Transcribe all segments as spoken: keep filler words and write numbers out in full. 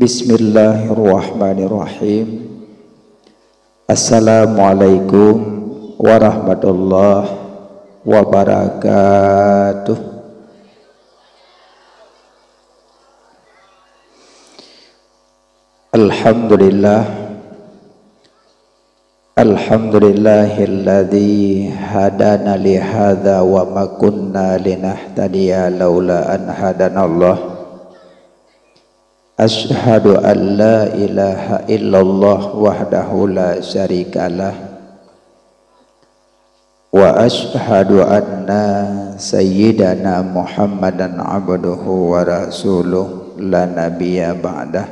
Bismillahirrahmanirrahim. Assalamualaikum warahmatullahi wabarakatuh. Alhamdulillah. Alhamdulillahilladzi hadana li hadza wa ma kunna linahtadiya laula an hadanallah. Asyhadu an la ilaha illallah wahdahu la syarikalah. Wa asyhadu anna sayyidana Muhammadan abduhu wa rasuluh la nabiyya ba'dah.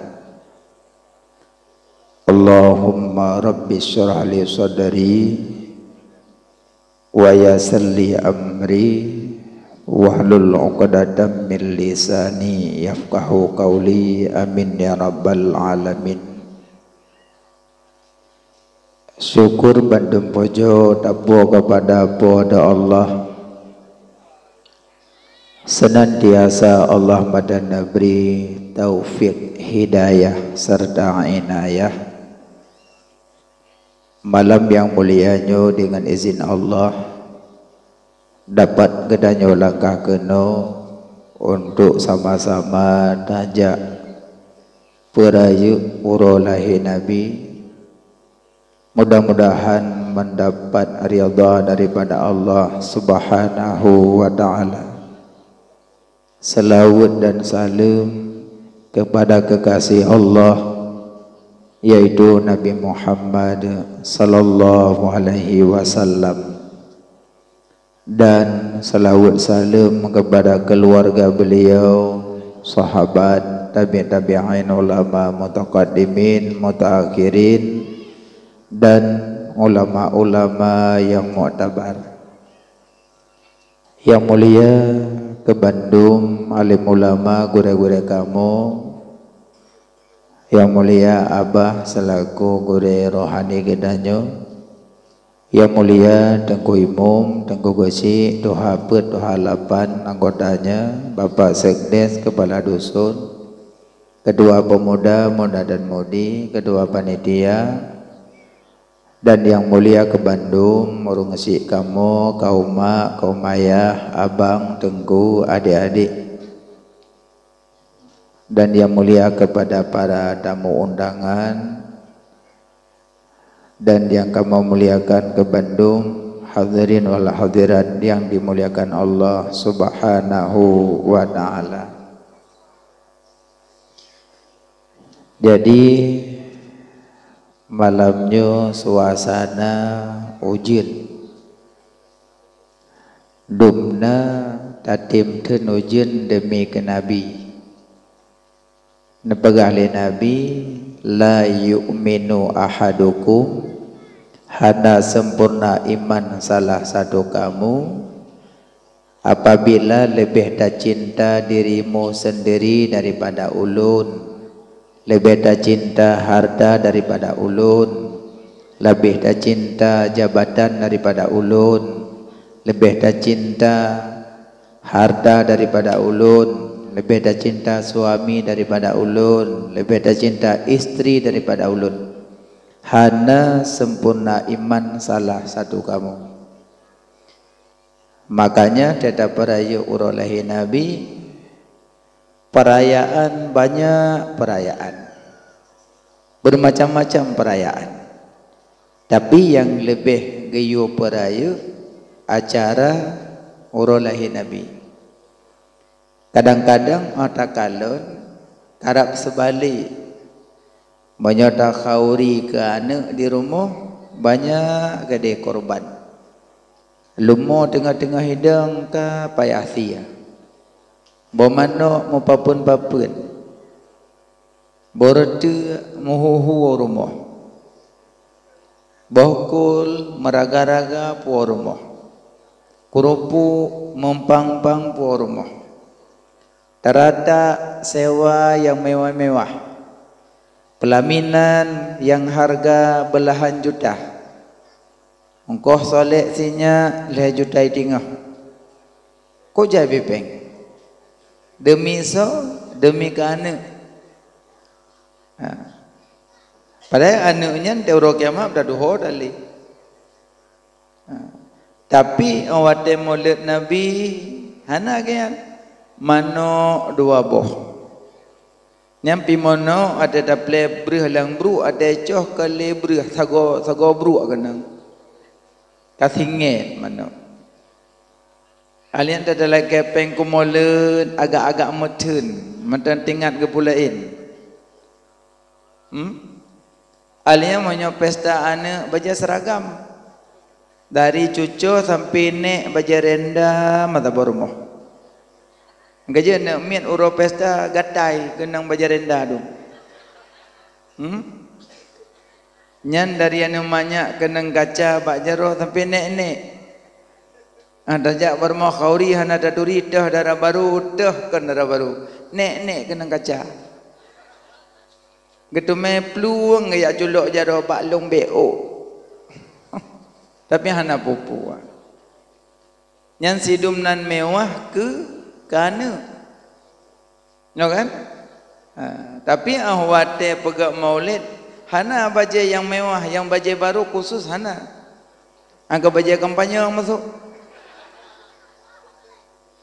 Allahumma rabbi syrah li sadri wa yassir li amri wahlul 'uqdatam min lisani yafqahu qawli. Amin ya rabbal alamin. Syukur bandum pujoe tapuwoe keupada Po teu Allah. Seunantiasa Allah meudan neubri taufik, hidayah, serta inayah. Malam nyang mulia nyoe, deungon izin Allah, dapat geutanyoe langkah keunoe untuk sama-sama tajak peurayeuk uroe lahé Nabi. Mudah-mudahan mendapat ridha daripada Allah Subhanahu wa Ta'ala. Seulaweuet dan saleuem keupada keukasih Allah, yaitu Nabi Muhammad sallallahu alaihi wasallam. Dan seulaweuet saleuem keupada keuluwarga beliau, sahabat, tabi' tabi'in, ulama mutaqaddimin, mutaakhirin, dan ulama-ulama nyang muktabar. Nyang mulia keu bandum alim ulama, gurée-gurée kamoe, nyang mulia Abah seulaku gurée rohani geutanyoe, nyang mulia Teungku Imum, Teungku Geuchik, Tuha Peuet, Tuha Lapan, anggotanya, Bapak Sekdes, Keupala Dusun, Ketua Pemuda, Muda dan Mudi, Ketua Panitia, dan nyang mulia keu bandum ureuëng syik kamoe, kaum mak, kaum ayah, abang, teungku, adik-adik, dan nyang mulia keupada para tamu undangan, dan nyang kamoe muliakan keu bandum hadirin wal hadirat nyang dimuliakan Allah Subhanahu wa Ta'ala. Jadi, malam nyoe suasana ujeuen. Dumna tatem theun ujeuen deumi keu Nabi. Neupeugah lé Nabi, "La yu'minu ahadukum," hana sempurna iman salah satu kamu, apabila leubeh tacinta dirimu sendiri daripada ulôn, leubeh tacinta harta daripada ulôn, leubeh tacinta jabatan daripada ulôn, leubeh tacinta harta daripada ulôn, leubeh tacinta suami daripada ulôn, leubeh tacinta istri daripada ulôn, hana sempurna iman salah satu kamu. Makanya, teutap peurayeuk uroe lahé Nabi, perayaan, banyak perayaan, bermacam-macam perayaan. Tapi nyang leubeh geuyue peurayeuk acara uroe lahé Nabi. Kadang-kadang óh takalon karab seubalek. Meunyoe takhauri keu aneuëk di rumoh, banyak gadée korban. Leumo teungoh-teungoh idong ka payah sie. Boh manök meupapeuen-papeuen. Boh reuteuek meuhu-hu rumoh. Boh kol meuraga-raga po rumoh. Keureupuk meumpang-pang po rumoh. Teurata sewa nyang mewah-mewah. Peulaminan nyang hareuga beulahan juta. Ongkoh solek sinyak lhée juta i teungoh. Kok jai bipeng? Deumi soe? Deumi keu aneuëk. Ha. Padahai aneuk nyan di uroe kiamat taduho tali. Ha. Tapi watée mulod Nabi hana geuyan. Manok dua boh. Nyang pih manok watée taplé breuh lam bruek, watée coh ka lé breuh, sagoe, sagoe bruek keunong. Ka singét manok. Alien teutalakée péng kumolon agak-agak meutheun, mantong tingat geupulaén. Hmm? Alien meunyoe pesta aneuk bajée seragam. Dari cucoe sampai nék bajée renda mata beureumoh. Gaji aneuk miet uroe pesta gatai keunong bajée renda tu. Hmm? Nyan dari aneuk manyak keunong gaca bak jaroe sampai nék-nék. Ah, tajak barmoh khauri hana taturi teuh dara barô, teuh kon dara barô. Nék-nék keunong gaca. Geuteumé plueng geujak culok jaroe bak lông bék ôk. Tapi hana peue-peue. Nyan sidum nan mewah keu, keu aneuk. Nyo kan? Ha, tapi ah watée peugét maulid, hana bajée nyang mewah, nyang bajée barô khusus hana. Angka bajée kampanye masuk.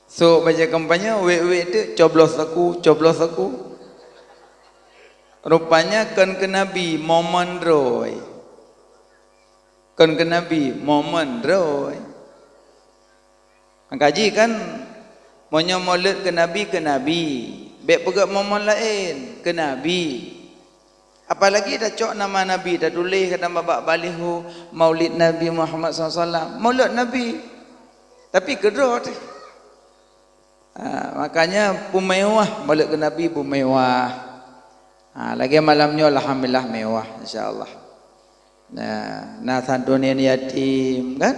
So bajée kampanye, wék-wék teuk, coblos aku, coblos aku. Rupanya kon keu Nabi, momen droe. Kon keu Nabi, momen droe. Maka jih kan, meunyoe mulod keu Nabi, keu Nabi. Bék peugét momen laén, keu Nabi. Apalagi tacok nama Nabi, tatuléh keu nama bak baliho, Maulid Nabi Muhammad sallallahu alaihi wasallam. Mulod Nabi. Tapi keudroe teuh. Ha, makanya peumewah mulod keu Nabi peumewah. Ha, lagée malam nyoe alhamdulillah mewah, insya Allah. Nah, na santunan yatim kan?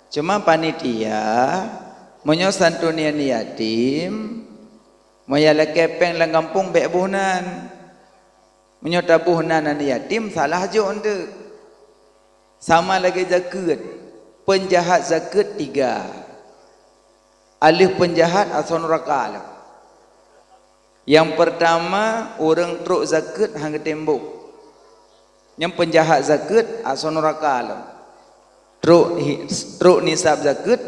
Cuma panitia, meunyoe santunan yatim, meunyoe lakée péng lam gampông bék boh nan. Meunyoe taboh nan aneuk yatim, salah jok eunteuk. Sama lagée zakeuet, peunjahat zakeuet tiga. Aleuh peunjahat asoe nuraka lom. Nyang peurtama, ureuëng trok zakeuet han geutem boh. Nyang peunjahat zakeuet asoe nuraka lom. Trok hi-, trok nisab zakeuet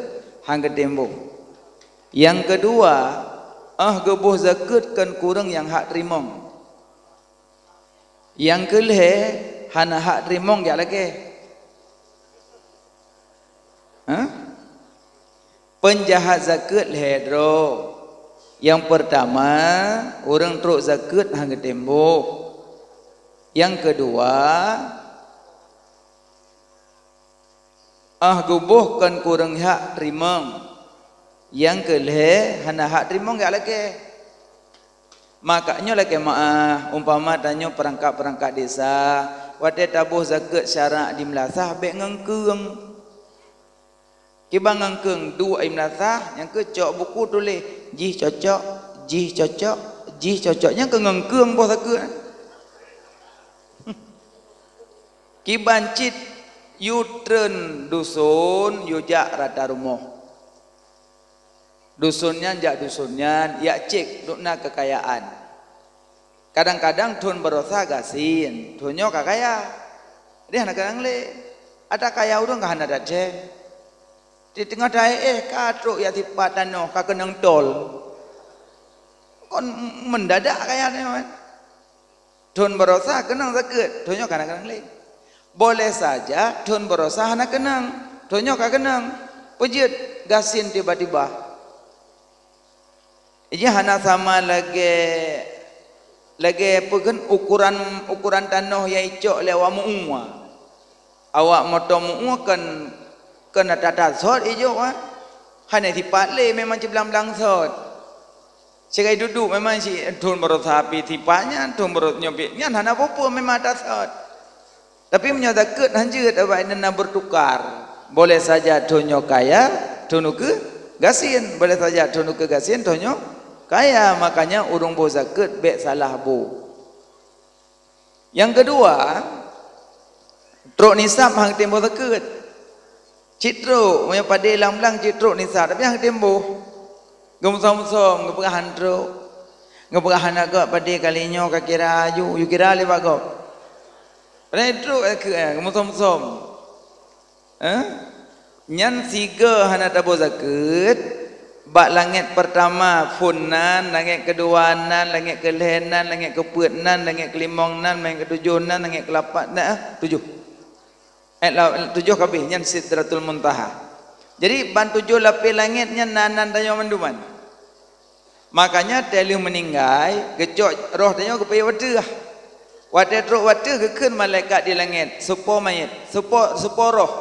han geutem boh. Nyang keudua, óh geuboh zakeuet kon kureueng nyang hak teurimong. Nyang keu lhée hana hak teurimong jak lakée. Hah? Peunjahat zakeuet lhée droe. Nyang peurtama, ureuëng trok zakeuet han geutem boh. Nyang keudua, óh geuboh kon kureueng hak teurimong. Nyang keu lhée hana hak teurimong jak lakée. Maka nyoe lakée meuáh, umpama tanyoe peurangkat-peurangkat desa, watée taboh zakeuet syarak di meulasah bék ngeungkeueng. Kiban ngeungkeueng, duek i meulasah, nyang keu cok buku tuléh, jih cocok, jih cocok, jih cocok. Nyang keu ngeungkeueng boh zakeuet. Kiban cit yue treun duson, yue jak rata rumoh. Duson nyan jak duson nyan, jak cék dum na keukayaan. Kadang-kadang thon baroesa gasien, thon nyoe ka kaya. Deh hana keunong lé. Ata kaya ureuëng ka hana tacém. Di teungoh taéh ka trok jak sipat tanoh ka keunong tol. Kon mendadak kaya nyoe. Thon baroesa keunong zakeuet, thon nyoe ka hana keunong lé. Boleh saja thon baroesa hana keunong, thon nyoe ka keunong. Peue jeuet gasien tiba-tiba. Ija hana sama lagée, lagée peue kheun ukuran, ukuran tanoh nyang icok lé awak meu-ueh. Awak moto meu-ueh kon, kon ata-ata sot ijok, ah. Hana sipat lé memang ciblang-blang sot. Sigai dudu memang si thon baroesa pih sipat nyan, thon baroesa nyoe pih nyan hana peue-peue memang ata sot. Tapi meunyoe zakeuet han jeuet, awak inong na bertukar. Boleh saja thon nyoe kaya, thon ukeue gasien. Boleh saja thon ukeue gasien, thon nyoe kaya. Makanya ureuëng boh zakeuet bék salah boh. Nyang keudua, trok nisab han geutem boh zakeuet. Cit trok, meunyoe padé lam blang cit trok nisab, tapi han geutem boh. Geumeusom-som, geupeugah han trok. Geupeugah hana gop padé kali nyoe ka kira aju, yue kira lé bak gop. Padahai trok keu, eh, geumeusom-som. Eh? Nyan sigoe hana taboh zakeuet, bak langét peurtama phon nan, langét keudua nan, langét keulhèe nan, langét keupeuet nan, langét keulimong nan, langét keutujoh nan, langét keulapan nan, eh, tujoh. Eh, la-, tujoh ka abéh, nyan Sidratul Muntaha. Jadi, ban tujoh lapéh langét nyan na nan tanyoe mandum nyan. Makanya, teulheueh meuninggai, geucok roh tanyoe geupeuék u ateueh. Watèe trok u ateueh, geukheun malaikat di langét, "Soe po manyét, soe po, soe po roh.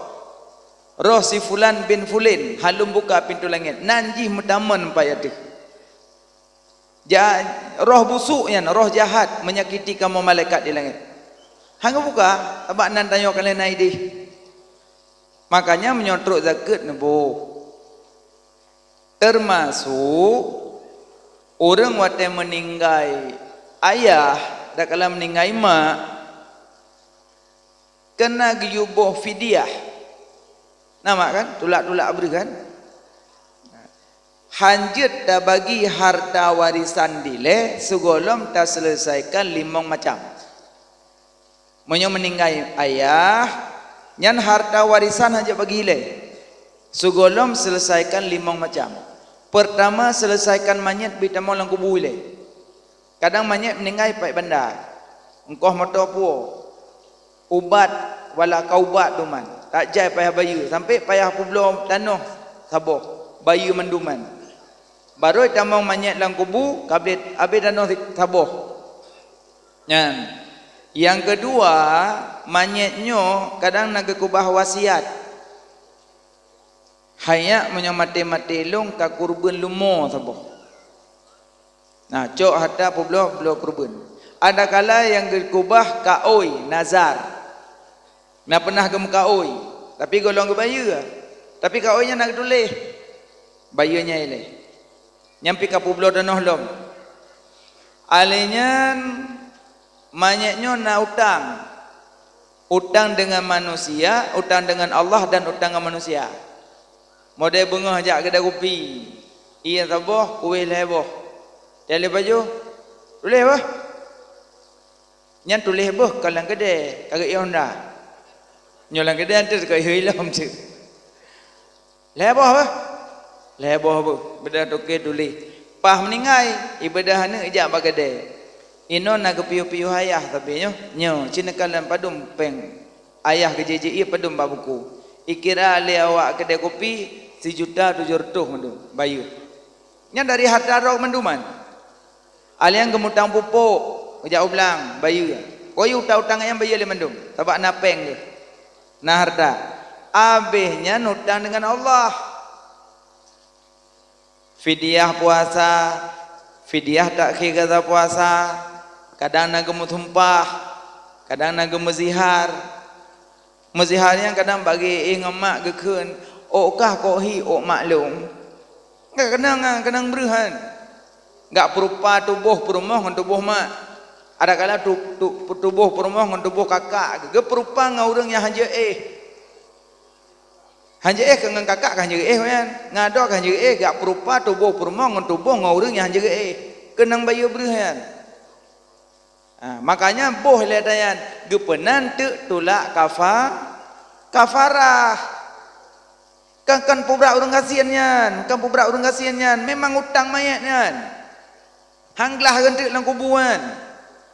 Roh si fulan bin fulin, halom buka pintoe langét." Nan jih meutamong pat ateueh. Ja-, roh busuk nyan, roh jahat, menyakiti kamoe malaikat di langét. Han geubuka, sabab nan tanyoe ka lheueh na idéh. Makanya, meunyoe trok zakeuet neuboh. Teumasok ureuëng watèe meuninggai ayah, dan kala meuninggai mak, keuneuk geuyue boh fidyah. Na mak kan? Tulak-tulak breueh kan? Han jeuet tabagi harta warisan dilèe sigohlom taseuleusaikon limong macam. Meunyoe meuninggai ayah, nyan harta warisan han jeuet bagi ilèe. Sigohlom seuleusaikon limong macam. Peurtama, seuleusaikon manyét bri tamong lam kubu ilèe. Kadang manyét meuninggai payah banda. Ongkoh moto puwoe. Ubat, wala ka ubat duman. Tak jai payah bayeue, sampai payah peubloe tanoh saboh, bayeue mandum nyan. Barô tamong manyét lam kubu, ka abéh, abéh tanoh saboh. Nyan. Nyang keudua, manyét nyoe kadang na geukeubah wasiat. Hai nyak, meunyoe maté-maté lôn ka keureubeuen leumo saboh. Nah, cok harta peubloe, bloe keureubeuen. Adakala nyang geukeubah kaôi, nazar. Na peunah geumeukaôi, tapi gohlom geubayeue. Tapi kaôi nyan na geutuléh, bayeue nyan ilèe. Nyan pih ka peubloe tanoh lom. Alèh nyan, manyét nyoe na utang. Utang deungon manusia, utang deungon Allah, dan utang ngon manusia. Model beungoh jak keudè kupi, ié saboh, kuéh lhèe boh. Talèe pajoh, tuléh boh. Nyan tuléh boh ka lam keudè, ka geuié honda. Nyoe lam keudè, enteuk ka geuié lom teuk. Lhèe boh beuh? Lhèe boh beuh. Beudah toke tuléh. Paih meuninggai, ié beudah aneuk ijak bak keudè. Inoe na geupiôh-piôh ayah tapi nyoe. Nyoe, ci neukalon padum péng. Ayah geujijeuet ié padum bak buku. Ikira lé awak keudè kupi sijuta tujoh reutôh mandum bayeue. Nyan dari harta droe mandum nyan. Alèh nyan geumutang pupuk, geujak u blang, bayeue. Kayée utang-utang nyan bayeue lé mandum, sabab na péng geuh, na harta. Abéh nyan utang deungon Allah. Fidyah puasa, fidyah takhir gaza puasa, kadang na geumeusumpah, kadang na geumeuzihar. Meuzihar nyan kadang bak geuéh ngon mak geukheun, "Ôk kah kok hi ôk mak lôn?" Ka keunong, keunong breueh nyan. Gak peurupa tuboh peurumoh ngon tuboh mak. Adakala tu-, tu-, tuboh peurumoh ngon tuboh kakak geupeurupa ngon ureuëng nyang hanjeuet éh. Hanjeuet éh ngon kakak ka hanjeuet éh nyan. Ngon adoe ka hanjeuet éh, gak peurupa tuboh peurumoh ngon tuboh ngon ureuëng nyang hanjeuet éh. Keunong bayeue breueh nyan. Ha, makanya boh lé tanyan geupeunan teuk tulak kafa-, kafarah. Kan, kan peubrak ureuëng gasien nyan, kan peubrak ureuëng gasien nyan, memang utang manyét nyan. Han glah geunteuk lam kubu nyan.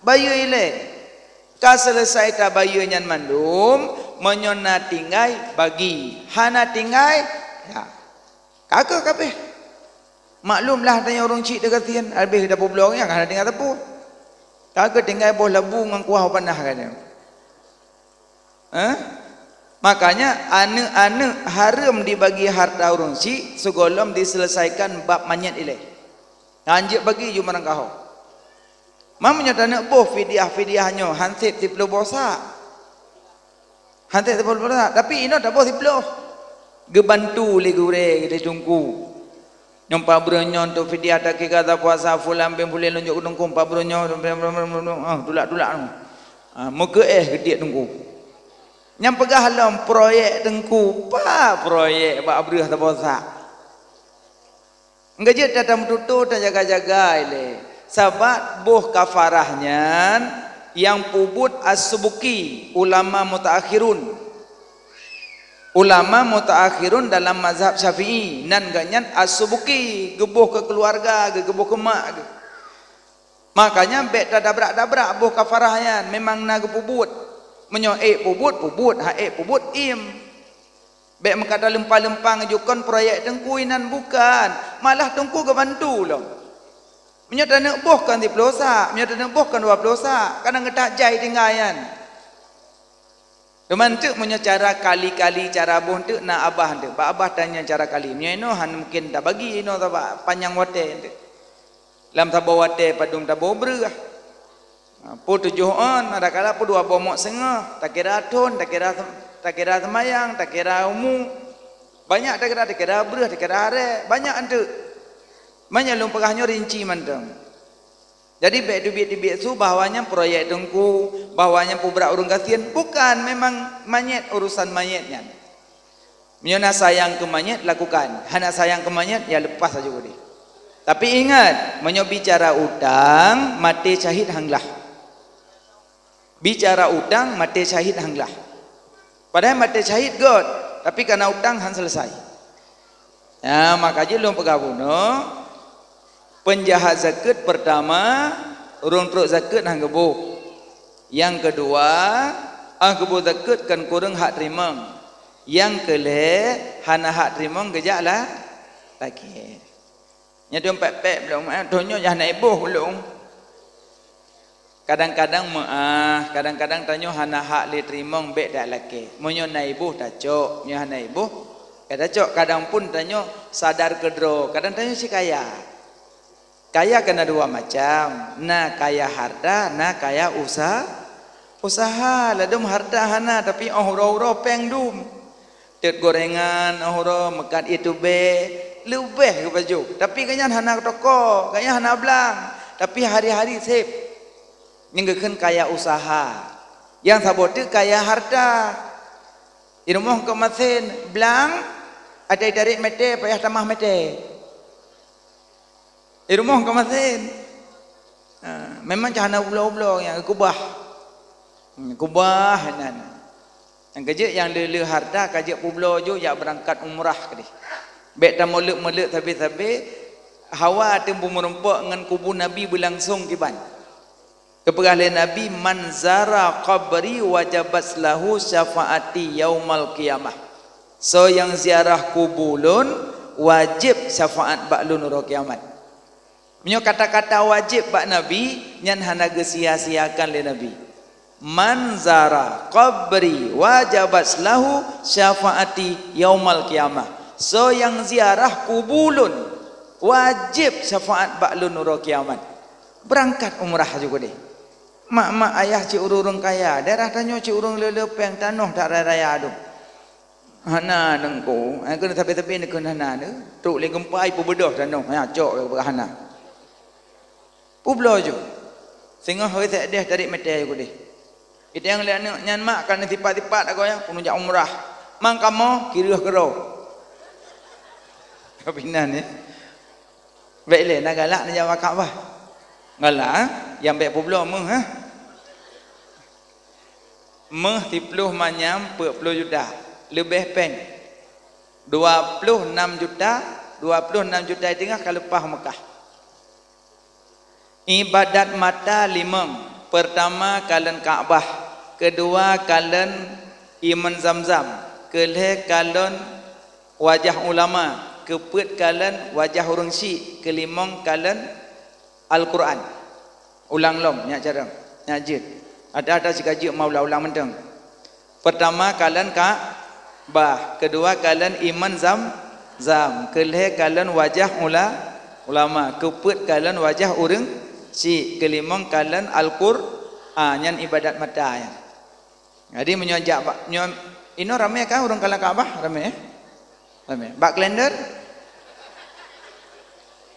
Bayeue ilée. Ka seuleusai tabayeue nyan mandum, meunyoe na tinggai, bagi. Hana tinggai, ya. Ka keuh ka abéh. Maklum lah tanyoe ureuëng chik teugasien, habéh tapubloe nyan ka hana tinggai teupeu. Ka keuh tinggai boh labu ngon kuah panah ka nyoe. Eh? Makanya aneuëk-aneuëk hareuem dibagi harta ureuëng chik sigohlom diseuleusaikan bab manyét ilée. Hanjeuet bagi ju meurangkaho. Ma meunyoe taneuk boh fidyah-fidyah nyoe hanseb siploh boh sa. Hanseb siploh boh sa, tapi inoe taboh siploh. Geubantu lé gurée geude teungku. Nyoe pat breueh nyoe untuk fidyah takika tapuasa fulan bin fulan lunjuk keu teungku, pat breueh nyoe, ah, tulak-tulak nyoe. Ah, meukeuéh geutiek teungku. Nyang peugah lom proyek teungku, pa proyek bak breueh taboh sa. Enggak jeuet that tameututoe, tajaga-jaga ilée. Sabab boh kafarah nyan nyang peubuet As-Subki, ulama mutaakhirun. Ulama mutaakhirun dalam mazhab Syafi'i, nan geuh nyan As-Subki, geuboh keu keuluwarga geuh, geuboh keu mak geuh. Makanya bék tadabrak-dabrak boh kafarah nyan, memang na geupeubuet. Meunyoe ék peubuet, peubuet, han ék peubuet, iem. Bék meukatai leumpang-leumpang jukon proyek teungku inan, bukan, malah teungku geubantu lom. Meunyoe taneuk boh kon siploh sak, meunyoe taneuk boh kon dua ploh sak, kadang geutak jai tinggai nyan. Teuma eunteuk meunyoe cara kali-kali cara boh eunteuk na abah eunteuk, bak abah tanyong cara kali. Meunyoe inoe han mungken tabagi inoe sabab panyang watée eunteuk. Lam saboh watée padum taboh breueh. Ha, peue tujoh ôn, adakala peue dua boh mok seungoh, takira thon, takira sem-, takira seumayang, takira umu. Banyak takira, takira breueh, takira arée, banyak eunteuk. Meunyoe lôn peugah nyoe rinci mantong. Jadi bék teubiet-teubiet su bahwa nyan proyek teungku, bahwa nyan peubrat ureuëng gasien, bukan, memang manyét, urusan manyét nyan. Meunyoe na sayang keu manyét, lakukan. Hana sayang keu manyét, ya leupah saja udeh. Tapi ingat, meunyoe bicara utang, maté syahid han glah. Bicara utang, maté syahid han glah. Padahai maté syahid göt, tapi kana utang han seuleusai. Ya, maka jih lôn peugah bunoe, peunjahat zakeuet peurtama, ureuëng trok zakeuet han geuboh. Nyang keudua, ah geuboh zakeuet kon kureueng hak teurimong. Nyang keulhée, hana hak teurimong geujak la-, lakée. Nyan dum pék-pék blong, eh, donya nyang hana iboh ulôn. Kadang-kadang meuáh, kadang-kadang tanyoe hana hak lé teurimong bék dak lakée. Meunyoe na iboh tacok, meunyoe hana iboh ka tacok. Kadang pun tanyoe sadar keudroe, kadang tanyoe si kaya. Kaya kana dua macam, na kaya harta, na kaya usa-, usaha. Ladum harta hana, tapi óh uroe-uroe péng dum. Teut gorengan óh uroe, meukat ie tubée, leubeh geupajoh. Tapi gobnyan hana toko, gobnyan hana blang, tapi hari-hari sép. Nyang geukheun kaya usaha. Nyang saboh teuk kaya harta. Di rumoh keu masen, blang, atai tarék mete, payah tamah mete. Di rumoh keu masen. Ha, memang cah hana ubloe-ubloe nyang geukubah. Hmm, kubah nan. Nyang keujeuet nyang le-le harta ka jeuet peubloe ju jak beurangkat umrah keudeh. Bék tameuleuk-meuleuk sabe-sabe, hawa teuh beumeurumpok ngon kubu Nabi beulangsong kiban. Geupeugah lé Nabi, "Man zara qabri wajabat lahu syafaati yaumal qiyamah." Soe nyang ziarah kubu lôn, wajéb syafaat bak lôn uroe kiamat. Meunyoe kata-kata wajéb bak Nabi, nyan hana geusia-siakan lé Nabi. "Man zara qabri wajabat lahu syafaati yaumal qiyamah." Soe nyang ziarah kubu lôn, wajéb syafaat bak lôn uroe kiamat. Beurangkat umrah ju keudeh. Mak-mak ayah cit ureuëng-ureuëng kaya, daerah tanyoe cit ureuëng le-le péng tanoh that raya-raya dum. Hana neungku, ai keuneuk sabe-sabe neukheun hana neu. Trok lé geumpa ipeubeudoh tanoh, ya cok peugah hana. Peubloe ju. Singoh hôi sek deh tarék mete ju keudeh. Iteng lé aneuk nyan mak ka neusipat-sipat agoe ya, peunujak umrah. Mang kamoe kireueh keudroe. Tapi nan ya. Bék lé na galak neujak bak Ka'bah. Galak, eh? Nyang bék peubloe meuh, eh? Meuh siploh manyam peuet ploh juta, leubeh péng. Dua ploh nam juta, dua ploh nam juta teungoh ka leupah Meukah. Ibadat mata limong, peurtama kalon Ka'bah, keudua kalon iman Zamzam, keulhée kalon wajah ulama, keupeuet kalon wajah ureuëng syik, keulimong kalon Al-Qur'an. Ulang lom, nyak carông, nyak jeuet. Ada-ada sikajeuk mau ulang-ulang mantong. Peurtama kalon Ka'bah, keudua kalon iman Zam-, Zam, keulhée kalon wajah ula-, ulama, keupeuet kalon wajah ureuëng syik, keulimong kalon Al-Qur'an, nyan ibadat mata nyan. Jadi meunyoe jak bak, nyoe inoe ramé kan ureuëng kalon Ka'bah? Ramé, eh? Ramé. Bak kalender?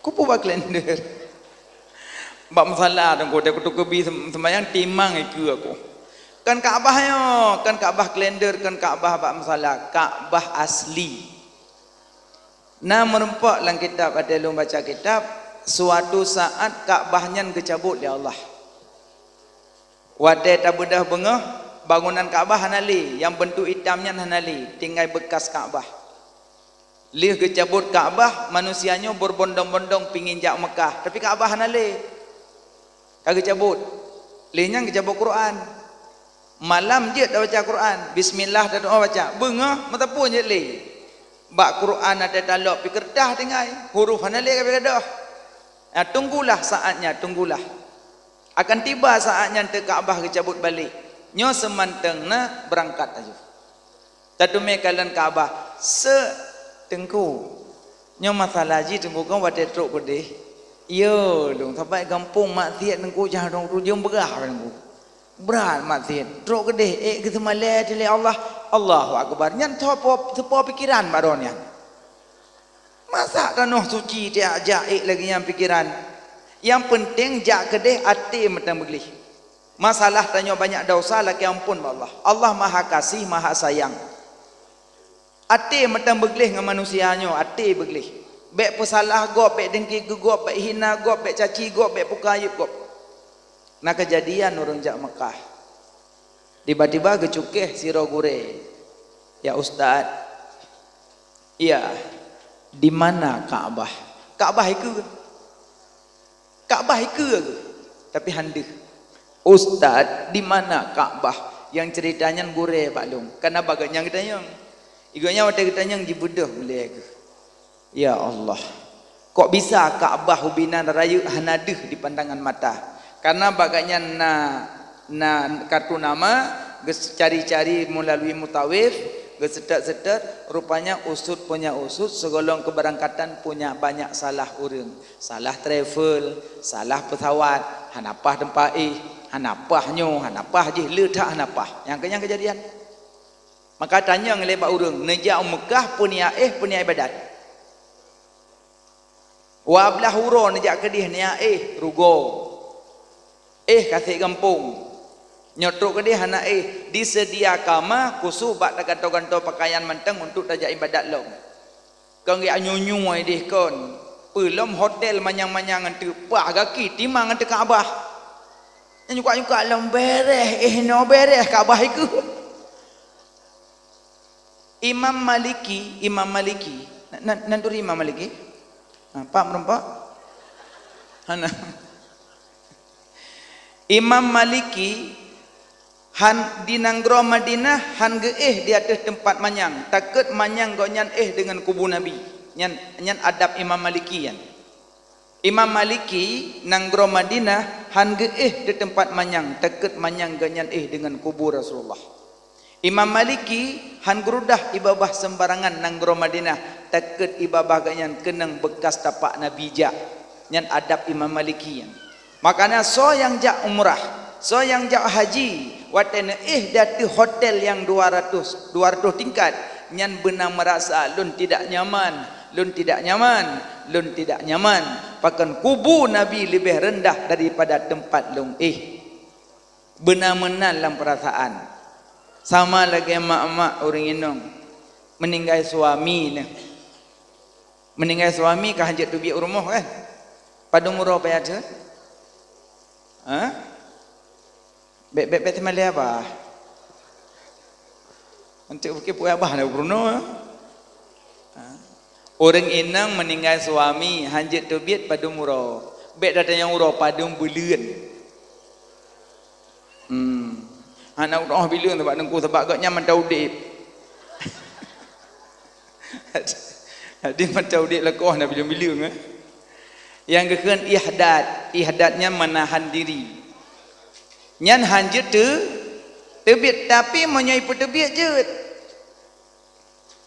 Kupu bak kalender. Bak musala dong kote kutu kebi sem-, sembahyang timang ikeu aku. Kan Ka'bah nyoe, kan Ka'bah kalender, kan Ka'bah bak musala, Ka'bah asli. Na meurumpok lam kitab, watée lôn baca kitab, Suatu saat Ka'bah nyan geucabot lé Allah. Watée tabeudôh beungoh, bangunan Ka'bah hana lé, nyang beuntuk itam nyan hana lé, tinggai beukas Ka'bah. Lheueh geucabot Ka'bah, manusia nyoe berbondong-bondong pingin jak Meukah, tapi Ka'bah hana lé. Ka geucabot. Lheueh nyan geucabot Quran. Malam jeuet tabaca Quran, bismillah tadoa baca. Beungoh meuteupue jeuet lé. Bak Quran até talok pih keureutah tinggai, huruf hana lé ka pih gadôh. Nah, tunggulah saatnya, tunggulah. Akan tiba saat nyan teuk Ka'bah geucabot balek. Nyoe seumantong na beurangkat laju. Tateumé kalon Ka'bah, "Seuk, Teungku, nyoe masalah jih Teungku kan watée trok keudeh. Yo, lôn sabai gampông maksiet Teungku, jah dong tujeueng beurah Teungku. Brat maksiet. Trok keudeh ék geuseumalée lé Allah. Allahu Akbar." Nyan soe po, soe po pikeran bak droe nyan. Masa tanoh suci tajak ék lagée nyan pikeran. Nyang peunteng jak keudeh até meuteumeugleh. Masalah tanyoe banyak desya lakée amphon bak Allah. Allah Maha Kasih, Maha Sayang. Até meuteumeugleh ngon manusia nyoe, até beugleh. Bék peusalah gob, bék dengki keu gob, bék hina gob, bék caci gob, bék pukayeueb gob. Na keujadian ureuëng jak Meukah. Tiba-tiba geucukéh sidroe gurée, "Ya Ustaz, ya, di mana Ka'bah?" Ka'bah ikeue. Ka'bah ikeue geuh, tapi han deuh. "Ustaz, di mana Ka'bah?" Nyang ceurita nyan gurée bak lôn. Kana bagat nyang geutanyong. Igoe nyan watée geutanyong jibeudôh ulée geuh. Ya Allah, kok bisa Ka'bah ubena rayeuk hana deuh di pandangan mata? Karena bagat nyan na, na kartu nama, geucari-cari melalui mutawif, geuseutôt-seutôt, rupanya usut punya usut, sigohlom keberangkatan punya banyak salah ureuëng. Salah travel, salah pesawat, hana paih teumpat éh, hana paih nyoe, hana paih jih, le that hana paih. Nyang keu nyan keujadian. Maka tanyong lé bak ureuëng, neujak u Meukah peue niat éh, peue niat iébadat? Wablah uroe neujak keudeh niat éh, rugoe. Éh ka sép gampông. Nyoe trok keudeh hana éh, diseudia kama khusos bak tagantoe-gantoe peukayan mantong untuk tajak iébadat lom. Kon geuyue nyunyue deh kon. Peue lom hotel manyang-manyang ngon teuh, paih gaki timang ngon teuh Ka'bah. Nyukak-nyukak lom, bereh, éh, noe bereh Ka'bah ikeue. Imam Maliki, Imam Maliki. Na, na, nan turi Imam Maliki? Ha, pak meureumpok? Hana. Imam Maliki han di nanggroe Madinah han geuéh di ateueh teumpat manyang, takot manyang gobnyan éh deungon kubu Nabi. Nyan, nyan adab Imam Maliki nyan. Imam Maliki nanggroe Madinah han geuéh di teumpat manyang, takot manyang gobnyan éh deungon kubu Rasulullah. Imam Maliki han geurudah ié babah seumbarangan nanggroe Madinah, takot ié babah gobnyan keunong beukas tapak Nabi jak. Nyan adab Imam Maliki nyan. Makanya soe nyang jak umrah, soe nyang jak haji, watée neuéh di ateueh hotel nyang dua ratus, dua ratus tingkat, nyan beuna meurasa, "Lôn tidak nyaman, lôn tidak nyaman, lôn tidak nyaman. Pakon kubu Nabi leubeh reundah daripada teumpat lôn éh." Beuna meunan lam peurasaan. Sama lagée mak-mak ureuëng inong meuninggai suami neuh. Meuninggai suami ka hanjeuet teubiet u rumoh, kan? Padum uroe payah jeuet? Ha? Bék, bék, bék teumalée abah. Anteuk bukét puih abah na peurunoe. Ha? Ureuëng inong meuninggai suami hanjeuet teubiet padum uroe. Bék tatanyong uroe padum buleuen. Hmm. Hana uroe bileung sabab teungku, sabab gobnyan mantong udeb. Jadi mantong udeb lakoe hana bileung-bileung, eh. Nyang geukheun ihdad, ihdad nyan menahan diri. Nyan hanjeuet teu-, teubiet, tapi meunyoe ipeuteubiet jeuet.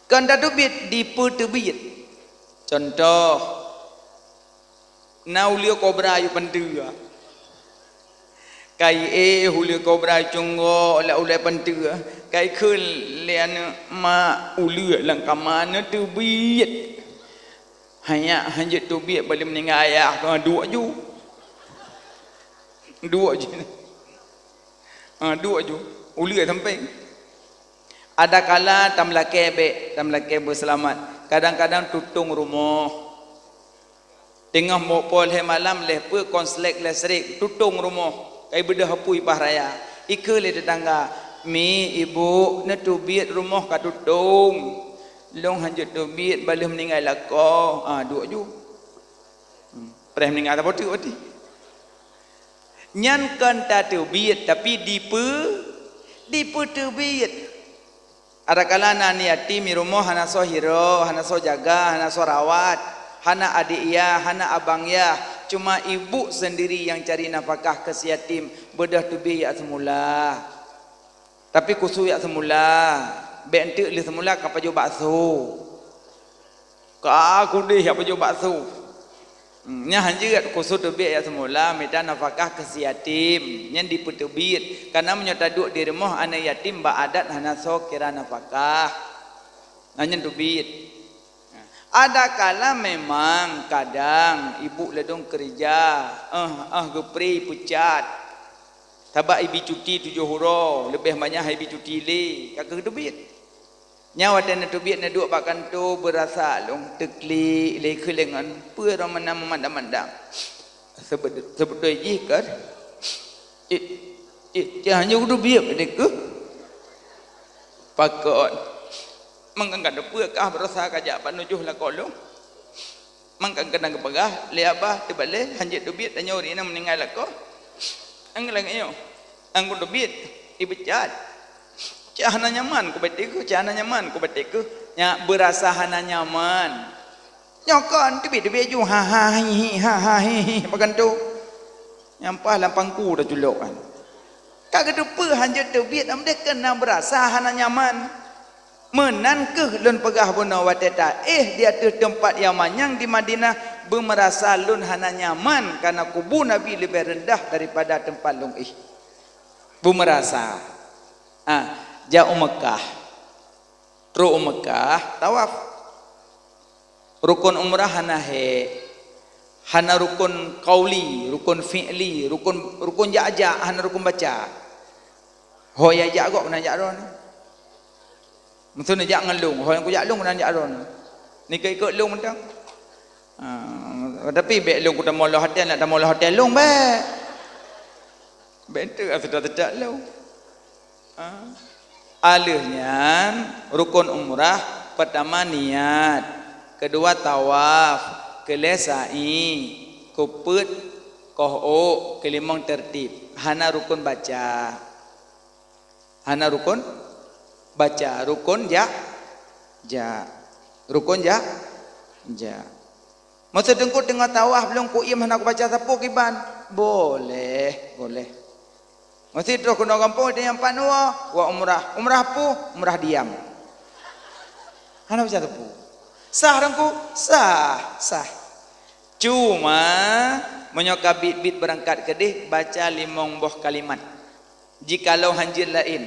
Kon tateubiet, dipeuteubiet. Contoh, na uleue kobra yue panteue. Kai éh uleue kobra cunggok lam ulée panteue. Kai kheun lé aneuëk, "Mak, uleue lam kama neuteubiet." Hanyak hanjeuet teubiet, bak lheueh meuninggai ayah ka duek ju. Duek ju. Ha, duek ju. Uleue sampéng. Adakala tameulakée bék, tameulakée beuseulamat. Kadang-kadang tutong rumoh. Teungoh meupo lhée malam lhée peue konslet listrik tutong rumoh, kai beudôh apui paih raya. Ikheun lé teutangga, "Mi, ibu, neuteubiet rumoh ka tutong. Lôn hanjeuet teubiet, bah lheueh meuninggai lakoe." Ah, duek ju. Hmm, preh meuninggai saboh teuk berarti. Nyan kon tateubiet, tapi dipeu-, dipeuteubiet. Adakala na aneuk yatim di rumoh hana soe hireue, hana soe jaga, hana soe rawat, hana adék yah, hana abang yah, cuma ibu sendiri nyang cari nafakah keu si yatim, beudôh teubiet jak seumula. Tapi khusos jak seumula, bék enteuk lheueh seumula ka pajoh bakso. Ka keudeh jak pajoh bakso. Hmm, nyan hanjeuet khusos teubiet jak seumula mita nafakah keu si yatim. Nyan dipeuteubiet. Kareuna meunyoe taduek di rumoh aneuk yatim bak adat hana soe kira nafakah. Nah, nyan teubiet. Adakala memang kadang ibu ladôm keureuja, eh, eh, geupri peucat. Sabab ibi cuti tujoh uroe, leubeh banyak ibi cuti lé, ka keuh teubiet. Nyan watée neuteubiet neuduek bak kantô beurasa lôn teuklik lé keuh lé ngon peue roh meunan meumandang-mandang. Seubeut-, seubeutôi jih kan, cit, cit, cit hana teubiet deh keuh. Pakon. Mangka ka teupeue kah beurasa ka jak panujoh lakoe lôn. Mangka keunan geupeugah lé abah teubalée, hanjeuet teubiet tanyoe ri na meuninggai lakoe. Ang lagée nyoe, ang kuteubiet, ibeujat. Cah hana nyaman kubatek keuh, cah hana nyaman kubatek keuh. Nyak beurasa hana nyaman. Nyoe kon teubiet-teubiet ju, ha, ha, hi, hi, ha, ha, hi, hi, bak kantô. Nyampah lam pangku taculok kan. Ka geuteupeue hanjeuet teubiet, am deh keunan beurasa hana nyaman. Meunan keuh lôn peugah bunoe watée taéh di ateueh teumpat nyang manyang di Madinah, beumeurasa lôn hana nyaman kareuna kubu Nabi leubeh reundah daripada teumpat lôn éh. Beumeurasa. Ah, jak u Meukah. Trok u Meukah, tawaf. Rukon umrah hana hék. Hana rukon qauli, rukon fi'li, rukon, rukon jak-jak, hana rukon baca. Ho nyang jak gob keunan jak droeneuh. Meuseu neujak ngon lôn, ho nyang kujak lôn keunan jak droeneuh. Neukot-ikot lôn mantong. Ah, tapi bék lôn kutamong lam até, nak tamong lam até lôn bék. Bék enteuk seudak-seudak lôn. Ah. Aleuh nyan, rukon umrah, peutama niat, keudua tawaf, keulhée sa'i, keupeuet, koh ôk, keulimong teurtib. Hana rukon baca. Hana rukon baca, rukon jak, jak. Rukon jak, jak. Meuseu teungku teungoh tawaf lôn kuiem hana kubaca sapeue kiban? Boleh, boleh. Meuseu troh keunoe gampông tanyong pat nyoe, wa umrah. Umrah peue? Umrah diam. Hana baca sapeue. Sah teungku? Sah, sah. Cuma, meunyoe ka biet-biet beurangkat keudeh, baca limong boh kalimat. Jikalau hanjeuet laén,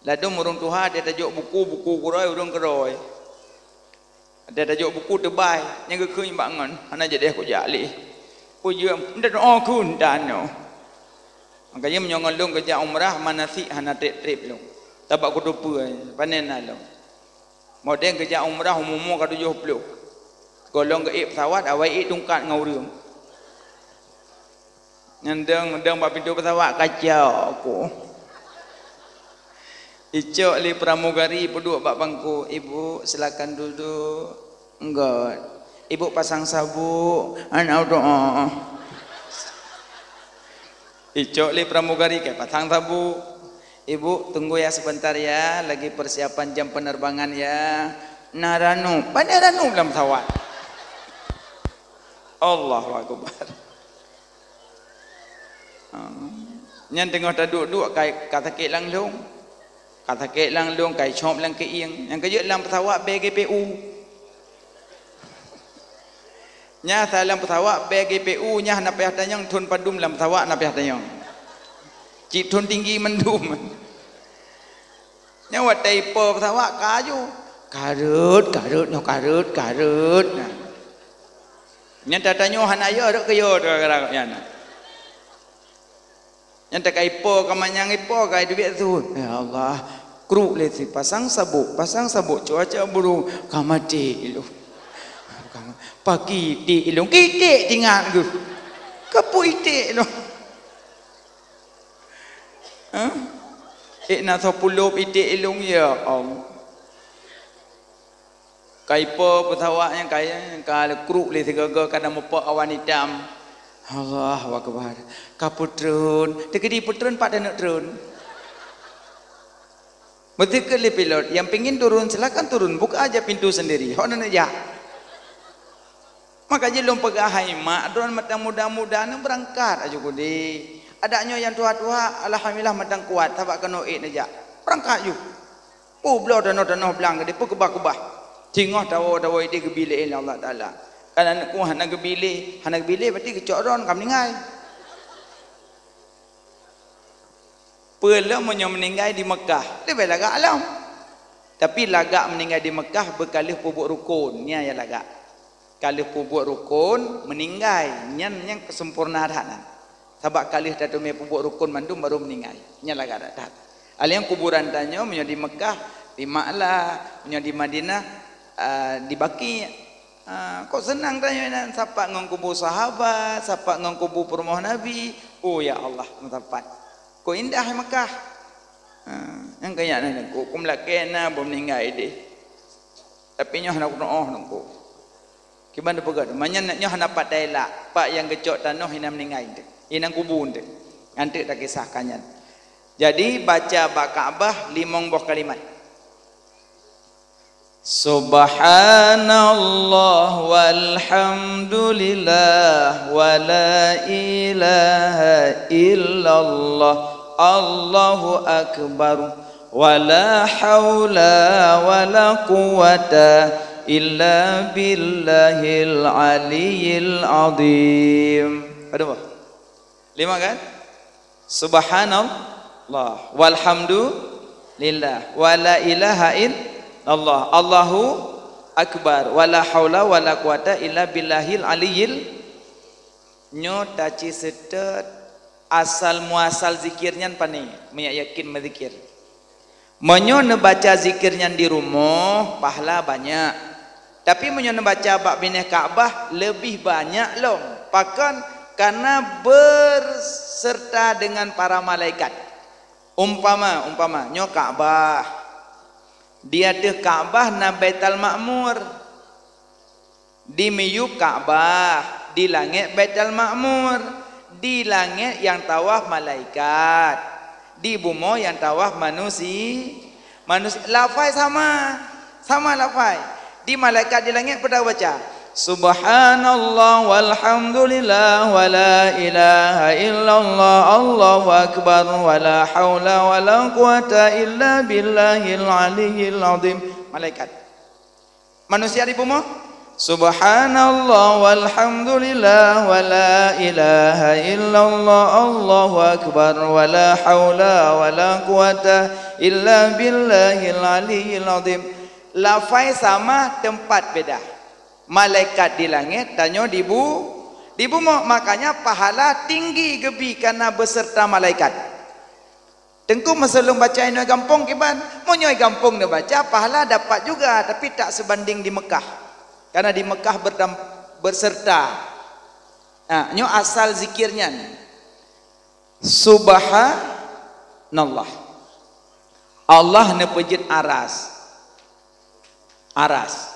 ladôm ureuëng tuha até tajok buku, buku keurôi, ureuëng keurôi. Até tajok buku teubai, nyang geukheun bak ngon, hana jadeh kujak lé. Kujeuem, ndak oh kun tanoh. Makanya meunyoe ngon lôn geujak umrah, manasik hana treb-treb lôn. Tabak kuteupeue, panen na lôn. Modeng geujak umrah umu-umu ka tujoh ploh. Gohlom geuék pesawat, awai ék tungkat ngon ureuëng. Nyan dong, dong bak pintoe pesawat kacau ku. Icok lé pramugari peuduek bak bangku, "Ibu, silakan duduk." "Enggak." "Ibu pasang sabuk." "Anak doa." Icok lé pramugari ka pasang sabuk. "Ibu, tunggu ya sebentar ya, lagi persiapan jam penerbangan ya." Na ranup, pane ranup lam pesawat. Allahu Akbar. Ah. Nyan teungoh taduek-duek ka, ka sakét lam lông. Ka sakét lam lông, ka icop lam keuieng. Nyang keujeuet lam pesawat bèe G P U. Nyan asai lam pesawat bèe G P U, nyan hana payah tanyong thon padum lam pesawat hana payah tanyong. Cit thon tinggi mandum. Nyan watèe ipo pesawat ka aju. Kareuet, kareuet, nyoe kareuet, kareuet. Nah. Nyan tatanyoe hana yo, rot keu yo, gara-gara nyan. Nyan takaipo ka manyang ipo ka duek su. Ya Allah, kruk lé si pasang sabuk, pasang sabuk, cuaca buruk, ka maté lôn. Ka ma-, Pagi iték ilông, iték tingat geuh. Keupeue iték lôn? Hah? Ék na soe pulop iték ilông, ya Allah. Ka ipo peusawak nyang kaya, ka kruk lé sigoe-goe, ka na mupok awan itam. Allahu Akbar. Ka peutreun. Teukeudi peutreun, pat taneuk treun. Meuteukeue lé pilot, "Yang pingin turun, silakan turun. Buka aja pintu sendiri." Hok na neujak. Maka jih lôn peugah, hai mak, droen mantong muda-muda nyoe beurangkat aju keudéh. Adak nyoe nyang tuha-tuha, alhamdulillah mantong kuat, sabab keunoe ék neujak. Beurangkat ju. Peubloe tanoh-tanoh blang keudéh, peukeubah-keubah. Singoh tawoe-tawoe idéh geubi lé Allah Taala. Kan aneuk kuh hana geubi lé, hana geubi lé berarti geucok droen ka meuninggai. Peue lom meunyoe meuninggai di Meukah, leubeh lagak lom. Tapi lagak meuninggai di Meukah beukaleuh peubuet rukon, nyan nyang lagak. Kaleuh peubuet rukon, meuninggai, nyan nyang sempurna that nyan. Sabab kaleuh tateumé peubuet rukon mandum baru meuninggai. Nyan lagak that. Alheuh kuburan tanyoe meunyoe di Meukah, di Ma'la, meunyoe di Madinah, ah, di Baqi'. Ah, kok seunang tanyoe nyan, sapat ngon kubu sahabat, sapat ngon kubu peurumoh Nabi. Oh, ya Allah, meusapat. Kok indah Meukah. Ha, nyang keu nyan na Teungku, keu meulakée na boh meuninggai deh. Tapi nyoe hana kutu'oh Teungku. Kiban teupeugah, teuma nyan nyoe hana pat taela, pat nyang geucok tanoh inan meuninggai teuh, inan kubu teuh. Nyan teuk takisah ka nyan. Jadi, baca bak Ka'bah limong boh kalimat. Subhanallah walhamdulillah wa la ilaha illallah, Allahu akbar, wa la haula wa la quwwata illa billahil aliyyil azim. Ada apa? Lima kan? Subhanallah, walhamdulillah, wa la ilaha illallah, Allahu akbar, wa la haula wa la quwata illa billahil aliyyil. Nyoe taci seutôt asal muasal zikir nyan pane, meunyak yakin meuzikir. Meunyoe neubaca zikir nyan di rumoh, pahala banyak. Tapi meunyoe neubaca bak binéh Ka'bah, leubeh banyak lom. Pakon? Karena berserta dengan para malaikat. Umpama, umpama, nyoe Ka'bah. Di ateueh Ka'bah na Baitul Ma'mur. Di miyueb Ka'bah, di langét Baitul Ma'mur, di langét nyang tawaf malaikat, di bumoe nyang tawaf manusi-, manusi-, lafai sama, sama lafai. Di malaikat di langét peue tabaca? Subhanallah walhamdulillah wa la ilaha illallah, Allahu akbar, wa la haula wa la quwata illa billahil aliyyil azim. Malaikat. Manusia di bumoe, subhanallah walhamdulillah wa la ilaha illallah, Allahu akbar, wa la haula wa la quwata illa billahil aliyyil azim. Lafai sama, teumpat beda. Malaikat di langét, tanyoe di bu-, di bumoe. Makanya pahala tinggi geubi karena beserta malaikat. Teungku, meuseuleueng baca inoe gampông kiban. Meunyoe gampông neubaca, pahala dapat juga, tapi tak sebanding di Mekah. Karena di Mekah berdam-, berserta. Nah, nyoe asal zikir nyan. Subhanallah. Allah neupeujeuet aras. Aras.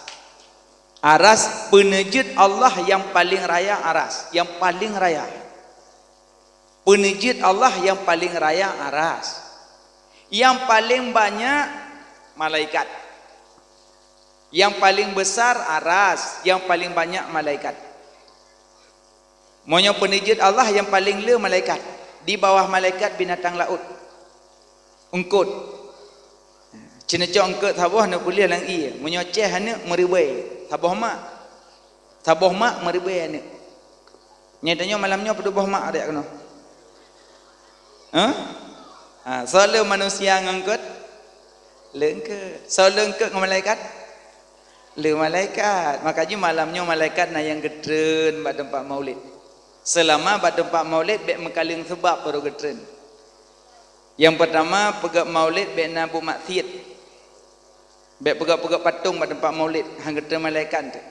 Aras peuneujeuet Allah nyang paleng raya aras, nyang paleng raya. Peuneujeuet Allah nyang paleng raya aras. Nyang paleng banyak malaikat. Nyang paleng besar aras, nyang paleng banyak malaikat. Meunyoe peuneujeuet Allah nyang paleng le malaikat, di bawah malaikat binatang laôt. Eungkôt. Ceuneucok eungkôt saboh neupuléh lam ié. Meunyoe ceh aneuk meuribée, saboh mak. Saboh mak meuribée aneuk. Nyan tanyoe malam nyoe padub boh mak adak keunoe? Hah? Ha, soe le manusia ngon eungkôt? Le eungkôt. Soe le eungkôt ngon malaikat? Le malaikat. Maka jih malam nyoe malaikat na nyang geutreun bak teumpat maulid. Seulama bak teumpat maulid bék meukaleng seubab baru geutreun. Nyang peurtama, peugét maulid bék na buet maksiet. Bék peugét-peugét patong bak teumpat maulid, han geutreun malaikat teuh.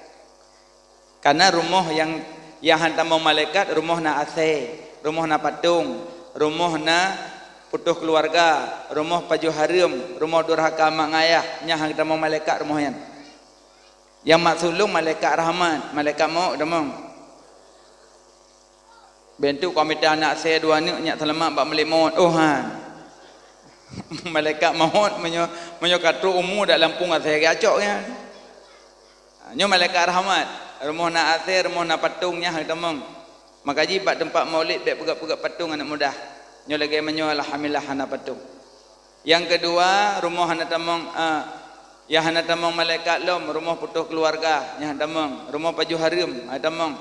Karena rumoh nyang, nyang hana tamong malaikat, rumoh na asèe, rumoh na patong, rumoh na putôh keuluwarga, rumoh pajoh hareuem, rumoh durhaka mak ngon ayah, nyan hana tamong malaikat rumoh nyan. Nyang maksud lôn malaikat rahmat, malaikat mawöt tamong. Bèk teuk ka mita aneuk asèe dua aneuk nyak seulamat bak malaikat mawöt. Oh han. Malaikat mawöt meunyoe, meunyoe ka trôk umu dak lampôh asèe geucok nyan. Ha, nyoe malaikat rahmat. Rumoh na asèe, rumoh na patong nyan hana tamong. Maka jih bak teumpat maulid bèk peugöt-peugöt patong aneuk muda. Nyoe lagèe meunyoe alhamdulillah hana patong. Nyang keudua, rumoh hana tamong, eh, nyang hana tamong malaikat lom, rumoh putôh keuluwarga, nyan hana tamong, rumoh pajoh hareuem, hana tamong.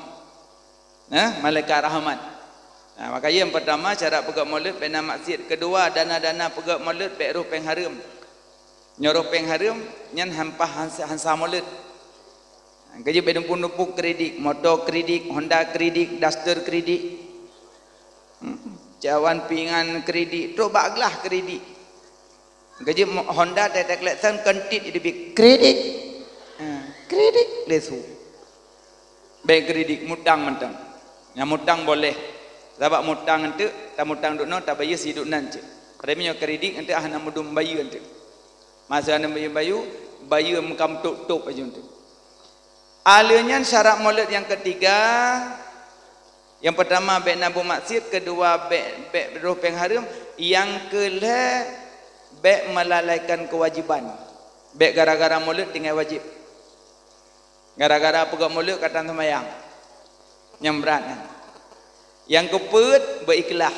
Nah, malaikat rahmat. Nah, maka nyang peurtama cara peugöt maulud bèk na maksiet, keudua dana-dana peugöt maulud bèk roh pèng hareuem. Nyoe roh pèng hareuem nyan hampah hansa, hansa maulud. Ka jeuet bèk dumpung-dumpung kredit, moto kredit, Honda kredit, Duster kredit. Hmm, cawan pingan kredit, trôk bak glah kredit. Ka jeuet mo-, Honda teutek lét sen kentit di bit kredit. Ha, kredit lé su. Bèk kredit, mutang mantong. Nyang mutang boleh. Sabab mutang enteuk, tamutang duek nyoe tabayeue sidroe nan cit. Padahai meunyoe kredit enteuk hana meudum bayeue enteuk. Masa hana meudum bayeue, bayeue meukamtôp-tôp aju enteuk. Aleuh nyan syarat maulud nyang keutiga, nyang peurtama bèk na buet maksiet, keudua bèk, bèk roh pèng hareuem, nyang keulhèe bèk meulalaikan keuwajiban. Bèk gara-gara maulud tinggai wajéb. Gara-gara peugöt maulud ka tan seumayang. Nyang brat nyan. Nyang keupeuet, beuikhlaih.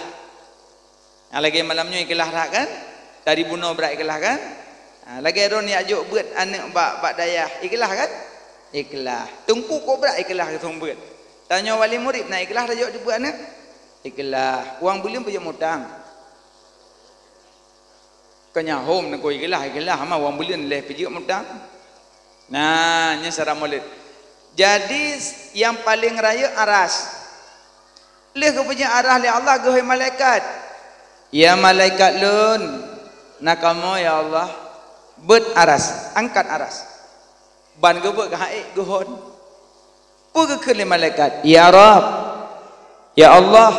Ha, lagèe malam nyoe ikhlaih that kan? Tari bunoe brat ikhlaih kan? Ha, lagèe droen jak jok beuet aneuk bak, bak dayah, ikhlaih kan? Ikhlaih. Teungku kok brat ikhlaih geuseumeubeuet. Tanyoe wali murit na ikhlaih tajok jok beuet aneuk? Ikhlaih. Wang buleuen peujok mutang. Keunyan hom neukoi ikhlaih, ikhlaih ma wang buleuen lé peujok mutang. Nah, nyan syarat maulud. Jadi, nyang paleng rayeuk aras. Lheueh geupeujeuet aras lé Allah geuhôi malaikat, "Ya malaikat lôn, na kamoe ya Allah, beuet aras, angkat aras." Ban geubeuet keu hak ék geuhon. Peue geukheun lé malaikat, "Ya Rabb, ya Allah,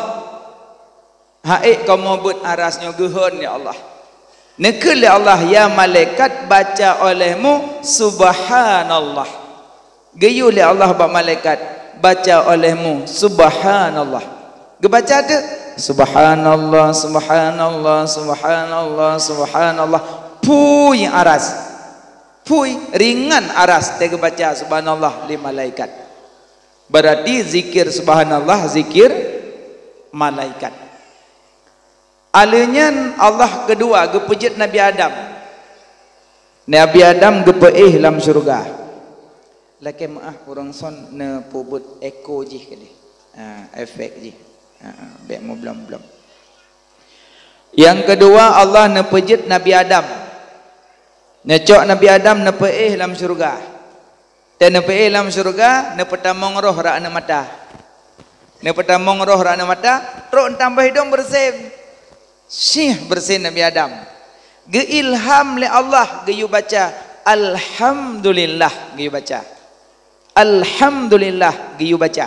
hak ék kamoe beuet aras nyoe geuhon ya Allah." Neukheun lé Allah, "Ya malaikat, baca olehmu subhanallah." Geuyue lé Allah bak malaikat, "Baca olehmu subhanallah." Geubaca teuk, "Subhanallah, subhanallah, subhanallah, subhanallah." Phui aras. Phui, ringan aras teuh geubaca subhanallah lé malaikat. Berarti zikir subhanallah, zikir malaikat. Aleuh nyan Allah keudua geupeujeuet Nabi Adam. Nabi Adam geupeuéh lam syeuruga. Lakèe meu'ah ureueng son neupeubuet eko jih keudeh. Ha, efek jih. Ha, ha, bèk mublom-blom. Nyang keudua Allah neupeujeuet Nabi Adam. Neucok Nabi Adam neupeuéh lam syeuruga. Teuh neupeuéh lam syeuruga, neupeutamong roh rot aneuk mata. Neupeutamong roh rot aneuk mata, trok neutambah idong beureusen. Syih beureusen Nabi Adam. Geuilham lé Allah geuyue baca, "Alhamdulillah," geuyue baca. "Alhamdulillah," geuyue baca.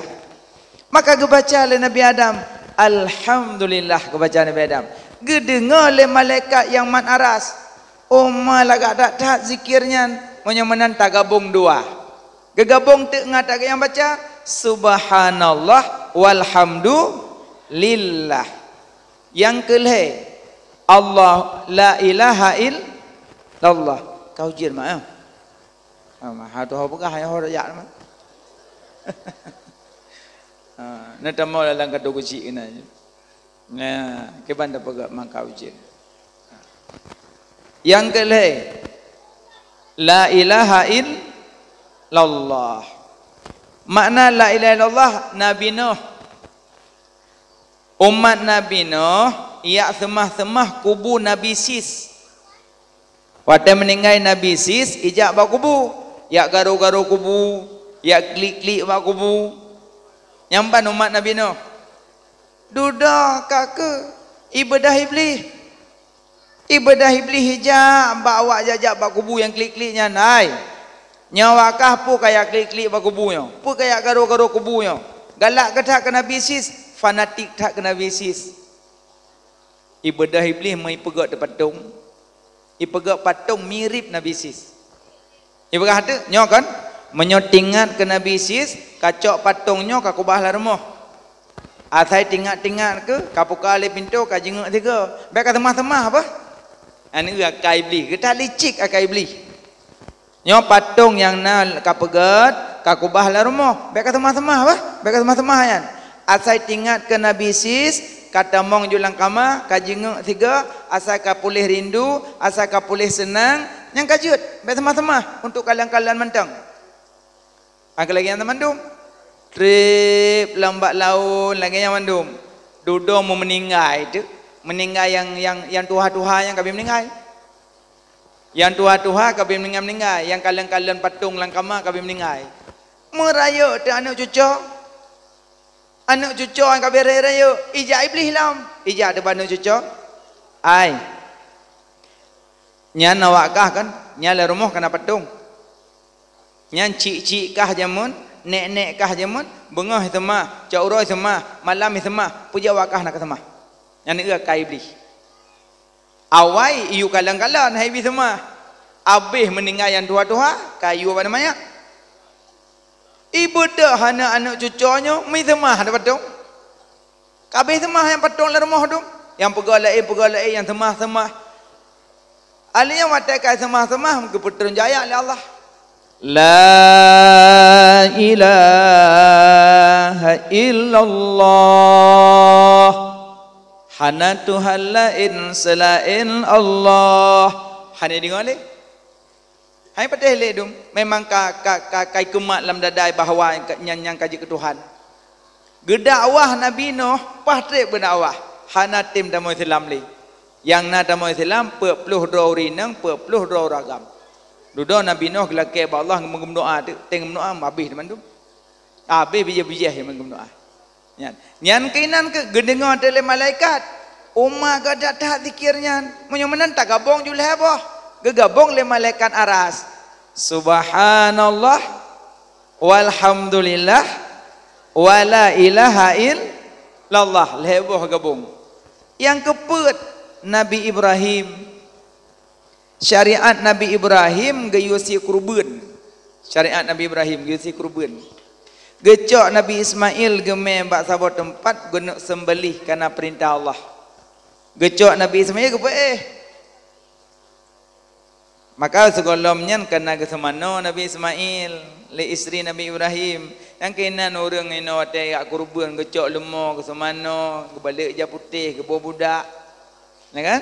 Maka geubaca lé Nabi Adam, "Alhamdulillah," geubaca Nabi Adam. Geudeungoe lé malaikat nyang mat aras, "Oh ma lagak that-that zikir nyan, meunyoe meunan tagabong dua." Geugabong teuk ngon nyang baca, "Subhanallah walhamdulillah." Nyang keulhèe, Allah, la ilaha illallah. Ka ujeuen mak, eh? Ha, mah, ha, tu ho peugah, ho jak mak. Ha, na tamong dalam kadu keuchik keunan. Nah, kiban tapeugah mangka ujeuen. Nyang keulhèe, la ilaha illallah. Makna la ilaha illallah, Nabi Nuh. Umat Nabi Nuh, jak seumah-seumah kubu Nabi Sis. Watèe meuninggai Nabi Sis, ijak bak kubu, jak garo-garo kubu, jak klik-klik bak kubu. Nyan ban umat Nabi Nuh. Dudoe ka keuh ibeudah Iblih. Ibeudah Iblih ijak bak awak jak-jak bak kubu nyang klik-klik nyan, hai. Nyoe wakah peue kajak klik-klik bak kubu nyoe? Peue kajak garo-garo kubu nyoe? Galak keu that keu Nabi Isis, fanatik that keu Nabi Isis. Ibeudôh Iblih meu ipeugét teu patong. Ipeugét patong mirip Nabi Isis. Ipeugah teu, nyoe kan? Meunyoe tingat keu Nabi Isis, kacok patong nyoe kakubah lam rumoh. Asai tingat-tingat keu, kapuka lé pintoe, kajingeuk sigoe. Bék kaseumah-seumah beh. Aneuëk akai Iblih, geuta licik akai Iblih. Nyoe patong nyang na kapeugét, kakubah lam rumoh. Bék kaseumah-seumah beh, bék kaseumah-seumah nyan. Asai tingat keu Nabi Isis, katamong ju lam kama, kajingeuk sigoe, asai kapuléh rindu, asai kapuléh seunang, nyang kajeuet, bék seumah-seumah untuk kalon-kalon mantong. Akai lagée nyan teumandum. Treb lam bak laôt lagée nyan mandum. Dudoe meumeuninggai teuk. Meuninggai nyang, nyang, nyang tuha-tuha nyang ka abéh meuninggai. Nyang tuha-tuha ka abéh meuninggai-meuninggai, nyang kalon-kalon patong lam kama ka abéh meuninggai. Meurayeuk teuk aneuëk cucoe. Aneuëk cucoe nyang ka abéh rayeuk-rayeuk, ijak Iblih lom. Ijak teuh bak aneuëk cucoe. Ai. Nyan awak kah kan, nyan lam rumoh ka na patong. Nyan cik-cik kah jameun, nek-nek kah jameun, beungoh seumah, cot uroe seumah, malam seumah, peue jak awak kah na kaseumah. Nyan eu akai Iblih. Awai iyue kalon-kalon hai Iblih seumah. Abéh meuninggai nyang tuha-tuha, kayue bak manyak. Ibeudôh hana aneuëk cucoe nyoe meuseumah teu patong. Ka abéh seumah nyang patong lam rumoh tu. Nyang peugah laén, peugah laén, nyang seumah-seumah. Alheuh nyan watée ka seumah-seumah, geupeutreun jaya lé Allah. La ilaha illallah. Hana Tuhan laén seulaén Allah. Hana deungoe lé. Hai patéh lé dum, memang ka, ka, ka, ka ikeumat lam dadai bahwa nyan, nyan ka jeuet keu Tuhan. Geudakwah Nabi Nuh, paih treb geudakwah, hana tem tamong Islam lé. Nyang na tamong Islam, peuet ploh droe ureuëng inong, peuet ploh droe ureuëng agam. Dudoe Nabi Nuh geulakée bak Allah, geumeudoá, teuk, teuk geumeudoá, habéh teumandum. Habéh bijéh-bijéh nyang geumeudoá. Nyan, nyan keunan keu geudeungoe teuh lé malaikat. Umat gata that zikir nyan. Meunyoe meunan tagabong ju lhée boh. Geugabong lé malaikat aras. Subhanallah, walhamdulillah, wala ilaha illallah. Lhée boh gabong. Nyang keupeuet Nabi Ibrahim. Syariat Nabi Ibrahim geuyue sie keureubeuen. Syariat Nabi Ibrahim geuyue sie keureubeuen. Geucok Nabi Ismail geumé bak saboh teumpat geuneuk seumbelih kareuna peurintah Allah. Geucok Nabi Ismail geupeuéh. Maka sigohlom nyan ka na geuseumanoe Nabi Ismail lé istri Nabi Ibrahim. Nyang keunan ureuëng inoe watée jak keureubeuen geucok leumo geuseumanoe, geubalek ija putéh, geuboh budak. Ya kan?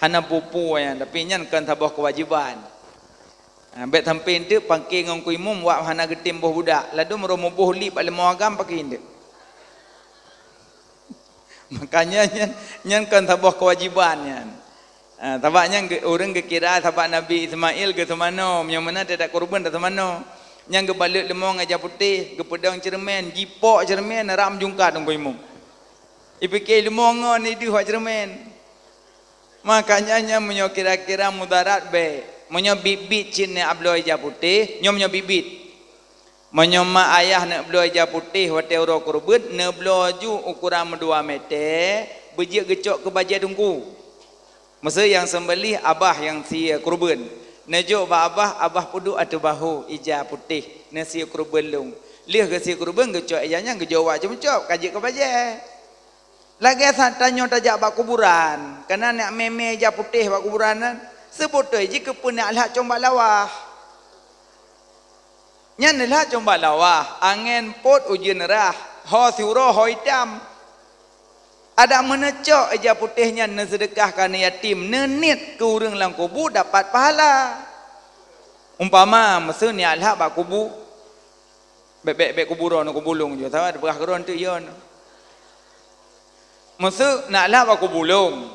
Hana peue-peue nyan, tapi nyan kon saboh keuwajéban. Ha, bék sampoe teuk pangke ngon ku imum wak hana geutem boh budak, ladôm roh muboh lieb bak leumo agam pangke teuk. Makanya nyan, nyan kon saboh keuwajéban nyan. Ha, sabab nyan geu-, ureuëng geukira sabab Nabi Ismail geuseumanoe, meunyoe meunan teuh dak keureubeuen taseumanoe. Nyan geubalek leumo ngon ija putéh, geupeudong ceureumen, jipok ceureumen, ram jungkat ngon ku imum. Ipike leumo ngon ideuh bak ceureumen. Makanya nyan meunyoe kira-kira mudarat bék. Meunyoe biet-biet cit neubloe ija putéh, nyoe meunyoe biet-biet. Meunyoe mak ayah neubloe ija putéh watée uroe keureubeuen, neubloe ju ukuran meudua mete, beujeuet geucok keu bajée teungku. Meuseu nyang seumbelih abah nyang sie keureubeuen. Neujok bak abah, abah peuduek ateueh bahô ija putéh, neusie keureubeuen lôn. Lheueh geusie keureubeuen geucok ija nyan geujok bak ceumeucok, ka jeuet keu bajée. Lagée that tanyoe tajak bak kuburan, kana neuk mé-mé ija putéh bak kuburan nyan, seubeutôi jih keupeue neulhak cong bak lawah. Nyan neulhak cong bak lawah, angén pot ujeuen rhah, ho siuroe ho itam. Adak meuneucok ija putéh nyan neuseudeukah keu aneuk yatim, neuniet keu ureuëng lam kubu dapat pahala. Umpama, meuseu neulhak bak kubu, Bék, bék, bék kubu droeneuh, kubu lôn ju. Saban teupeugah keu droeneuh teuk yo. Meuseu neulhak bak kubu lôn.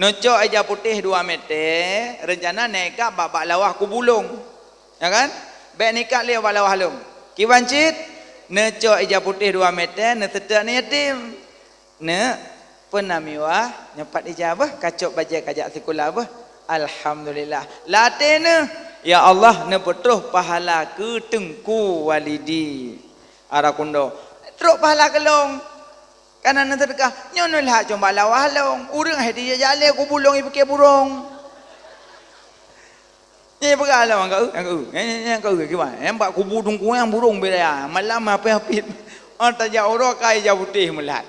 Neucok ija putéh dua mete, reuncana neuikat bak, bak lawah kubu lôn. Ya kan? Bék neuikat lé bak lawah lôn. Kiban cit, neucok ija putéh dua mete, neuseutôt aneuk yatim. Neuk, peue na meuwah, nyoe pat ija beuh, kacok bajée kajak sikula beuh. Alhamdulillah. Lam até neuh, Ya Allah, neupeutroh pahala keu Teungku Walidi. Ara kundo, trok pahala keu lôn. Kana neuseudeukah, nyoe neulhat cuma lawah lôn. Ureuëng hai dijak lé kubu lôn ipiké burông. Nyan peugah lom, "Angka eu, angka eu. Nyan, nyan, nyan angka eu, kiban. Nyan bak kubu Teungku nyang burông beda ya. Malam hapit-hapit." Oh, tajak uroe ka ija putéh meulat.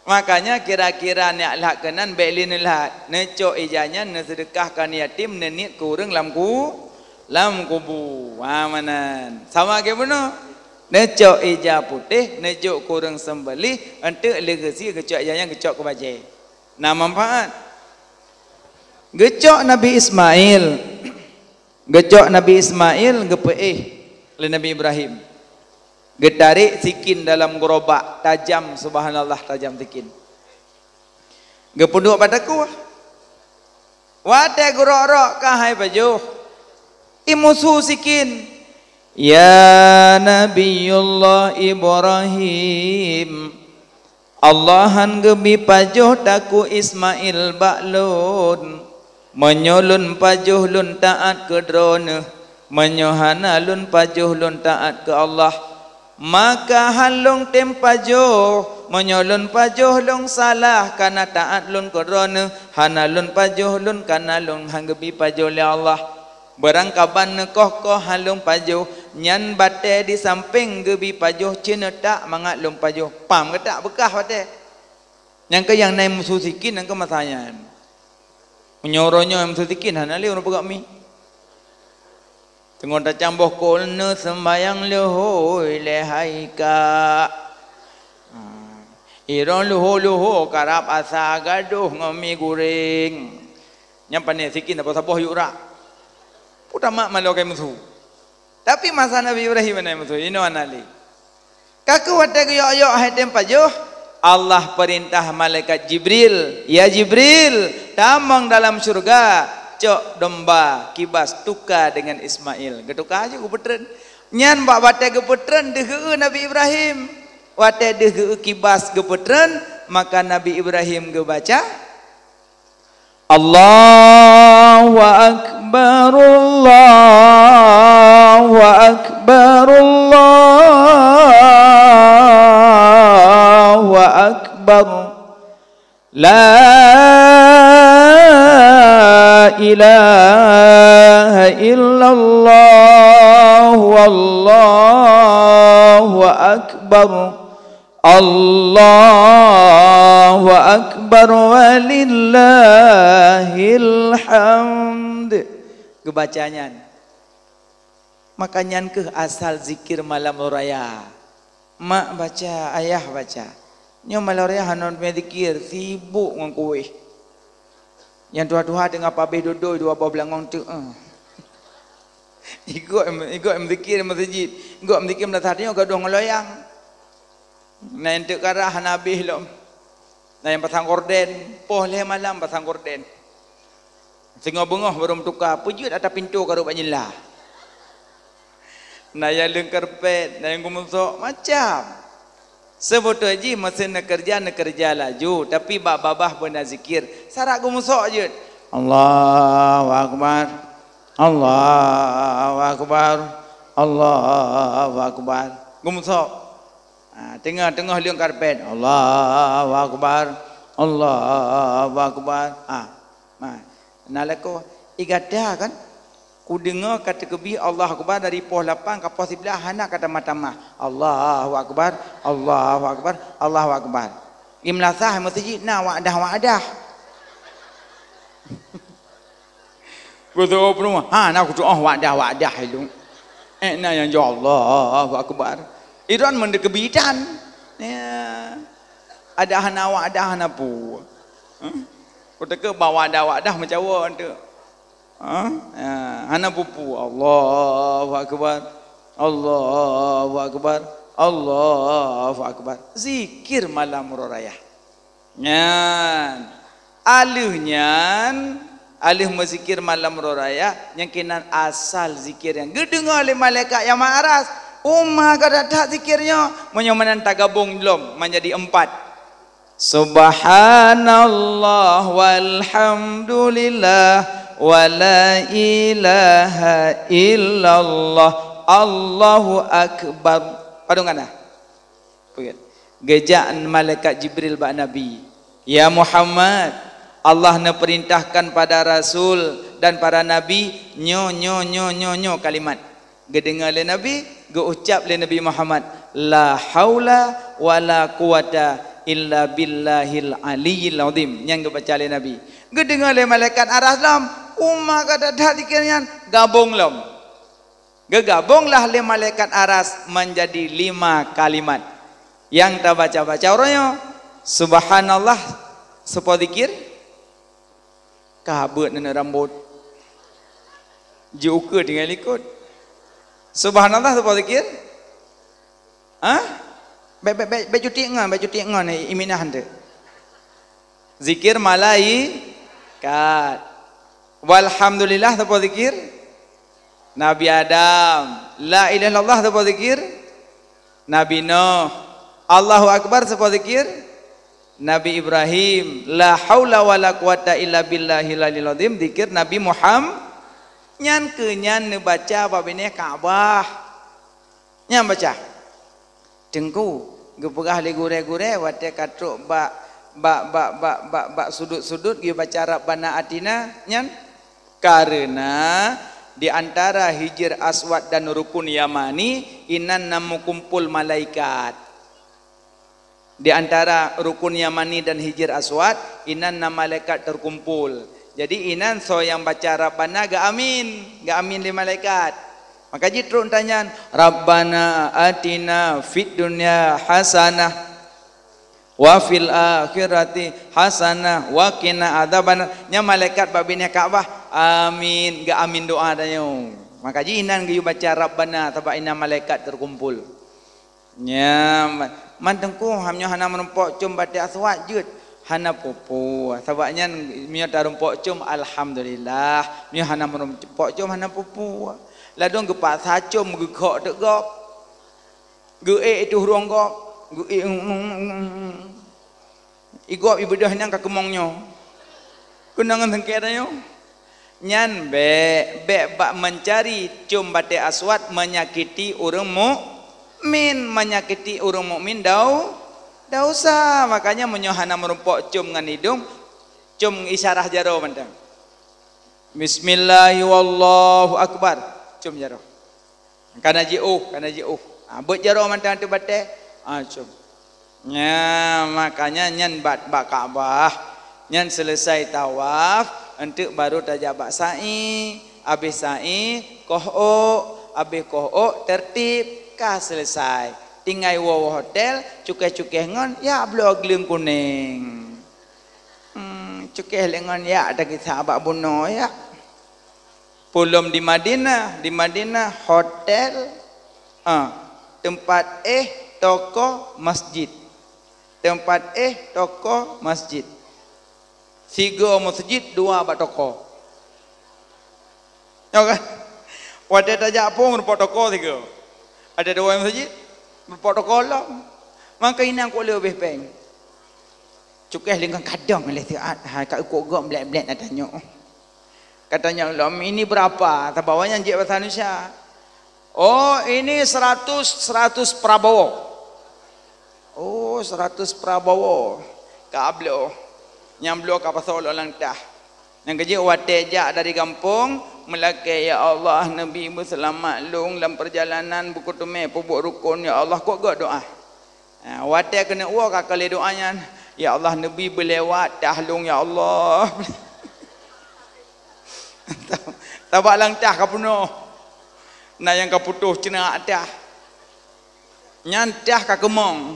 Makanya kira-kira nyak lhat keunan bék lé neulhat. Neucok ija nyan neuseudeukah keu yatim, neuniet keu ureuëng lam ku, lam kubu. Ha, meunan. Sama lagée bunoe. Neucok ija putéh, neujok keu ureuëng seumbeuléh, eunteuk lé geusie geucok ija nyan geucok keu bajée. Na manfaat. Geucok Nabi Ismail. Geucok Nabi Ismail geupeuéh lé Nabi Ibrahim. Geutarek sikin dalam geurobak, tajam, subhanallah, tajam sikin. Geupeuduek bak takue. Watée geurok-rok ka hai pajoh, imusu sikin, "Ya Nabiullah Ibrahim, Allah han geubi pajoh takue Ismail bak lôn. Meunyoe lôn pajoh lôn taát keu droeneuh, meunyoe hana lôn pajoh lôn taát keu Allah, maka han lôn tem pajoh. Meunyoe lôn pajoh lôn salah, kana taát lôn keu droeneuh, hana lôn pajoh lôn kana lôn han geubi pajoh lé Allah." Beurangkaban neukoh-koh han lôn pajoh, nyan batée di sampéng geubi pajoh ceuneutak mangat lôn pajoh. Pam geutak beukah watée. Nyang keu nyang na imusu sikin nyang keu masa nyan. Meunyoe uroe nyoe imusu sikin hana lé ureuëng peugah mi. Teungoh tacamboh kon neuseumbayang leuhôi lé hai kak. Ha. Irong leuho-leuho karab asa gadoh ngon mi guréng. Nyang pané sikin saboh-saboh yue rak. Peue tamat maloe keu musu. Tapi masa Nabi Ibrahim hana musu, inoe hana lé. Ka kheueh watée geuyok-yok hai tem pajoh, Allah peurintah malaikat Jibril, "Ya Jibril, tamong dalam syeuruga, cok domba kibas tuka deungon Ismail." Geutuka jih geupeutreun. Nyan bak watée geupeutreun deuh geu Nabi Ibrahim. Watée deuh geu kibas geupeutreun, maka Nabi Ibrahim geubaca, Allahu akbar, Allahu akbar, Allahu akbar. La ilaha illallah, wallahu akbar. Allahu akbar walillahil hamd. Geubaca nyan. Maka nyan kheueh asal zikir malam raya. Mak baca, ayah baca. Nyoe malam raya hana mé zikir, sibuk ngon kueh. Nyang tuha-tuha teungoh pabéh dodoi dua boh beulangong teuk, eh. Igoe, igoe meuzikir meuseujid. Igoe meuzikir meulasah nyoe gadoh ngon loyang. Na nyang teuk karah hana habéh lom. Na nyang pasang gorden, poh lhée malam pasang gorden. Singoh beungoh barô meutuka, peujeuet ata pintoe karot bak jendela. Na nyang leung karpet, na nyang geumusok, macam. Seubeutôi jih meusén neukeureuja, neukeureuja laju, tapi bak babah beuna zikir, sarak geumusok jeuet. Allahu akbar. Allahu akbar. Allahu akbar. Geumusok. Ha, teungoh-teungoh leung karpet. Allahu akbar. Allahu akbar. Ha, ma, na lakoe, "Ih gata kan? Kudeungoe ka teukeubih Allahu akbar dari poh lapan ka poh siblaih hana ka tamah-tamah. Allahu akbar, Allahu akbar, Allahu akbar." Di meulasah meuseujid na wa'dah-wa'dah. Beutôi peurumoh, ha, na kutu'oh wa'dah-wa'dah ilong. Eh, na nyang jaweueb, Allahu akbar. Idon meundeukeubitan. Ya. Ada hana wa'dah hana pu. Huh? Kuteuka bak wa'dah-wa'dah meucawa tu. Ha? Ya, hana pupu. Allahu akbar. Allahu akbar. Allahu akbar. Zikir malam uroe raya. Nyan. Aleuh nyan, aleuh meuzikir malam uroe raya, nyang keunan asal zikir nyan. Geudeungoe lé malaikat nyang meuaras, uma gata that zikir nyoe, meunyoe meunan tagabong lom manjadi empat. Subhanallah walhamdulillah Wa la ilaha illallah. Allahu akbar. Padum kana? Peugét. Geujak malaikat Jibril bak Nabi, "Ya Muhammad, Allah neupeurintahkan pada Rasul dan para Nabi nyoe, nyoe, nyoe, nyoe, nyoe kalimat." Geudeungoe lé Nabi, geuucap lé Nabi Muhammad, "La haula wa la quwata illa billahil aliyyil azim." Nyan geubaca lé Nabi. Geudeungoe lé malaikat aras lom, "Uma ka that-that zikir nyan, gabong lom." Geugabonglah lé malaikat aras manjadi lima kalimat. Nyang tabaca-baca uroe nyoe, "Subhanallah," soe po zikir? Ka beuet nenek rambot. Jiukeue tinggai likot. "Subhanallah," soe po zikir? Hah? Bèk, bèk, bèk, bèk cuti ngon, bèk cuti ngon, eh, iminah ente. Zikir malaikat. Walhamdulillah, soe po zikir? Nabi Adam. La ilaha illallah, soe po zikir? Nabi Nuh. Allahu Akbar, soe po zikir? Nabi Ibrahim. La haula wala quwata illa billahil aliyil azim, zikir Nabi Muhammad. Nyan keuh nyan neubaca bak binéh Ka'bah. Nyan baca. Teungku, geupeugah lé gurèe-gurèe watèe ka trok bak, bak, bak, bak, bak, bak sudut-sudut geubaca Rabbana Atina, nyan. Kareuna di antara Hijir Aswad dan Rukun Yamani, inan na meukumpul malaikat. Di antara Rukun Yamani dan Hijir Aswad, inan na malaikat teukumpul. Jadi, inan soe nyang baca Rabbana geuamin, geuamin lé malaikat. Maka jitrok tanyan, "Rabbana atina fid dunya hasanah wa fil akhirati hasanah wa qina adzabannar." Nyan malaikat bak binéh Ka'bah, amin, geuamin doa tanyoe. Maka jinan geuyue baca Rabbana, sabab inan malaikat teukumpul. Nyan, man teungku, ham nyoe hana meurumpok com batèe aswad jeuet, hana peue-peue. Sabab nyan meunyoe tarumpok com, alhamdulillah. Meunyoe hana meurumpok com, hana peue-peue. Ladôm geupaksa com geukhok teuk gob. Geuék itu hurông gob. Geuék, igob ibeudôh nyan ka keumong nyoe. Keunong ngon sengkét nyoe. Nyan bèk, bèk bak meucari com batèe aswad menyakiti ureueng mukmin, menyakiti ureueng mukmin dau-, dosa. Makanya meunyoe hana meurumpok com ngon idông, com isyarah jaroe mantong. Bismillahirrahmanirrahim. Wallahu akbar. Com jaroe. Kana jiôh, kana jiôh. Ha, beuet jaroe mantong ateueh batèe. Ha, com. Nya, makanya nyan bak, bak Ka'bah. Nyan seuleusai tawaf, enteuk baru tajak bak sa'i. Abéh sa'i, koh ôk. Abéh koh ôk, tertib. Ka seuleusai. Tinggai woe-woe hotel, cukéh-cukéh ngon, jak bloe gleueng kunéng. Hmm, cukéh lé ngon jak, tagisa bak bunoe jak. Peulom di Madinah, di Madinah hotel, ah, teumpat éh, toko, masjid. Teumpat éh, toko, masjid. Sigoe masjid, dua bak toko. Nyo kan? Watèe tajak phôn, rumpok toko sigoe. Ada dua masjid, rumpok toko lom. Maka inan kok leubeh péng. Cukéh lé ngon kadong lé siat, ha, ka eukôt gob blét-blét na tanyoe. Ka tanyong lom, "Ini berapa?" Tabawa nyan jeuet bahasa Indonesia. "Oh, ini seratus, seratus Prabowo." "Oh, seratus Prabowo." Ka bloe. Nyang bloe ka pasoe lom lam tah. Nyang keujeuet watèe jak dari gampông, meulakèe, "Ya Allah, neubi beuseulamat lôn lam peurjalanan, beukeuteumé peubuet rukon, ya Allah," kok göt doa. Ha, watèe keuneuk woe ka kali doa nyan, "Ya Allah, neubi beulewat tah lôn, ya Allah." Sabab lam tah ka peunoh. Na nyang ka putôh ceunak tah. Nyan tah ka keumong.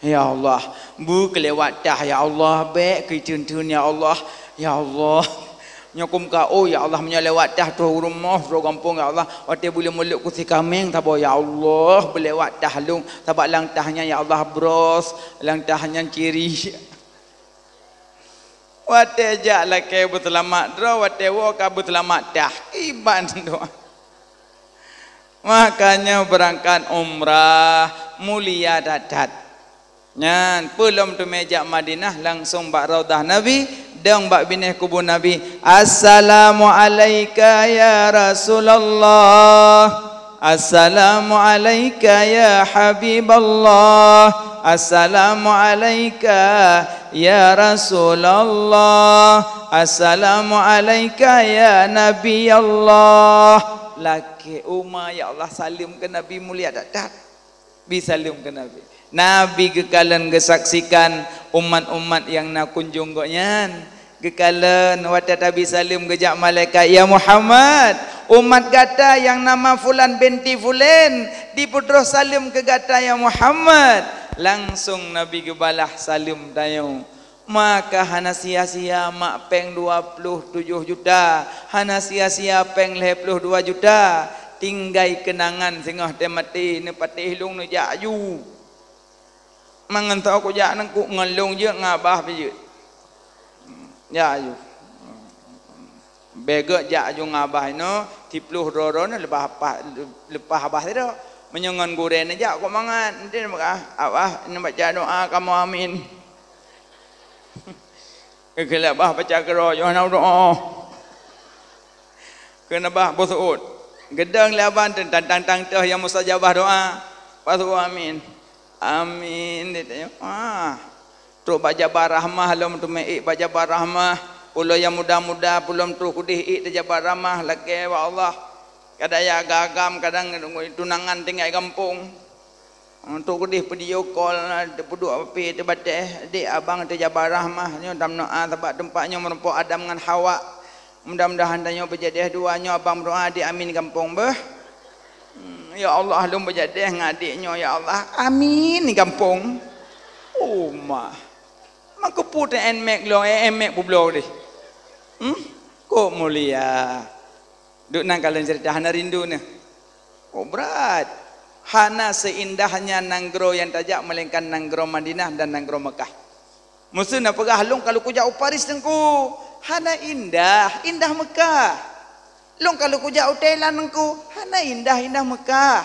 "Ya Allah, beukeulewat tah, ya Allah, bèk keu teun-teun, ya Allah, ya Allah." Nyoe kum ka, "Oh, ya Allah, meunyoe lewat tah troh u rumoh, troh gampông, ya Allah, watèe buleuen mulok kusi kaméng saboh, ya Allah, beulewat tah lôn, sabab lam tah nyan, ya Allah, bros, lam tah nyan ciri." Watèe jak lakèe beuseulamat droe, watèe woe ka beuseulamat tah. Kiban doa. Makanya beurangkat umrah mulia that-that. Nyan, peulom teumé jak Madinah, langsong bak Raudhah Nabi, Dong bak binéh kubu Nabi, "Assalamu alaika ya Rasulullah. Assalamu alaika ya Habiballah. Assalamu alaika ya Rasulullah. Assalamu alaika ya Nabi Allah." Lakée uma, ya Allah, saleuem keu Nabi mulia that-that. Bi saleuem keu Nabi. Nabi geukalon geusaksikan umat-umat nyang na kunjong gobnyan. Geukalon watée tabi saleuem geujak malaikat, "Ya Muhammad, umat gata nyang nama fulan binti fulan, dipeutroh saleuem keu gata ya Muhammad." Langsong Nabi geubalah saleuem tanyoe. Maka hana sia-sia mak péng dua ploh tujoh juta, hana sia-sia péng lhée ploh dua juta, tinggai keunangan singoh teumaté neupatéh lông neujak aju. Mangan tho kujak nangkuk ngon lông jeuet ngon abah pih jeuet. Jak aju. Beugét jak aju ngon abah inoe, siploh droe-droe nyoe leupah abah, leupah abah sidroe. Meunyoe ngon gurée neujak kok mangat, enti neupeugah, "Abah, neubaca doa kamoe amin." Keu lheueh abah baca keudroe, yoh na doa. Keu abah boh seuôt. Geudong lé abah teuntang-tang teuh nyang mustajabah doa. Boh seuôt amin. Amin, di tanyoe. Ah. Trok bak Jabal Rahmah lom teumé ék bak Jabal Rahmah. Pulo nyang muda-muda, pulo trok keudeh ék di Jabal Rahmah, lakée bak Allah. Kadang ya agam-agam, kadang tunangan tinggai gampông. Untuk keudeh video call, teupeudok api teubatée, "Dek, abang teu Jabal Rahmah, nyoe tameudoa sabab teumpat nyoe meurumpok Adam ngon Hawa." Mudah-mudahan tanyoe beujadeh dua nyoe abang meudoa di amin gampông beuh. Hmm, ya Allah, lôn beujadeh ngon adek nyoe ya Allah. Amin gampông. Oh mah. Maka pu teu en mek lôn, en mek publoe deh. Hmm? Kok mulia. Duk nan kalon cerita hana rindu neh. Oh berat. Hana seindah nyan nanggroe nyang tajak melainkan nanggroe Madinah dan nanggroe Mekah. Meuseu na peugah lôn ka lheueh kujak u Paris teungku, hana indah, indah Mekah. Lôn ka lheueh kujak u Thailand teungku, hana indah, indah Mekah.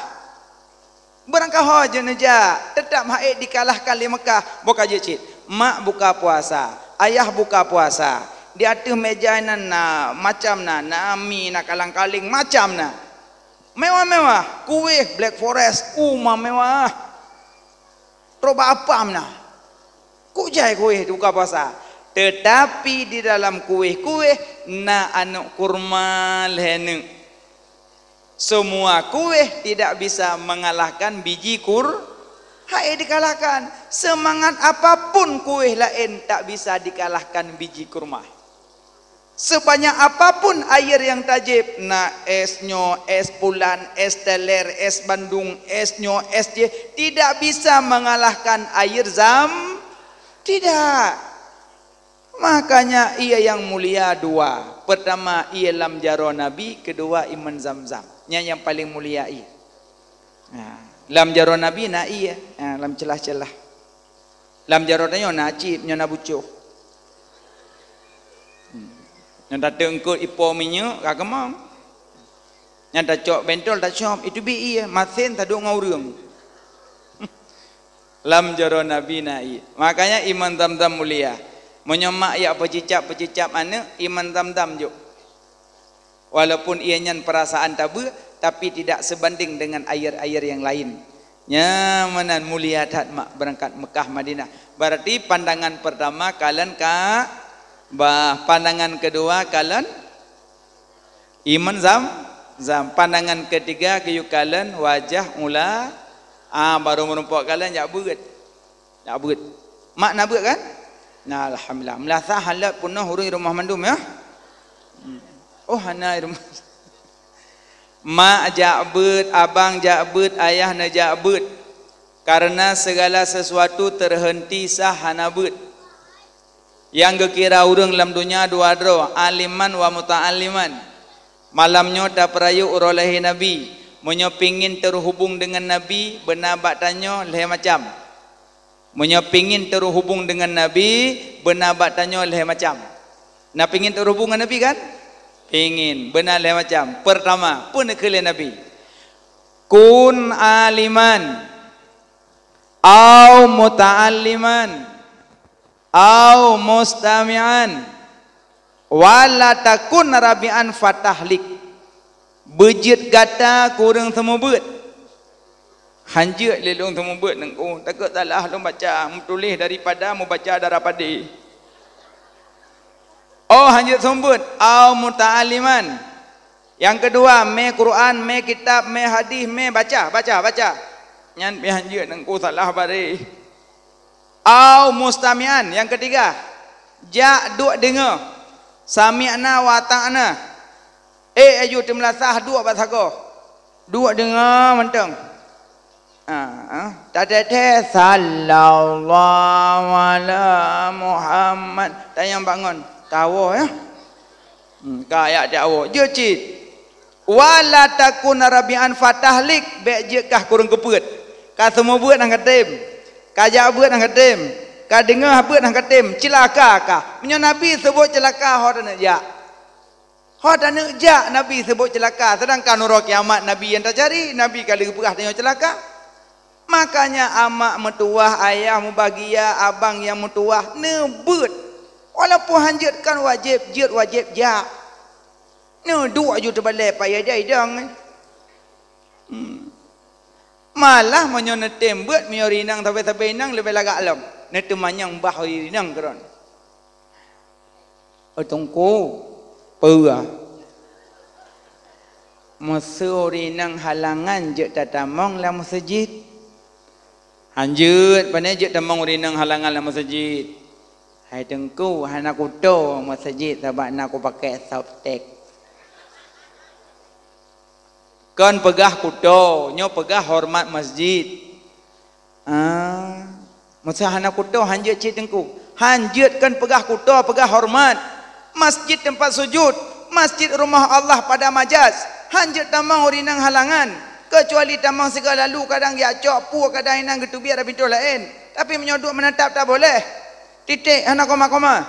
Beurangkaho jeuet neujak, teutap han ék dikalahkan lé Mekah. Boh ka jeuet cit, mak buka puasa, ayah buka puasa. Di ateueh meja nan na macam na, na mi, na kalang-kaling, macam na. Mewah-mewah, kueh Black Forest, uma mewah. Trok bak apam na. Kok jai kueh buka puasa. Tetapi di dalam kueh-kueh na aneuk kurma lhée neuk. Semua kueh tidak bisa mengalahkan biji kur-, han ék dikalahkan. Semangat apapun kueh laén tak bisa dikalahkan biji kurma. Sebanyak apapun air yang tajép, na es nyoe, es pulan, es teler, es bandung, es nyoe, es jih, tidak bisa mengalahkan air zam-, tidak. Makanya ie nyang mulia dua. Pertama, ie lam jaroe Nabi, kedua, iman zam-zam. Nyan nyang paling mulia ie. Nah, lam jaroe Nabi na ie, nah, lam celah-celah. Lam jaroe tanyoe na cit, nyoe na bucoh. Hmm. Nyang tateungkot ipo minyeuk ka keumong. Nyang tacok bentol tacop, itu bi ie, masen taduek ngon ureueng. Lam jaroe Nabi na ie. Makanya iman zam-zam mulia. Meunyoe mak yak peucicap-peucicap aneuk, iman zam-zam jok. Walaupun ie nyan perasaan tabeuek, tapi tidak sebanding dengan air-air yang lain. Nya meunan mulia that mak beurangkat Mekah Madinah. Berarti pandangan pertama kalon Ka'bah, pandangan kedua kalon iman zam-zam, pandangan ketiga geuyue kalon wajah ula, ah, baru meurumpok kalon jak beuet. Jak beuet. Mak na beuet kan? Na, alhamdulillah. Meulasah halat peunoh ureueng rumoh mandum ya. Hmm. Oh, hana rumoh. Mak jak beuet, abang jak beuet, ayah neujak beuet. Karena segala sesuatu terhenti sah hana beuet. Nyang geukira ureueng lam donya dua droe, aliman wa muta'alliman. Malam nyoe tapeurayeuk uroe lahé Nabi. Meunyoe pingin teuhubong deungon Nabi, beuna bak tanyoe lhée macam. Meunyoe pingin teuhubong deungon Nabi, beuna bak tanyoe lhée macam. Na pingin teuhubong ngon Nabi kan? Pingin, beuna lhée macam. Peue neukheun lé Nabi? Kun aliman, au muta'alliman, au mustami'an, Wala takun rabi'an fatahlik. Beujeuet gata kureueng seumeubeuet. Hanjeuet lé lôn seumeubeuet Teungku, takot salah lôn baca, meutuléh daripada mubaca darah padé. Oh, hanjeuet seumeubeuet, au muta'alliman. Nyang keudua, mé Quran, mé kitab, mé hadih, mé baca, baca, baca. Nyan pih hanjeuet Teungku, salah bareh. Au mustami'an, nyang keutiga, jak duek deungoe, sami'na wa ata'na. Eh, aju teumeulasah duek bak sagoe. Duek deungoe mantong. Ah, ah. Tateuthée, "Sallallahu ala Muhammad." Tanyong bangon. Tawoe, ya. Hmm, ka ayat tiap awak. Jeuet cit. Wala takun rabi'an fatahlik, bék jeuet kah kureueng keupeuet. Ka seumeubeuet nyang ka tem. Ka jak beuet nyang ka tem. Ka deungoe beuet nyang ka tem. Ceulaka kah. Meunyoe Nabi seubut ceulaka, ho taneuk jak. Ho taneuk jak Nabi seubut ceulaka. Seudangkan uroe kiamat Nabi nyang tacari, Nabi ka lheueh peugah tanyoe ceulaka. Makanya amak meutuwah, ayah mubagia, abang nyang meutuwah, neubeuet. Walaupun hanjeuet kan wajéb, jeuet wajéb jak. Neuduek aju teubalée payah jai dong. Hmm. Malah meunyoe neutem beuet, meunyoe rinang sabe-sabe inong leubeh lagak lom. Neuteumanyong bah rinang keudroe. "Oh Teungku, peue?" "Meuseu ureueng inong halangan jeuet tatamong lam meuseujid." "Hanjeuet, pane jeuet tamong ureueng inong halangan lam meuseujid?" "Hai Teungku, hana kuto meuseujid sabab na kupakée softtek." "Kon peugah kuto, nyoe peugah horeumat masjid." "Ah, meuseu hana kuto hanjeuet cit Teungku." "Hanjeuet kon peugah kuto, peugah horeumat. Masjid teumpat sujud, masjid rumoh Allah pada majaz. Hanjeuet tamong ureueng inong halangan, keucuali tamong sigoe lalu kadang jak cok peue kadang inong geuteubiet lam pintoe laén. Tapi meunyoe duek meunatap taboléh. Titek, hana koma-koma."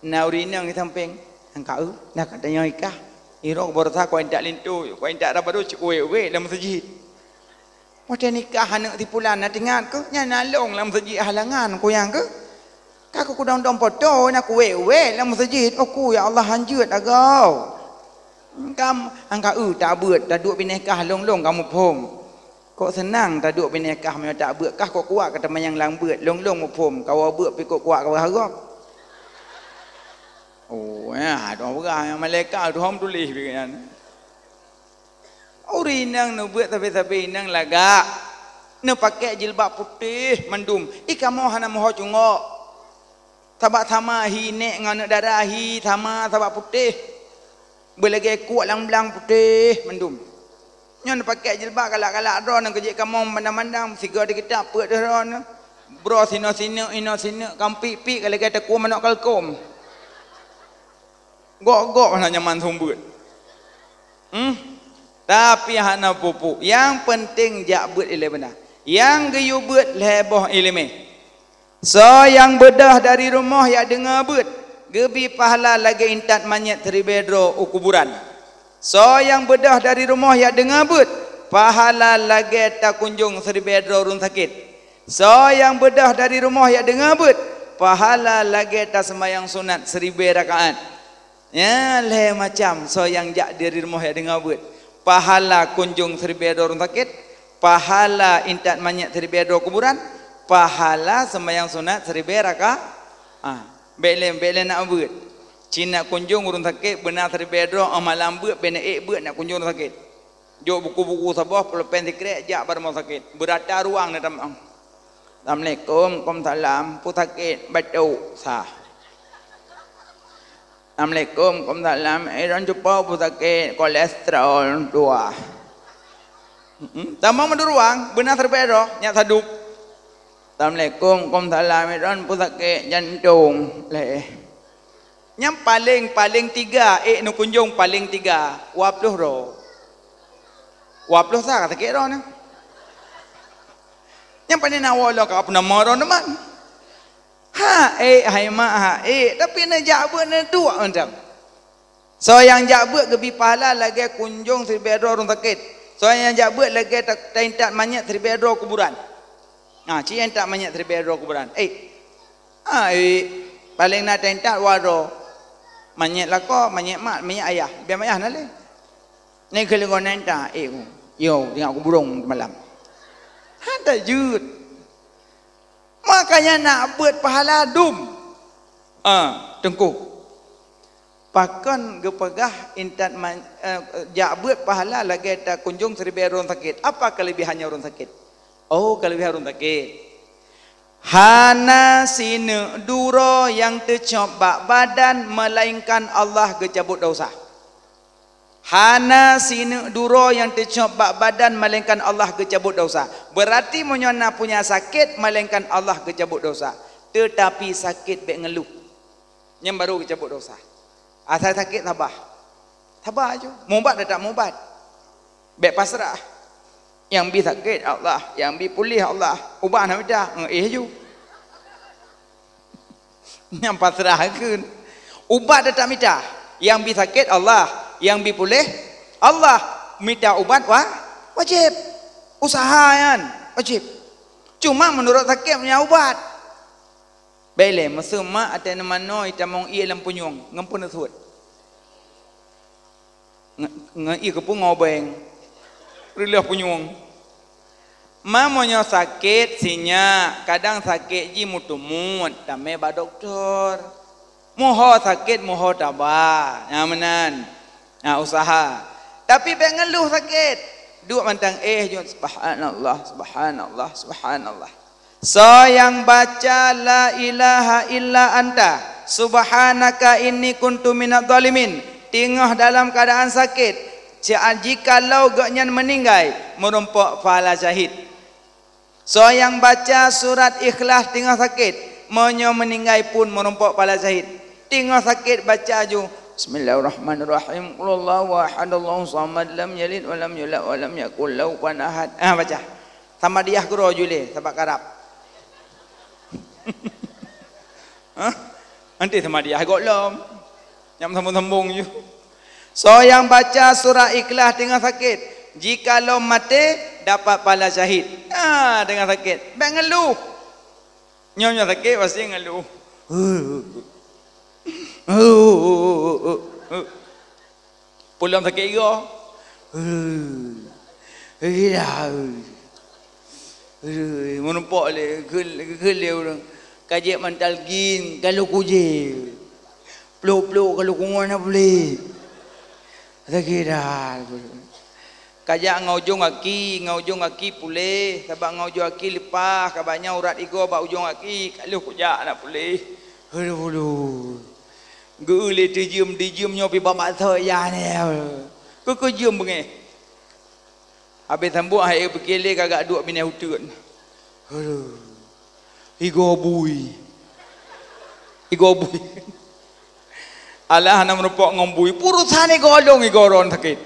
Na ureueng inong di sampéng, "Angka eu, na ka tanyong i kah. Irok baroesa kau intat linto, kau intat rabado cit uwék-uwék lam meuseujid. Watée nikah aneuk si pulan na teuingat keuh, nyan na lôn lam meuseujid halangan kuyang keuh. Ka kudong-dong poto na kuwék-uwék lam meuseujid. Oh ku, ya Allah, hanjeuet agoe." "Kam, angka eu, tabeuet, taduek binéh kah lôn-lôn kamoe phom." Kok seunang taduek binéh kah meunyoe tabeuet kah, kok kuat ka teumanyong lam beuet, lôn-lôn muphom, kawoe beuet pih kok kuat ka beuharab. Oh, ya, dua beurah nyang malaikat tu hom tuléh pih nyan. Ureueng inong neubeuet sabe-sabe inong lagak. Neupakée jilbab putéh mandum. I kamoe hana meuho cungok. Sabab sama hi nék ngon aneuk dara hi sama sabab putéh. Beulagée kuek lam blang putéh mandum. Nyoe neupakée jilbab galak-galak droeneuh keu jeuet kamoe mandang-mandang sigoe di kitab peuet deuh droeneuh. Broe sineuk-sineuk, inoe sineuk, kampik-pik ka lagée takue manok kalkom. Gok-gok hana nyaman seumeubeuet. Hmm? Tapi hana peue-peue. Nyang peunteng jak beuet ilée beuna. Nyang geuyue beuet lhée boh iéleumé. Soe nyang beudôh dari rumoh jak deungoe beuet, geubi pahala lagée intat manyét siribée droe u kuburan. Soe nyang beudôh dari rumoh jak deungoe beuet, pahala lagée takunjong siribée droe ureuëng sakét. Soe nyang beudôh dari rumoh jak deungoe beuet, pahala lagée taseumayang sunat siribée rakaat. Nyan lhée macam soe nyang jak dari rumoh jak deungoe beuet. Pahala kunjong siribée droe ureuëng sakét, pahala intat manyét siribée droe kuburan, pahala seumayang sunat siribée raka-, ah, bék lé, bék lé nak beuet. Ci nak kunjong ureuëng sakét beuna siribée droe, óh malam beuet bék na ék beuet nak kunjong ureuëng sakét. Jok buku-buku saboh, pulpen sikrek, jak bak rumoh sakét. Beurata ruang na tamong. Assalamualaikum, waalaikumsalam, peue sakét, batuk, sah. Assalamualaikum, waalaikumsalam, eh, droen cupo peue sakét, kolesterol, dua. Hmm, tamong meudua ruang, beuna siribée droe, nyak sadub. Assalamualaikum, waalaikumsalam, eh, droen peue sakét, jantong, lhée. Nyang paleng-paleng tiga, ék neukunjong paleng tiga, dua ploh droe. Dua ploh sa ka sakét droeneuh. Nyang paleng na woe lom ka peunamoe droeneuh man. Ha ék, hai mak, ha ék, tapi neujak beuet neuduek mantong. Soe nyang jak beuet geubi pahala lagée kunjong siribée droe ureuëng sakét. Soe nyang jak beuet lagée ta-, taintat manyét siribée droe kuburan. Ha, ci intat manyét siribée droe kuburan. Ék. Ha, ék. Paleng na taintat dua droe. Manyét lakoe, manyét mak, manyét ayah. Leubeh manyét ayah na lé. Nyan keuh leugon nyan ta, eh, yo, teuingat kuburong malam. Hana jeuet. Makanya nak beuet pahala dum. Ah, teungku. Pakon geupeugah intat man-, eh, jak beuet pahala lagée takunjong siribée ureuëng sakét. Apa keuleubiehannya ureuëng sakét? Oh, keuleubiehan ureuëng sakét. Hana sineuk duro nyang teucok bak badan, melainkan Allah geucabot desya. Hana sineuk duro nyang teucok bak badan, melainkan Allah geucabot desya. Beurati meunyoe na punya sakét, melainkan Allah geucabot desya. Teutapi sakét bék ngeuluh. Nyan barô geucabot desya. Asai sakét, sabar. Sabar aju. Mubat, teutap mubat. Bék pasrah. Nyang bi sakét Allah, nyang bi puléh Allah. Ubat hana mita, ngeuéh aju. Nyang pasrah kheun. Ubat teutap mita. Nyang bi sakét Allah, nyang bi puléh Allah. Mita ubat wa-, wajéb. Usaha nyan wajéb. Cuma meunurot sakét nyan ubat. Bék lé, meuseu mak ateueh neumanoe itamong ié lam punyueng, ngon peue neusuet? Nge-, ngon ié keupeue, ngon obeng? Reuleueh punyueng. Ma meunyoe sakét sinyak, kadang sakét jih meuteumut, tamé bak dokto. Meuho sakét, meuho taba. Nyang meunan. Nah, usaha. Tapi bék ngeuluh sakét. Duek mantong éh jeuet, "Subhanallah, subhanallah, subhanallah." Soe nyang baca la ilaha illa anta, subhanaka inni kuntu minadh dhalimin, teungoh dalam keuadaan sakét, jikalau gobnyan meuninggai, meurumpok pahala syahid. Soe nyang baca surat Ikhlas teungoh sakét, meunyoe meuninggai pun meurumpok pahala syahid. Teungoh sakét baca aju, "Bismillahirrahmanirrahim. Qul huwallahu ahad, Allahu samad, lam yalid wa lam yulad wa lam yakul lahu kufuwan ahad." Ah, baca. Samadiyah keudroe ju lé, sabab karab. Hah? Nanti samadiyah gohlom. Nyang sambung-sambung ju. Soe nyang baca surat Ikhlas teungoh sakét, jikalau maté, dapat pahala syahid. Ah, teungoh sakét. Bék ngeuluh. Nyoe nyang sakét pasti ngeuluh. Peue lom sakét igoe. Meurumpok lé, geukheun lé ureuëng. Ka jeuet mantal gin, ka lheueh kujéh. Plôk-plôk ka lheueh kungon na puléh. Sakét that. Ka jak ngon ujong gaki, ngon ujong gaki puléh, sabab ngon ujong gaki leupah, ka banyak urat igoe bak ujong gaki, ka lheueh kujak na puléh. Aduh, aduh. Geu lé teujeuem, teujeuem nyoe pi bak baksoe ya nyoe. Keu keu jeuem beungéh. Habéh sambot hai pike lé ka gak duek binéh uteuen. Aduh. Igoe bui. Igoe bui. Alah hana meurumpok ngon bui. Peurusan igoe lôn igoe droen sakét.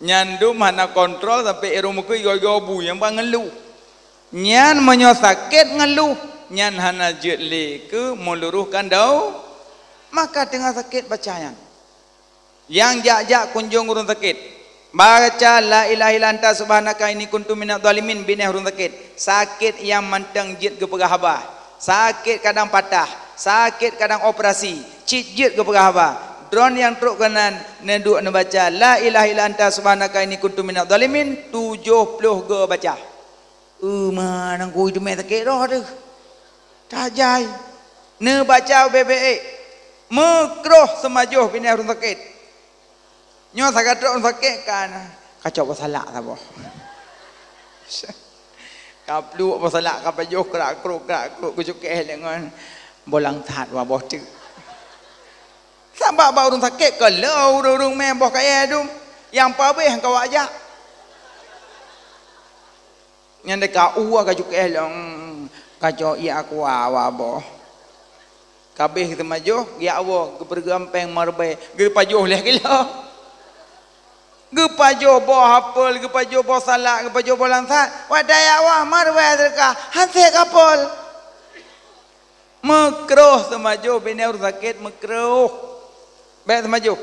Nyan dum hana kontrol sampai éh rhueng meukeue igoe-goe bui nyang ba ngeuluh. Nyan meunyoe sakét ngeuluh, nyan hana jeuet lé keu meuluruhkan dau, maka teungoh sakét baca nyan. Nyang jak-jak kunjong ureuëng sakét, baca la ilaha illa anta subhanaka inni kuntu minadh dhalimin binéh ureuëng sakét. Sakét nyang mantong jeuet geupeugah haba. Sakét kadang patah, sakét kadang operasi, cit jeuet geupeugah haba. Droen nyang trok keunan neuduek neubaca, "La ilaha illa anta subhanaka inni kuntu minadh dhalimin," tujoh ploh go baca. Euma nangkui teumé sakét roh teuh. Tajai. Neubaca bèk-bèk. Meukroh seumajoh binéh ureueng sakét. Nyoe sagat trok sakét kan, kacok boh salak saboh. Kapluek boh salak, kapajoh krak-kruk, krak-kruk, kucukèh lé ngon boh langsat waboh teuk. Sabab bak ureueng sakét ka lheueh ureueng-ureueng mé boh kayèe dum, nyang pabéh ka wajak. Nyan deka uwa ka cukèh lom, kacok ié aqua waboh. Kabéh teumajoh, geujak woe, geupeureugampéng marbée, geupajoh lhèe kilo. Geupajoh boh apel, geupajoh boh salak, geupajoh boh langsat. Watèe jak woe marbée teuka, han sép kapol. Meukroh seumajoh binéh ureueng sakét, meukroh. Bèk seumajoh.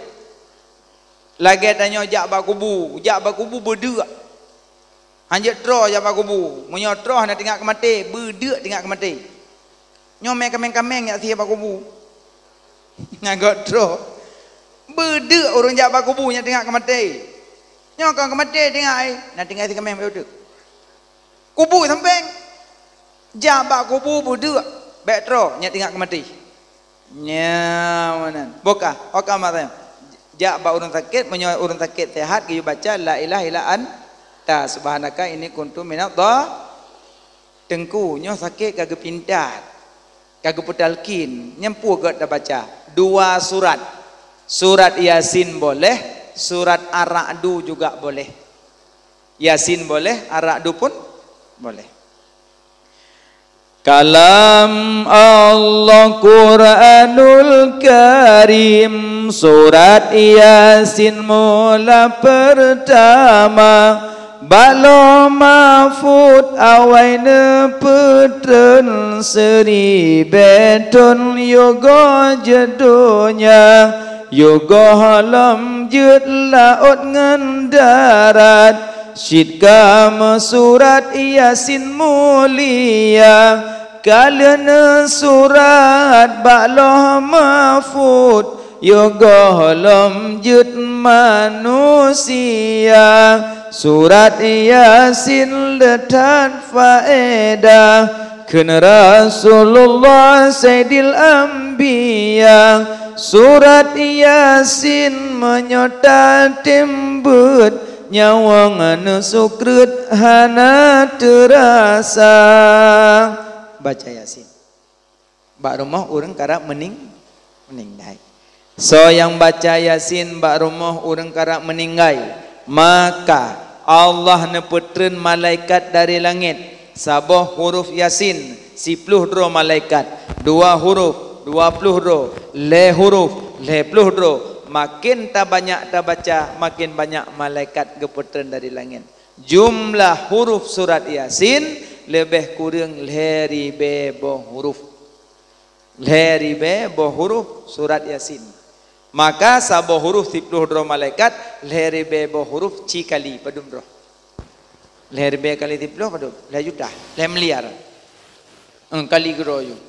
Lagèe tanyoe jak bak kubu, jak bak kubu beudeuk. Hanjeuet troh jak bak kubu. Meunyoe troh hana teuingat keu maté, beudeuk teuingat keu maté. Nyoe mé kaméng-kaméng jak sie bak kubu. Ngon gob troh. Beudeuk ureuëng jak bak kubu nyang teuingat ka maté. Nyoe kon ka maté teuingat ai, na tinggai sikameng bak uteuk. Kubu sampéng. Jak bak kubu beudeuk, bék troh nyang teuingat ka maté. Nyan meunan. Boh ka, oka masa. Jak bak ureuëng sakét, meunyoe ureuëng sakét seuhat, geuyue baca la ilaha illa anta subhanaka inni kuntu minadh dha-, Teungku, nyoe sakét ka geupintat, ka geupeutalkin, nyan peue gét tabaca? Dua surat. Surat Yasin boleh, surat Ar-Ra'du juga boleh. Yasin boleh, Ar-Ra'du pun boleh. Kalam Allah Quranul Karim, surat Yasin mula pertama. Bak Lauh Mahfud awai neupeutreun, seuribée thon yôh goh jeuet donya, yôh goh lom jeuet laôt ngon darat. Cit ka meusurat Yasin mulia, ka lheueh neusurat bak Lauh Mahfud, yôh goh lom jeuet manusia. Surat Yasin le that faedah, kheun Rasulullah Saidil Anbiya. Surat Yasin meunyoe tatem beuet, nyawöng neusukreut hana teurasa. Baca Yasin bak rumoh ureuëng karab meuning-, meuninggai. Soe nyang baca Yasin bak rumoh ureuëng karab meuninggai, maka Allah neupeutreun malaikat dari langét, saboh huruf Yasin, siploh droe malaikat, dua huruf, dua ploh droe, lhée huruf, lhée ploh droe. Maken tabanyak tabaca, maken banyak malaikat geupeutreun dari langét. Jumlah huruf surat Yasin leubeh kureueng lhée ribée boh huruf. Lhée ribée boh huruf surat Yasin. Maka saboh huruf siploh droe malaikat, lhée ribée boh huruf ci kali padum droe? Lhée ribée kali siploh padum? Lhée juta, lhée miliar. Eungkali keudroe yôh.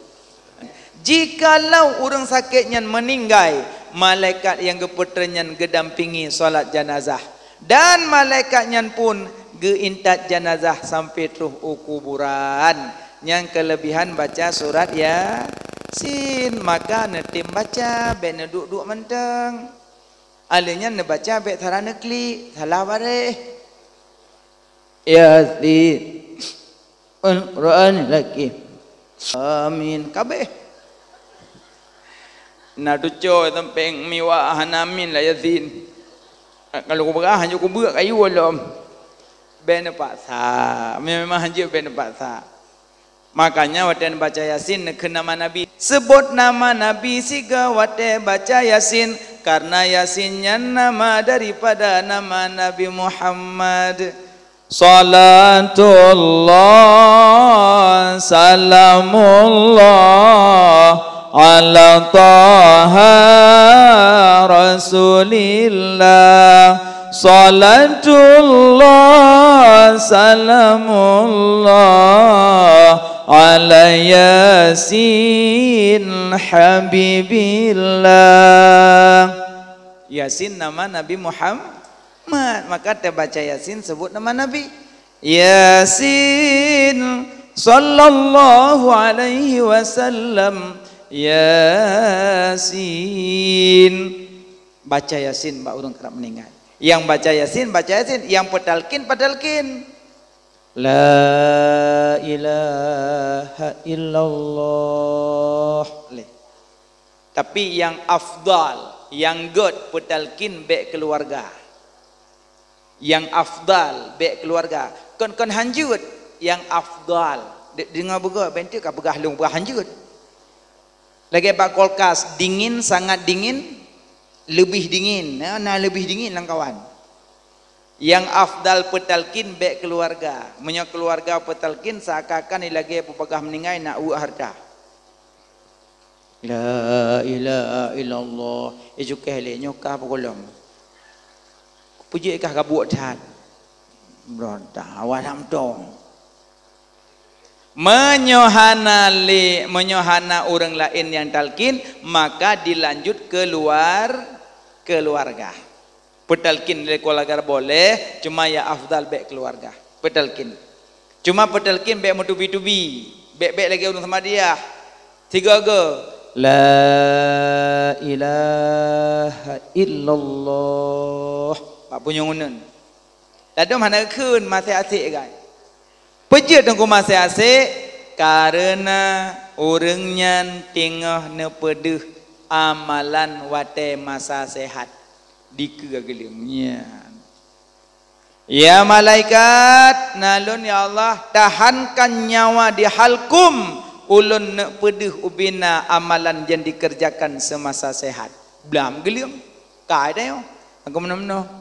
Jikalau ureuëng sakét nyan meuninggai, malaikat nyang geupeutreun nyan geudampingi salat janazah, dan malaikat nyan pun geuintat janazah sampai troh u kuburan. Nyan keuleubihan baca surat Yasin, maka neutem baca, bék neuduek-duek mantong. Alheuh nyan neubaca bék salah neuklik, salah baréh. Yasin. Al-Qur'anil Hakim. Amin. Kabeh. Na tuco sampéng miwa hana amin la Yasin. Kalau kubeurah hana kubeuk kayu lom. Bék neupaksa. Memang hanjeuet bék neupaksa. Makanya watée neubaca Yasin neukheun nama Nabi. Seubot nama Nabi sigoe watée baca Yasin, karena Yasin nyan nama daripada nama Nabi Muhammad. Salatullah, salamullah, ala Taha Rasulillah. Salatullah, salamullah, ala Yasin Habibillah. Yasin nama Nabi Muhammad. Mat, maka tabaca Yasin seubot nama Nabi. Yasin, sallallahu alaihi wasallam. Yasin. Baca Yasin bak ureuëng karab meuninggai. Nyang baca Yasin, baca Yasin. Nyang peutalkin, peutalkin. La ilaha illallah. Leh. Tapi nyang afdal, nyang gét peutalkin bék keuluwarga. Nyang afdal bék keuluwarga. Kon-kon hanjeuet, nyang afdal. De-, deungoe beugét, bék teuk ka peugah lôn peugah hanjeuet. Lagée bak kulkas, dingin, sangat dingin, leubeh dingin. Na, na leubeh dingin lam kawan. Nyang afdal peutalkin bék keuluwarga. Meunyoe keuluwarga peutalkin, seakan-akan ilagée peupeugah meuninggai na uek hareuta. La ilaha illallah. Eh, cukéh lé nyoe ka peugolom. Peujeuet kah gabuek that. Beurangkat awak lam tong. Meunyoe hana lé, meunyoe hana ureuëng laén nyang talkin, maka dilanjut keuluar, keuluarga. Peutalkin lé keuluarga boleh, cuma ya afdal bék keuluarga. Peutalkin. Cuma peutalkin bék meutubi-tubi, bék-bék lagée ureuëng Samadiyah. Tiga go. La ilaha illallah. Bak punyueng uneun. Ladom hana geukheun, masih asek gai. Peue jeuet teungku masih asek? Kareuna ureuëng nyan teungoh neupeudeuh amalan watée masa sehat. Dikeue geuleum nyan. Ya malaikat, na lôn ya Allah, tahankan nyawa di halkum, ulôn neuk peudeuh ubena amalan nyang dikerjakan semasa sehat. Blam geuleum. Kai deh, aku meunoe-meunoe.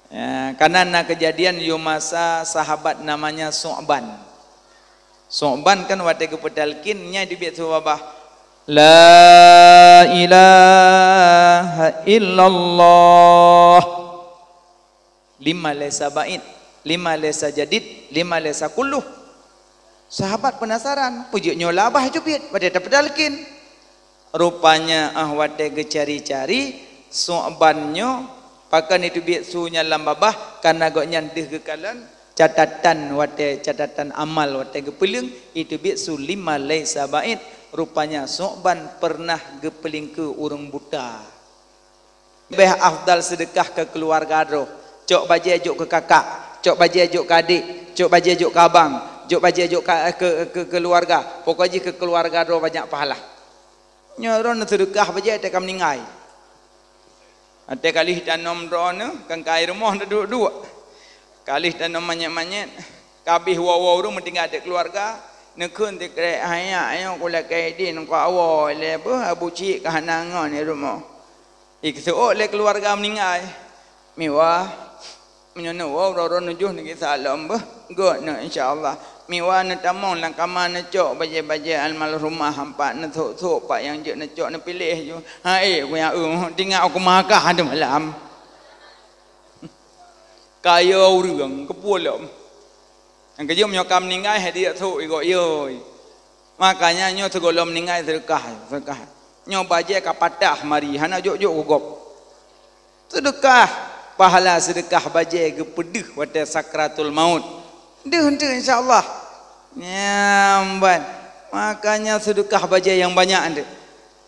Ya, karena na kejadian yôh masa sahabat namanya Su'ban. Su'ban kan watée geupeutalkin, nyai teubiet su babah, "La ilaha illallah." Lima laisa ba'id, lima laisa jadid, lima laisa kulluh. Sahabat penasaran, peue jeuet nyoe labah cubiet watée tapeutalkin. Rupanya ah watée geucari-cari, Su'ban nyoe pakon teubiet su nyan lam babah, karena gobnyan deuh geukalon catatan watée catatan amal watée geupeuleung, teubiet su lima laisa ba'id. Rupanya Su'ban pernah geupeulingkeue ureuëng buta. Leubeh afdal seudeukah keu keuluwarga droe. Cok bajée jok keu kakak, cok bajée jok keu adék, cok bajée jok keu abang, jok bajée jok ka, keu, keu keuluwarga. Pokok jih keu keuluwarga droe banyak pahala. Nyoe droeneuh seudeukah bajée teuka meuninggai. Watée ka lheueh tanom droeneuh, kan ka i rumoh duek-duek. Ka lheueh tanom manyét-manyét, ka abéh woe-woe ureuëng meutinggai ateueh keuluwarga, neukheun sikrek, "Hai nyak, nyoe kulakée idin keu awoe lé beuh, abu cik ka hana ngon i rumoh." Ikeusuok lé keuluwarga meuninggai. Miwa, meunyoe neuwoe uroe-uroe neujoh neugisa lom beuh, gét neuh insya Allah. Miwa neutamong lam kama neucok bajée-bajée almarhumah ampat neusok-sok pat nyang jeuet neucok neupiléh ju. Hai, ku nyang eu, tinggai u keumah kah teumalam. Kaya ureuëng, keupeue lom. Nyang keujeuet nyoe ka meuninggai, hai dijak sôk i gobnyan. Makanya nyoe sigohlom meuninggai seudeukah, seudeukah. Nyoe bajée ka patah mari, hana jok-jok keu gob. Seudeukah, pahala seudeukah bajée geupeudeuh watée sakratul maut. Deuh eunteuk insya Allah. Nyan ban. Makanya seudeukah bajée nyang banyak eunteuk.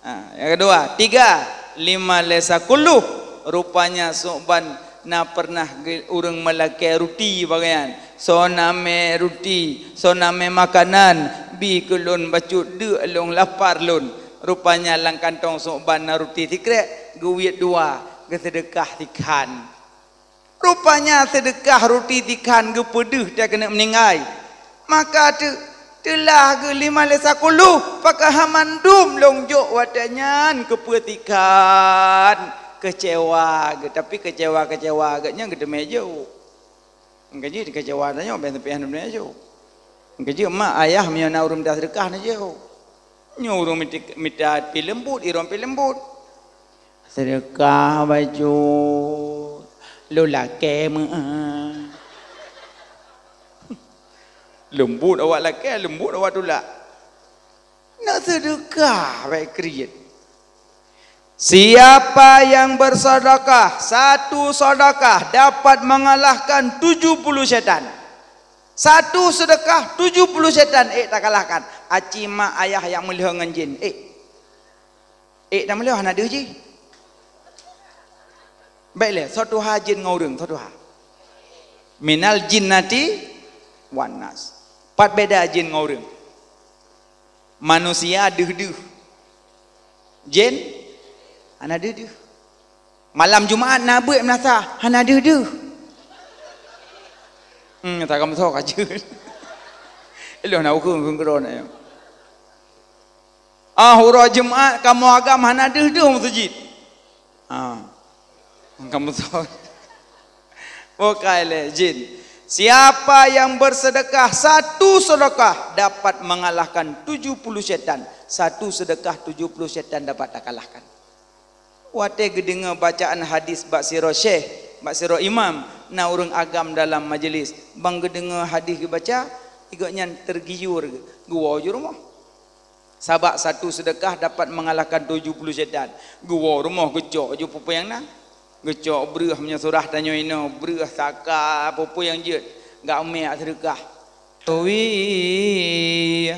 Ha, nyang keudua, tiga, lima laisa kulluh, rupanya Su'ban na pernah ge-, ureuëng meulakée ruti bagaian. Soe namé ruti, soe namé makanan, bi keu lôn bacut deuk lôn lapar lôn. Rupanya lam kantong Su'ban na ruti sikrek, geuwiet dua, geuseudeukah sikhan. Rupanya seudeukah ruti sikhan geupeudeuh teuh keuneuk meuninggai. Maka teu-, teulah geuh lima laisa kulluh, pakon hana mandum lôn jok watée nyan keupeue sikhan. Keucewa geuh, tapi keucewa-keucewa geuh nyan geuteumé jok. Engka jih keucewa tanyoe, ben sampai hana jok. Engka jih mak ayah meunyoe na ureuëng mita seudeukah neujok. Nyoe ureuëng mita, mita pi leumbot, irong pi leumbot. Seudeukah bacut, lôn lakée meu'ah. Leumbot awak lakée, leumbot awak tulak. Nak seudeukah bék kriet. Siapa yang bersedekah satu sedekah dapat mengalahkan tujuh puluh syaitan. Satu seudeukah tujuh puluh syaitan ék takalahkan. Aci mak ayah nyang meulheueh ngon jin. Ék. Ék na meulheueh hana deuh jih. Bék lé, soe tuha jin ngon ureuëng, soe tuha. Minal jinnati wan nas. Pat beda jin ngon ureuëng. Manusia deuh-deuh. Jin hana deuh-deuh. Malam Jumaat na beuet meunasah, hana deuh-deuh. Hmm, takam soe ka jeuet. Ilôn na ukeue keudroe nyoe. Ah, uroe Jumaat kamoe agam hana deuh-deuh meuseujid. Ah. Kamoe soe. Bukai lé jin. Siapa yang bersedekah satu sedekah dapat mengalahkan tujuh puluh syaitan. Satu sedekah tujuh puluh syaitan dapat takalahkan. Watée geudeungoe bacaan hadis bak sidroe syekh, bak sidroe imam, na ureuëng agam dalam majeulis. Ban geudeungoe hadis geubaca, Gobnyan tergiur geuwoe ju rumoh. Sabab satu sedekah dapat mengalahkan tujuh puluh setan. Geuwoe rumoh geucok ju peue-peue nyang na. Geucok breueh meunyoe surah tanyoe inoe, breueh saka peue-peue nyang jeuet. Gak umiek sedekah. Ui.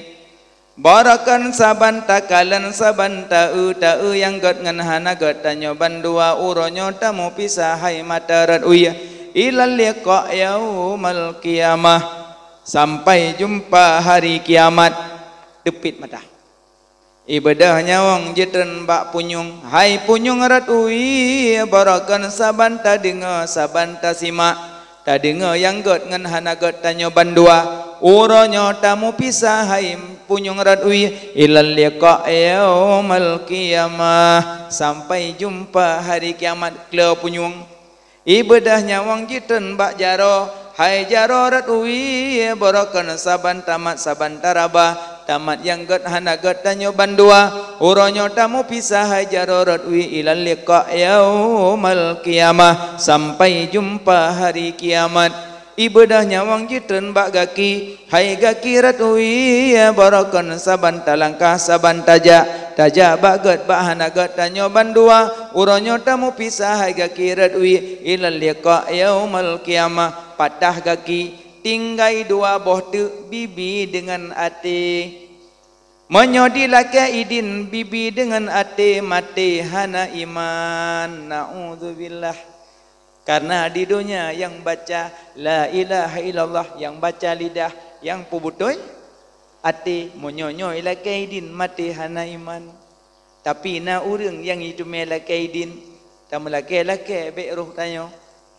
Barakan saban takalon saban taeu-taeu nyang gét ngon hana gét tanyoe bandua uroe nyoe tamupisah hai mata rot ui. Ilal liqa yaumal qiyamah. Sampai jumpa hari kiamat. Teupit mata. Ibeudôh nyawöng jitreun bak punyueng, hai punyueng rot ui, barakan saban tadeungoe, saban tasimak, tadeungoe nyang gét ngon hana gét tanyoe bandua. Uroe nyoe tamupisah hai punyueng rot ui, ilal liqa yaumal qiyamah, sampai jumpa hari kiamat klo punyueng. Ibeudôh nyawöng jitreun bak jaroe, hai jaroe rot ui, barakan saban tamat saban taraba, tamat nyang gét hana gét tanyoe bandua. Uroe nyoe tamupisah hai jaroe rot ui, ilal liqa yaumal qiyamah, sampai jumpa hari kiamat. Ibeudôh nyawöng jitreun bak gaki, hai gaki rot ui, barakan saban talangkah saban tajak, tajak bak gét bak hana gét tanyoe bandua. Uroe nyoe tamupisah hai gaki rot ui, ilal liqa yaumal qiyamah. Patah gaki, tinggai dua boh teuk, bibi deungon até. Meunyoe dilakée idin bibi deungon até, maté hana iman. Naudzubillah. Karena di donya nyang baca la ilaha illallah, nyang baca lidah, nyang peubeutôi até. Meunyoe nyoe ilakée idin, maté hana iman. Tapi na ureuëng nyang jiteumé lakée idin, tameulakée-lakée bék roh tanyoe.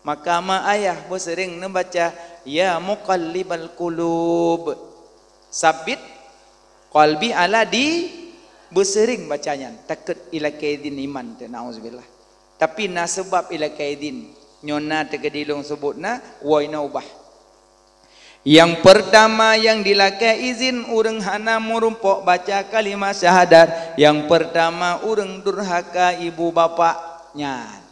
Maka mak ayah beuseuréng neubaca, "Ya muqallibal qulub, sabbit qalbi ala di," beuseuréng baca nyan, takot ilakée idin iman teuh, naudzubillah. Tapi na seubab ilakée idin, nyoe na teukeudi lôn seubut na, woe na ubah. Nyang peurtama nyang dilakée izin ureuëng hana meurumpok baca kalimah syahadat, nyang peurtama ureuëng durhaka ibu bapak nyan.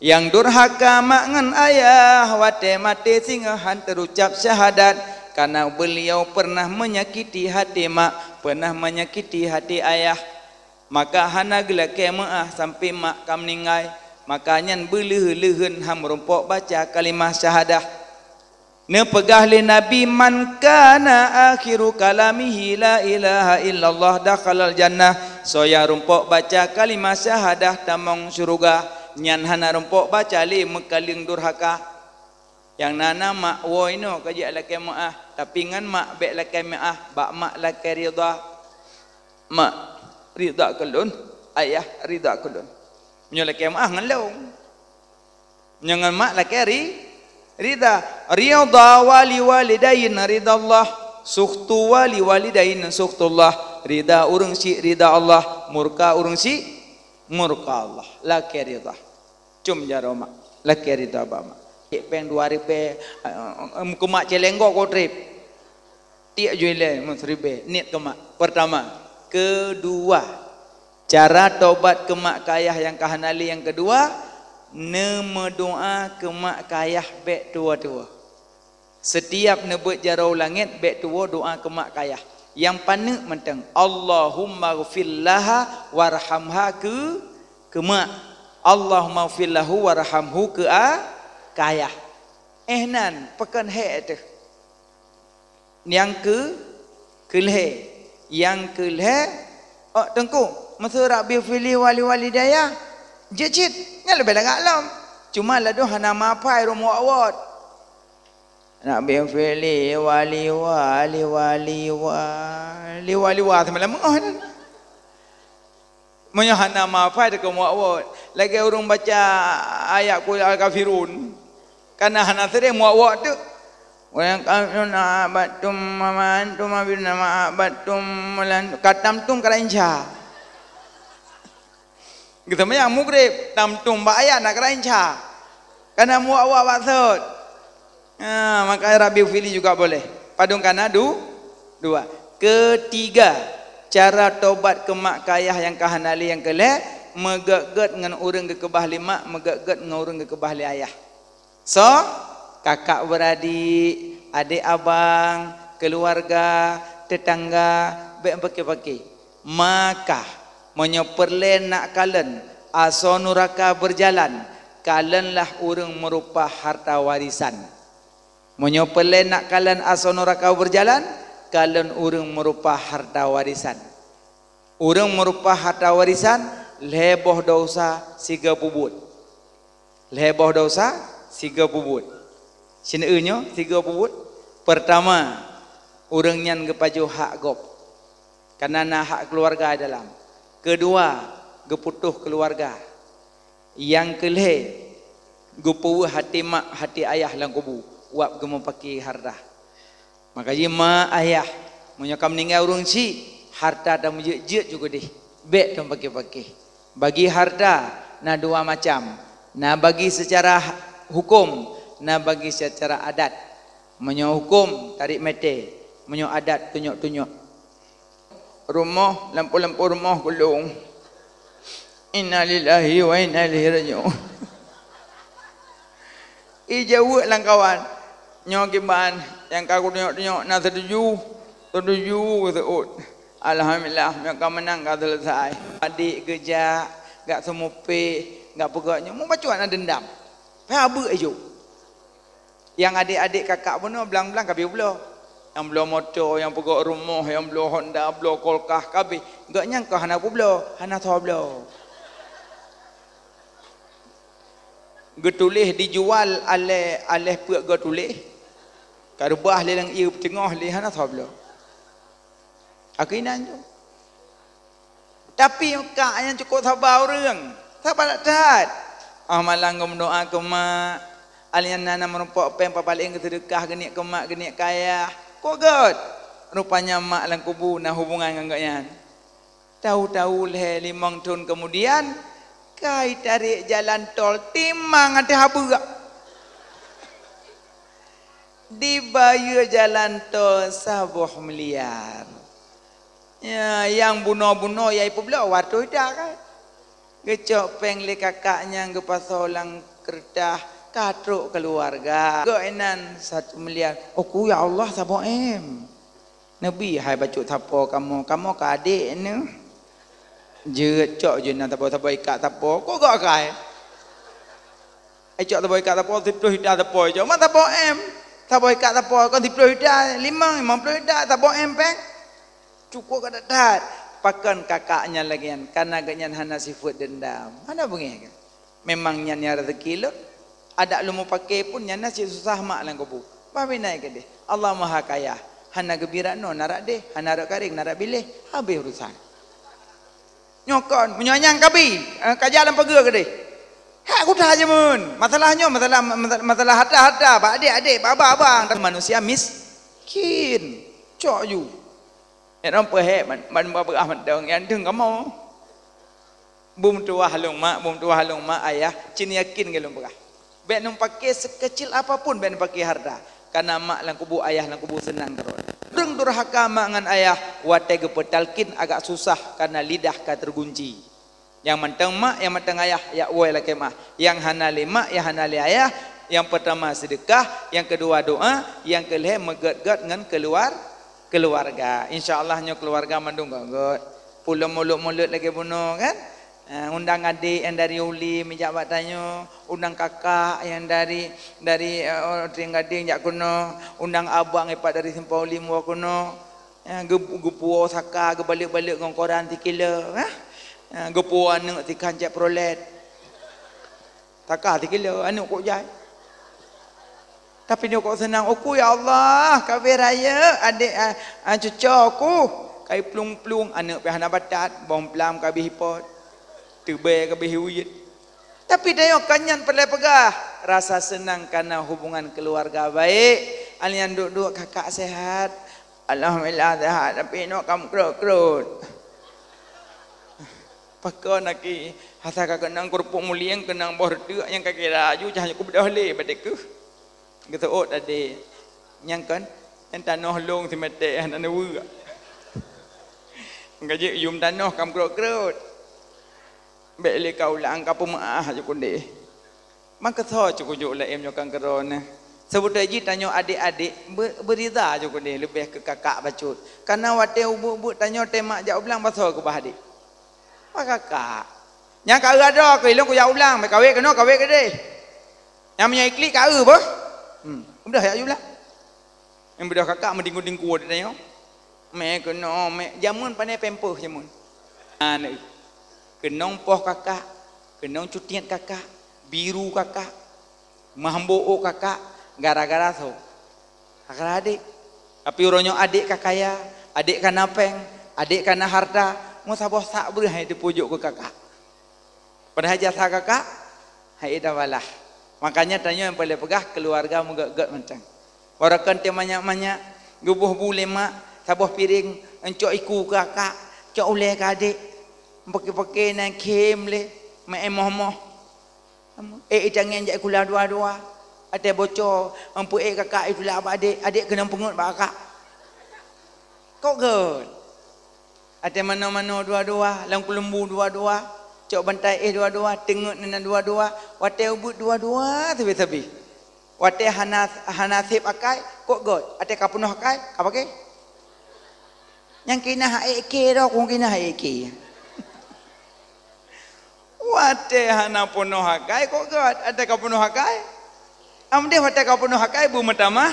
Nyang durhaka mak ngon ayah watée maté singoh han teurucab syahadat, karena beuliau pernah menyakiti hati mak, pernah menyakiti hati ayah. Maka hana geulakée meuáh sampai mak ka meuninggai, maka nyan beuleuh-leuheun han meurumpok baca kalimah syahadah. Neupeugah lé Nabi, "Man kana akhiru kalamihi la ilaha illallah dakhalal jannah." Soe nyang rumpok baca kalimah syahadah tamong syeuruga, nyan hana rumpok baca lé meukaleueng durhaka. Nyang na, na mak woe inoe ka jijak lakée meuáh, tapi ngon mak bék lakée meuáh, bak mak lakée ridha. "Mak, ridha keu lôn, ayah ridha keu lôn." Meunyoe lakée meuáh ngon lôn. Meunyoe ngon mak lakée ri-, ridha. Ridha wali walidain ridha Allah, sukhtu wali walidain sukhtullah. Ridha ureuëng syik ridha Allah, murka ureuëng syik murka Allah. Lakée ridha. Cum jaroe mak, lakée ridha bak mak. Cek péng dua ribée, eh, eh, keu mak céléng goe treb. Tiek ju ilée meusiribée, niet keu mak. Peurtama. Keudua, cara tobat keu mak keu ayah nyang ka hana lé. Nyang keudua, neumeudoá keu mak keu ayah bék tuwoe-tuwoe. Setiap neubeuet jaroe u langét bék tuwoe doá keu mak keu ayah. Nyang paneuk mantong, "Allahummaghfir laha warhamha," keu, keu mak. "Allahummaghfir lahu warhamhu," keu a-, keu ayah. Eh nan, pakon hék teuh. Nyang keu, keu lhée. Nyang keu lhée, "Oh, Teungku, meuseu Rabbighfirli wali walidayya." Jeuet cit, nyan leubeh lagak lom. Cuma ladôm hana meuhafai rumoh awot. Rabbighfirli wali wali wali wali wali wa seumalam meu'oh nyan. Meunyoe hana meuhafai teuka muak-wot, lagée ureuëng baca ayat Qul Al-Kafirun, kana hana seuréng muak-wot teuk. "Wa in kafirun a'badtum wa ma antum abiduna ma a'badtum wa lan," ka tamtum ka rainca. Geuseumayang mugrib, tamtum bak ayat na ka rainca. Kana muak-wot bak sot. Ha, maka Rabbighfirli juga boleh. Padum kana du-, dua. Ketiga, cara tobat keu mak keu ayah nyang ka hana lé nyang keu lhée, meugét-gét ngon ureuëng geukeubah lé mak, meugét-gét ngon ureuëng geukeubah lé ayah. So, kakak beradik, adik abang, Keuluwarga, teutangga, bék paké-paké. Maka, meunyoe peureulée nak kalon asoe nuraka beujalan, kalonlah ureuëng meurupa harta warisan. Meunyoe peureulée nak kalon asoe nuraka beujalan, kalon ureuëng meurupa harta warisan. Ureuëng meurupa harta warisan, lhée boh desya sigoe peubuet. Lhée boh desya sigoe peubuet. Sineue nyoe sigoe peubuet. Peurtama, ureuëng nyan geupajoh hak gob, kareuna na hak keuluwarga dalam. Keudua, geuputoh keuluwarga. Nyang keulhée, geupeuweueh hati mak, hati ayah lam kubu, wab geumeupaké harta. Maka jih mak ayah, meunyoe ka meuninggai ureuëng chik, harta tameujeuet-jeuet ju keudeh, bék tapaké-paké. Bagi harta na dua macam, na bagi seucara huköm, na bagi seucara adat. Meunyoe huköm, tarék meuté, meunyoe adat, tunyok-tunyok. Rumoh, lampôh-lampôh rumoh gulong. Innalillahi wa inna ilaihi raji'un. Ijaweueb lam kawan. Nyoe kiban nyang ka kutunyok-tunyok na seutuju, seutuju geuseuôt. Alhamdulillah, nyoe ka meunang ka seuleusoe. Adék geujak, gak seumupéh, gak peugah nyoe, mubacut na deundam. Payah beuk ijok. Nyang adék-adék kakak bunoe blang-blang ka bie bloe. Nyang bloe moto, nyang peugok rumoh, nyang bloe Honda, bloe kulkas ka bie. Gobnyan ka hana peubloe, hana soe bloe. Geutuléh dijual aléh, aléh peuet geutuléh. Ka reubah lé lam ié peuteungoh lé hana soe bloe. Aku inan tu. Tapi kak nyan cukôp saba ureuëng. Saba that-that. Ah malam geumeudoá keu mak. Alèh nyan na meurumpok péng papaléng geuseudeukah geuniet keu mak geuniet keu ayah. Kok gét. Rupanya mak lam kubu na hubungan ngon gobnyan. Tahu-tahu lhée limong thon keumudian, ka itarek jalan tol timang ateueh abeuk. Dibayeue jalan tol saboh miliar. Ya, nyang bunoe-bunoe nyang ipeubloe watôh ida kan. Geucok péng lé kakak nyang geupasoe lam keureutah ka trok keuluwarga. Gobnyan satu miliar. Oku ya Allah saboh M. Neubi hai bacut sapo kamoe, kamoe ka adék neuh. Jeuet cok jeuet na saboh-saboh ikat sapo, kok gak kai. Eh, cok saboh ikat sapo, siploh juta sapo cok. Mak saboh M, saboh ikat sapo kon siploh juta, limong, limong ploh juta, saboh M péng. Cukôp ka that-that. Pakon kakak nyan lagée nyan, kareuna gobnyan hana sifeuet deundam. Hana beungéh kan? Memang nyan nyang raseuki lôn. Adak lôn meupaké pun nyan na cit susah mak lam kubu. Bah binai keudeh. Allah Maha Kaya. Hana geubri rot noe na rot deh, hana rot karéng na rot biléh. Habéh urusan. Nyoe kon, meunyoe nyang kabi, eh, ka jalan pageue keudeh. Hak kuta jameun. Masalah nyoe, masalah, masalah, masalah harta-harta, bak adék-adék, bak abang-abang. Manusia miskin. Cok ju. Nyan peuhek ban, ban beurah mantong, nyang deueng kamoe. Beumeuteuwah lôn mak, beumeuteuwah lôn mak, ayah, cit yakin keu lôn peugah. Bék neupaké sekecil apapun, bék neupaké harta. Kareuna mak lam kubu, ayah lam kubu seunang keurot. Ureuëng durhaka mak ngon ayah, watée geupeutalkin agak susah kareuna lidah ka teugunci. Nyang mantong mak, nyang mantong ayah, jak woe lakée meu'ah. Nyang hana lé mak, nyang hana lé ayah, nyang peurtama seudeukah, nyang keudua doá, nyang keulhée meugét-gét ngon keuluwar-, keuluwarga. Insya Allah nyoe keuluwarga mandum gét-gét. Peue lom mulod-mulod lagée bunoe kan? Eh, undang adék nyang dari Ulim jak bak tanyoe, undang kakak nyang dari, dari, eh, Trienggadeng jak keunoe, undang abang ipat dari Simpang Ulim woe keunoe. Eh, geu-, geupuwoe saka, geubalek-balek ngon koran sikilo, eh? Eh, geupuwoe aneuëk sikhan Chevrolet. Saka sikilo, aneuëk kok jai. Tapi nyoe kok seunang, "Oku, ya Allah, ka beh rayeuk adék, ah, ah, cuco ku." Ka iplueng-plueng, aneuëk pih hana batat, boh plam ka beh ipot. Teubée ka beh iuet. Tapi tanyoe ka nyan peureulée peugah, rasa seunang kareuna hubungan keuluwarga baék. Alèh nyan duek-duek kakak seuhat. Alhamdulillah seuhat, tapi inong ka meukrot-krot. Pakon aki, hasa ka keunong keurupuk mulieng, keunong boh reuteuek nyang ka kira aju, cah nyoe kubeudôh lé bak dikeue. Geuseuôt tadi. Nyang kon, nyang tanoh lông simeté hana neuweuek. Ka jeuet yum tanoh ka meukrot-krot. Bék lé ka ulang ka peumeuáh aju kudeh. Mangkeusô cukujok laén nyoe kan keudroe neh. Seubeutoe jih tanyoe adék-adék be-, beurida ju keudeh leubeh keu kakak bacut. Kareuna watée ubeut-ubeut tanyoe teuh mak jak u blang, bah soe keubah adék? Bah kakak. Nyang ka eu adoe keu ilôn kujak u blang, meukawen keunoe kawen keudeh. Nyang meunyoe iklik ka eu boh. Hmm, udah jak u blang. Nyang beudôh kakak meudingku-dingku di tanyoe. Mé keunoe, mé jameun pane pampers jameun. Aneuk. Keunong poh kakak, keunong cutiet kakak, biru kakak, mahambôk ôk kakak, gara-gara soe? Gara-gara adék. Tapi uroe nyoe adék ka kaya, adék ka na péng, adék ka na hareuta, meusaboh sak breuh hai teupeujok keu kakak. Padahai jasa kakak hai tabalah. Makanya tanyoe nyang paleng peugah keuluwarga meugét-gét mantong. Baroekon teuh manyak-manyak, geuboh bu lé mak, saboh piréng, cok iku keu kakak, cok ulée keu adék. Peuke-peuke na khém lé, meu'en moh-moh. Ék itangieng jak sikula dua-dua. Watée boco, peuék kakak itulak bak adék, adék keunong peungeut bak kakak. Kok gét? Watée manoe-manoe dua-dua, lam keuleumbu dua-dua, cok bantai éh dua-dua, teungeut nena dua-dua, watée ubeut dua-dua sabe-sabe. Watée hana, hana sép akai, kok gét? Watée ka peunoh akai, ka paké? Nyang kina ha ék ké dah, kong kina ha ék ké. Watée hana peunoh akai, kok gét? Watée ka peunoh akai? Amdeh watée ka peunoh akai, beumeutamah,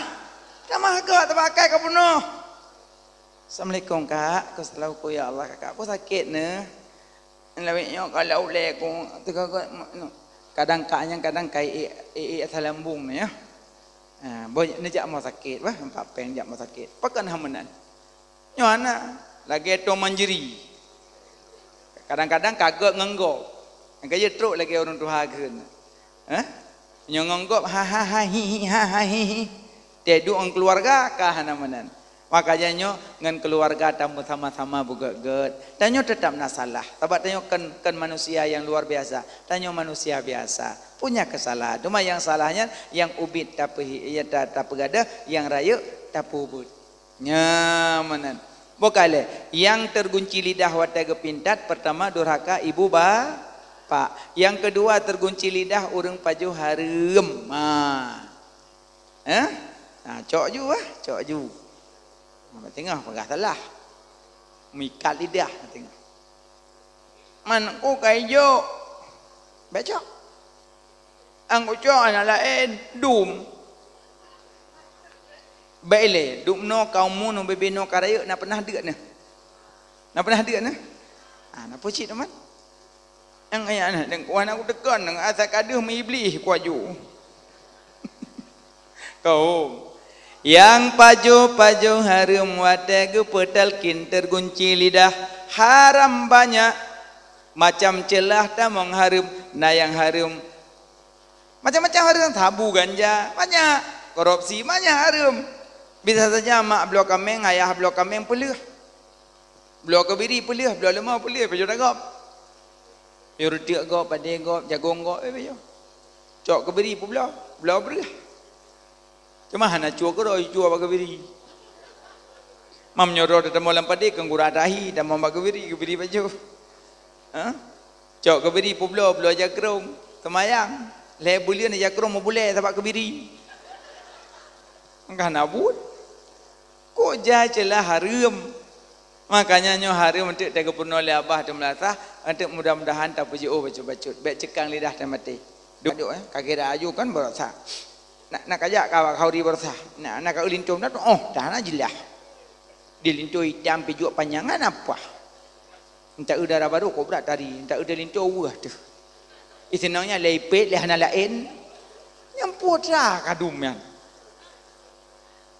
tamah gét, sabab akai ka peunoh. Assalamualaikum, Kak. Ku seulaweuet ku, "Ya Allah, Kakak, peue sakét neuh?" Lawét nyoe kalau ulée ku teuka, kadang ka nyang kadang kai ék, ék, ék asai lambung nyoe. Ha, boh neujak mo sakét bah, empat péng jak mo sakét. Pakon hana meunan? Nyoe hana, lagée tom manjeri. Kadang-kadang ka gét ngon gob. Nyang ka jeuet trok lagée ureuëng tuha kheun. Hah? Nyoe ngon gob ha ha ha hi hi ha ha hi hi. Teuh duek ngon keuluwarga ka hana meunan. Makanya nyoe ngon keuluwarga tameu sama-sama beugét-gét. Tanyoe teutap na salah. Sabab tanyoe kon, kon manusia nyang luar biasa. Tanyoe manusia biasa. Punya kesalahan. Cuma nyang salah nyan nyang ubit tapeuhi-, nyang ta-, tapeugadoh, nyang rayeuk tapeubuet. Nyan meunan. Boh kalée, nyang tergunci lidah watée geupintat, pertama durhaka ibu ba-, pak. Nyang keudua tergunci lidah ureuëng pajoh hareuem. Ha. Eh? Ha, cok ju ah, cok ju. Teungoh peugah salah. Mikat lidah teungoh. Man ku kai jok. Bék cok. Anggô cok hana laén, dum. Bék ilée, dum noe ka umu noe bebe noe ka rayeuk na peunah deuek neuh. Na peunah deuek neuh. Ah, na peue cit teuma. Nyang ayah na dengkuah na kuteukon, asa ka deuh meuiblih kuaju. Kau. Nyang pajoh-pajoh hareuem watée geupeutalkin tergunci lidah, haram banyak. Macam ceulah tamong hareuem, na nyang hareuem. Macam-macam hareuem, sabu ganja, banyak. Korupsi, banyak hareuem. Bisa saja mak bloe kaméng, ayah bloe kaméng peuleueh. Bloe keubiri peuleueh, bloe leumô peuleueh, pajoh dak gob. Pajoh reuteuk gob, padé gob, jagong gob, eh, pajoh. Cok keubiri peubloe, bloe breueh. Cuma hana cue keudroe, cue bak keubiri. Mam nyoe droe teutamong lam padé, keu gura tahi, tamong bak keubiri, keubiri pajoh. Ha? Cok keubiri peubloe, bloe jakrong, seumayang. Lhée buleuen jakrong meubulée sabab keubiri. Engkah na buet. Kok jai ceulah hareuem. Makanya nyoe hareuem eunteuk teugeupeurunoe lé abah teumeurasa, eunteuk mudah-mudahan tapeujeuôh bacut-bacut. Bék ceukang lidah teumaté. Duek, duek, eh, ka kira aju kan baroesa. Nak, nak kajak ka bak khauri baroesa. Nak, nak ka eu linto na tu, oh, dah na jeulaih. Di linto itam pijuek panyang ngon apa? Entah eu dara barô kobra tari, entah eu di linto weueh teuh. Iseunang nyan lé ipét lé hana laén. Nyang putra kadum nyan.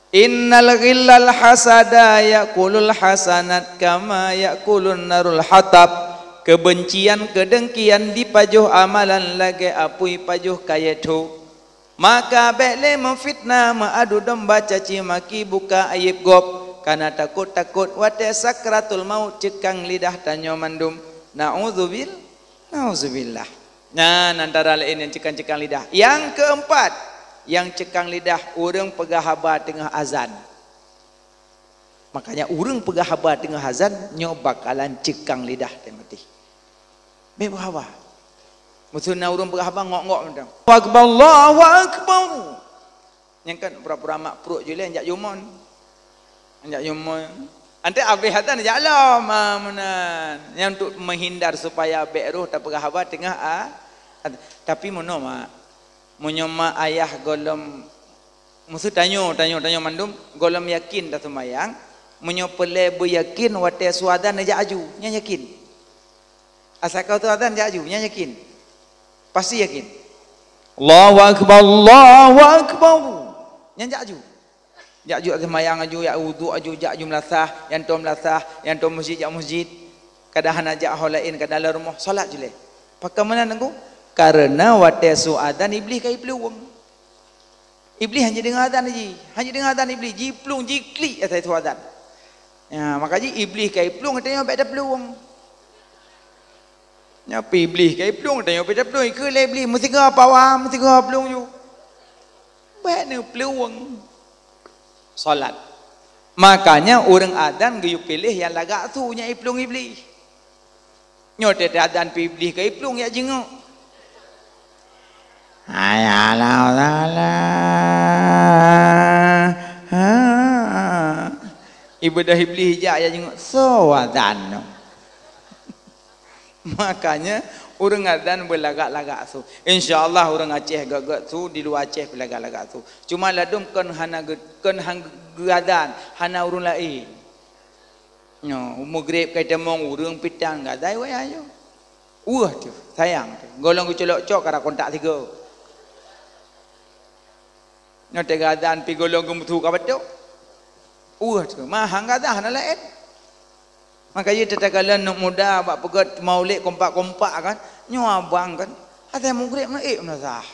Innal ghillal hasada ya'kulul hasanat kama ya'kulun narul hatab. Kebencian, kedengkian dipajoh amalan lagée apui pajoh kayée tho. Maka bék lé meufitnah, meuadu domba, caci maki, buka ayeb gob, kana takot-takot watée sakratul maut ceukang lidah tanyoe mandum. Nauzubil-, nauzubillah. Nyan antara laén nyang ceukang-ceukang lidah. Nyang keumpat, nyang ceukang lidah ureuëng peugah haba teungoh azan. Makanya ureuëng peugah haba teungoh azan nyoe bakalan ceukang lidah teumaté. Bék peugah haba. Meuseu na ureuëng peugah haba ngok-ngok mantong. Allahu akbar, Allahu akbar. Nyang kan pura-pura mak pruet ju lé, jak jumon. Jak jumon. Ante abéh atan jak lom, ah, meunan. Nyang untuk menghindar supaya bék roh tapeugah haba teungoh a-, tapi meunoe mak, meunyoe mak ayah gohlom, meuseu tanyoe, tanyoe, tanyoe mandum gohlom yakin taseumayang, meunyoe peureulée beuyakin watée su adzan neujak aju, nyan yakin. Asai ka su adzan jak aju, nyan yakin. Pasti yakin. Allahu akbar, Allahu akbar. Nyan jak aju. Jak aju seumayang aju, jak uduk aju, jak aju meulasah, nyang tom meulasah, nyang tom meuseujid jak meuseujid. Kadang hana jak ho laén, kadang lam rumoh, salat ju lé. Pakon meunan Teungku? Kareuna watée su adzan Iblih ka jiplueng. Iblih hana jideungoe adzan jih, hana jideungoe adzan Iblih, jiplueng, jiklik asai su adzan. Ya, maka jih Iblih ka jiplueng, tanyoe bék taplueng. Nyoe pih Iblih ka jiplueng, tanyoe bék taplueng, ikheun lé Iblih, meusigoe pawa, meusigoe plueng ju. Bék neuplueng. Salat. Makanya ureuëng adzan geuyue piléh nyang lagak su nyang jiplueng Iblih. Nyoe teuh adzan pih Iblih ka jiplueng jak jingoe. Hayya 'alas shalah. Ha. Ibadah Iblih jak, jak jingoe. Soe adzan nyoe? Makanya ureuëng adzan beulagak-lagak su. Insya Allah ureuëng Aceh gét-gét su, di luwa Aceh pih lagak-lagak su. Cuma ladum kon hana ge-, kon han geuadzan, hana ureuëng laén. Nyoe, meugreb ka itamong ureuëng pitan gadai wayah nyoe. Weueh teuh, sayang teuh. Gohlom geucolok cok kara kontak sigoe. Nyoe teuh gadai pih gohlom geumeusu ka batok. Weueh teuh, mahang gadai hana laén. Maka jih teutakala aneuk muda bak peugét maulid kompak-kompak kan. Nyoe abang kan. Asai meugreb na ék meunasah.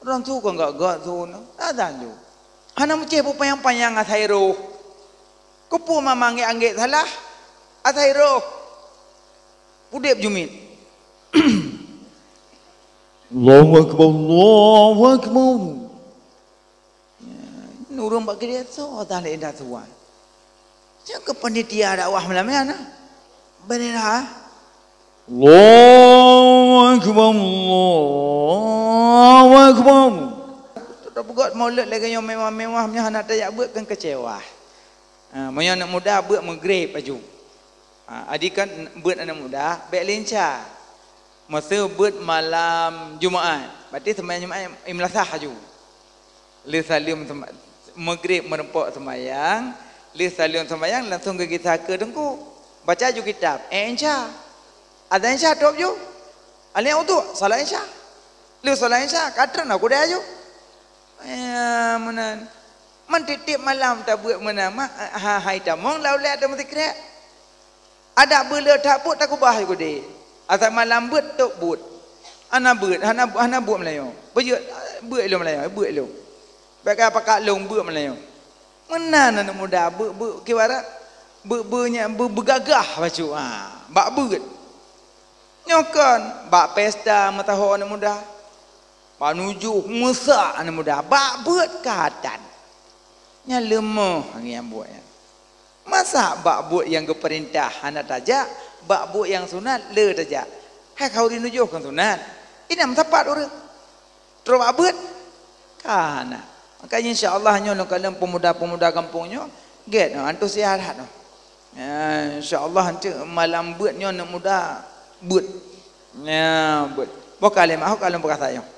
Ureuëng su kon gét-gét su na, adzan ju. Hana meucéh peupanyang-panyang asai roh. Keupeue mama anggét-anggét salah? Asai roh. Udeb jumiet. Allahu akbar, Allahu akbar. Ya, ureuëng bak keudè soe dah lé dah tuan. Nyang keu panitia dakwah malam nyan, ah. Bendera. Allahu akbar, Allahu akbar. Tapeugét maulid lagée nyoe mewah-mewah, meunyoe hana tajak beuet kan keucewa. Ha, meunyoe aneuk muda beuet meugreb aju. Ha, adi kan beuet aneuk muda bék lincah. Masa beuet malam Jumaat, berarti seumayang Jumaat i meulasah aju. Lheueh saleuem seuma-, meugreb meureumpok seumayang, lheueh saleuem seumayang langsong geugisa keu teungku. Baca ju kitab, eh, insya. Adzan insya top ju. Alheueh uduk, salat insya. Lheueh salat insya, ka treun aku deh aju. Ya, meunan. Man tiep-tiep malam tabeuet meunan, ma-, ha-, hai tamong lam ulée ata meusikrek. Adak beuet le that buet takubah ju keudeh. Asai malam beuet top buet. Hana beuet, hana, hana buet meulayeue. Beujeuet, beuet ilong meulayeue, beuet ilong. Bèk ka pakat lôn beuet meulayeue. Meunan aneuk muda beuet-beuet kibarat beuet-beuet nyang beu-, beugagah bacut, ha, bak beuet. Nyoe kon bak pesta meusaho aneuk muda. Bak nujoh meusak aneuk muda, bak beuet ka tan. Nyan leumoh ngieng buet nyan. Masa bak buet nyang geupeurintah hana tajak, bak buet nyang sunat le tajak? Hai khauri nujoh kon sunat. Inong meusapat ureueng. Trok bak beuet? Ka hana. Makanya insya Allah nyoe lôn kalon peumuda-peumuda gampông nyoe, gét nyoe, antusias that nyoe. Ya, insya Allah nanti malam beuet nyoe aneuk muda beuet. Ya, beuet. Boh kalimah, boh kalon peukasa nyoe.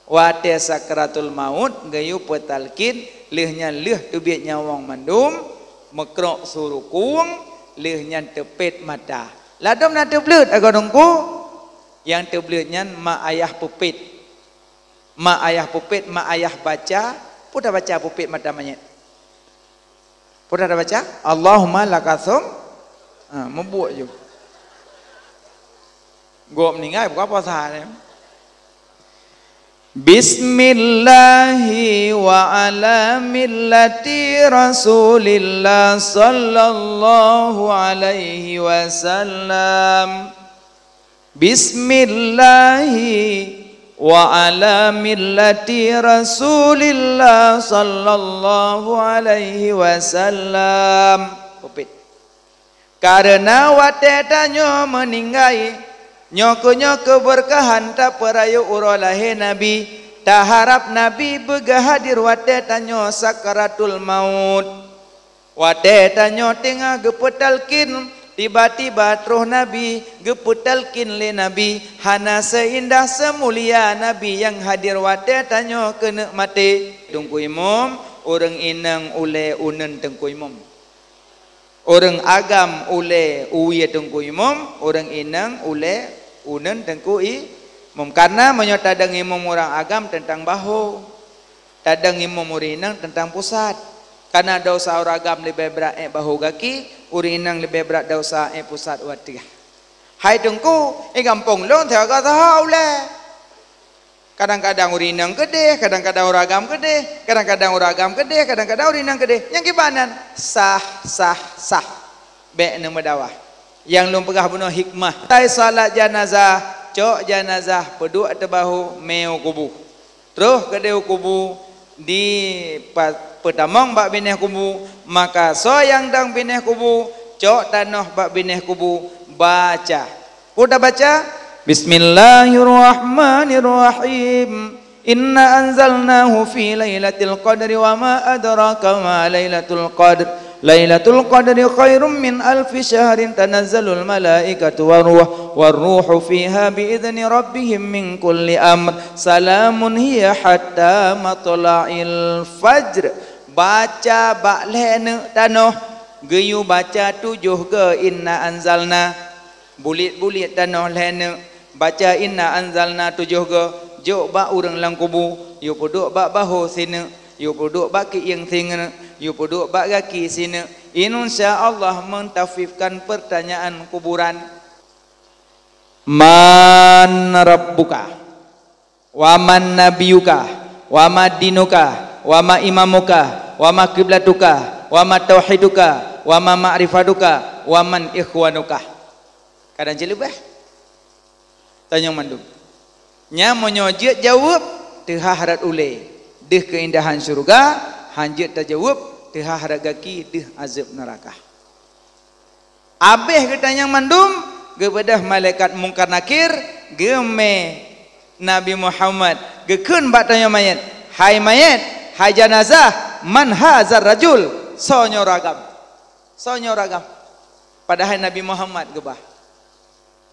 Watèe sakratul maut, geuyue peutalkin, lheueh nyan lheueh teubiet nyawöng mandum, meukrok su rukung, lheueh nyan teupet mata. Ladôm na teubleuet agoe teungku, nyang teubleuet nyan mak ayah peupet. Mak ayah peupet, mak ayah baca, peue tabaca peupet mata manyét? Peue tabaca? Allahumma lakasum, ha, meubuet ju. Gob meuninggai buka puasa ni. Bismillahi wa ala millati Rasulillah sallallahu alaihi wasallam. Bismillahi wa ala millati Rasulillah sallallahu alaihi wasallam. Peupet. Kareuna watèe tanyoe meuninggai, nyoe keuh, nyoe keuh keubeureukeuhan tapeurayeuk uroe lahé Nabi, Taharab Nabi beugeuhadir watée tanyoe sakaratul maut. Watée tanyoe teungoh geupeutalkin, tiba-tiba troh Nabi, geupeutalkin lé Nabi, hana seuindah seumulia Nabi nyang hadir watée tanyoe keuneuk maté. Teungku Imum, ureuëng inong ulée uneun Teungku Imum. Ureuëng agam ulée uwie Teungku Imum, ureuëng inong ulée uneun Teungku Imum. Kareuna meunyoe tadong imum ureuëng agam teuntang bahô, tadong imum ureuëng inong teuntang pusat. Kareuna desya ureuëng agam leubeh brat ék bahô gaki, ureuëng inong leubeh brat desya ék pusat u ateueh. Hai Teungku, di gampông lôn siaga saha ulée. Kadang-kadang ureuëng inong keudeh, kadang-kadang ureuëng agam keudeh, kadang-kadang ureuëng agam keudeh, kadang-kadang ureuëng inong keudeh. Nyang kiban nan sah, sah, sah. Bék neumeudawa. Nyang lôn peugah bunoe hikmah. Watée salat janazah, cok janazah peuduek ateueh bahô, mé u kubu. Troh keudeh u kubu, di pa-, peutamong bak binéh kubu, maka soe nyang dong binéh kubu, cok tanoh bak binéh kubu, baca. Peue tabaca? Bismillahirrahmanirrahim. Inna anzalnahu fi lailatul qadri wa ma adraka ma lailatul qadr. Lailatul qadri khairum min alfi syahrin, tanazzalul malaikatu war ruh, war ruhu fiha bi idzni rabbihim min kulli amr. Salamun hiya hatta matla'il fajr. Baca bak lhée neuk tanoh, geuyue baca tujoh goe inna anzalna. Bulet-bulet tanoh lhée neuk, baca inna anzalna tujoh goe, jok bak ureuëng lam kubu, yue peuduek bak bahô sineuk, yue peuduek bak kieng sineuk, yue peuduek bak gaki sineuk. Insya Allah mentakhfifkan pertanyaan kuburan. Man rabbuka? Wa man nabiyuka, wa ma dinuka, wa ma imamuka, wa ma kiblatuka, wa ma tauhiduka, wa ma ma'rifatuka, wa man ikhwanuka. Kadang ceuleubeh. Tanyong mandum. Nyan meunyoe jeuet jaweueb, teuhah rot ulée. Deuh keuindahan syeuruga, han jeuet tajaweueb, teuhah rot gaki, deuh azeueb neuraka. Abéh geutanyong mandum, geubeudôh malaikat Mungkar Nakir, geumé Nabi Muhammad, geukheun bak tanyoe manyét, "Hai manyét, hai janazah, man hazar rajul? Soe nyoe ureuëng agam? Soe nyoe ureuëng agam?" Padahai Nabi Muhammad geubah.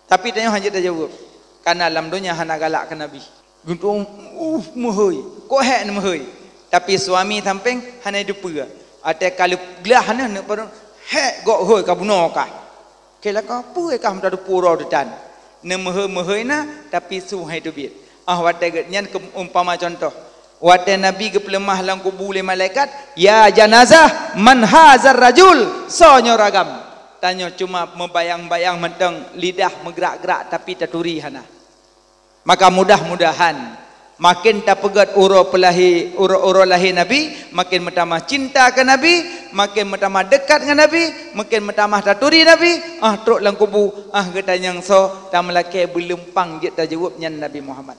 Tapi tanyoe hana jeuet tajaweueb, kareuna lam donya hana galak keu Nabi. Geuntueng, uh, meuhôi. Kok hék neumeuhôi? Tapi suami sampéng hana jiteupeue. Watée ka lheueh glah nyan, neupeureueng, hék gok hôi ka bunoe kah. Keu lakée peue kah meutateupeue uroe teutan. Neumeuhôi-meuhôi na, tapi su hana jiteubiet. Ah, watée geuh nyan keu umpama cuntoh. Watée Nabi geupeuleumah lam kubu lé malaikat, "Ya janazah, man hazar rajul? Soe nyoe ureuëng agam?" Tanyoe cuma meubayang-bayang mantong, lidah meugrak-grak, tapi taturi hana. Maka mudah-mudahan, maken tapeugét uroe peulahé, uroe, uroe lahé Nabi, maken meutamah cinta keu Nabi, maken meutamah deukat ngon Nabi, maken meutamah taturi Nabi, ah, trok lam kubu, ah, geutanyong soe, tameulakée beuleumpang jeuet tajaweueb nyan Nabi Muhammad.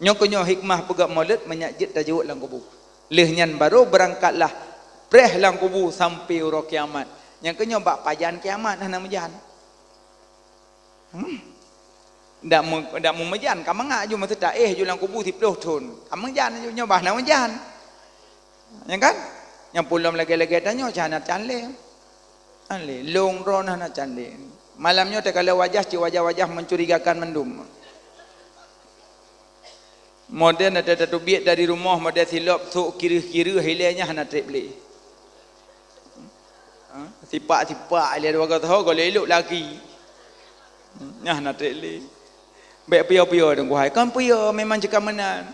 Nyoe keuh nyoe hikmah peugét Maulud, meunyak jeuet tajaweueb lam kubu. Lheueh nyan barô beurangkatlah preh lam kubu sampoe uroe kiamat. Nyang keuh nyoe bak pajan kiamat hana meujan. Hmm. Dak mu-, dak mu meujan, ka mangat ju meuseutah, éh ju lam kubu siplôh thon. Ka meujan ju nyoe bah na meujan. Ya kan? Nyang pulom lagée-lagée tanyoe, cah na tan lé. Tan lé, lôn droe na, na tan lé. Malam nyoe teukalon wajah, cit wajah-wajah mencurigakan mandum. Model na teubiet dari rumoh, model silop, sok kireuh-kireuh, ilée nyan hana treb lé. Ha? Sipak-sipak, ilée dua gasoe, golom ilok lagi. Nyan hana treb lé. Bék piyo-piyo deungon hai, kon piyo, memang cit ka meunan.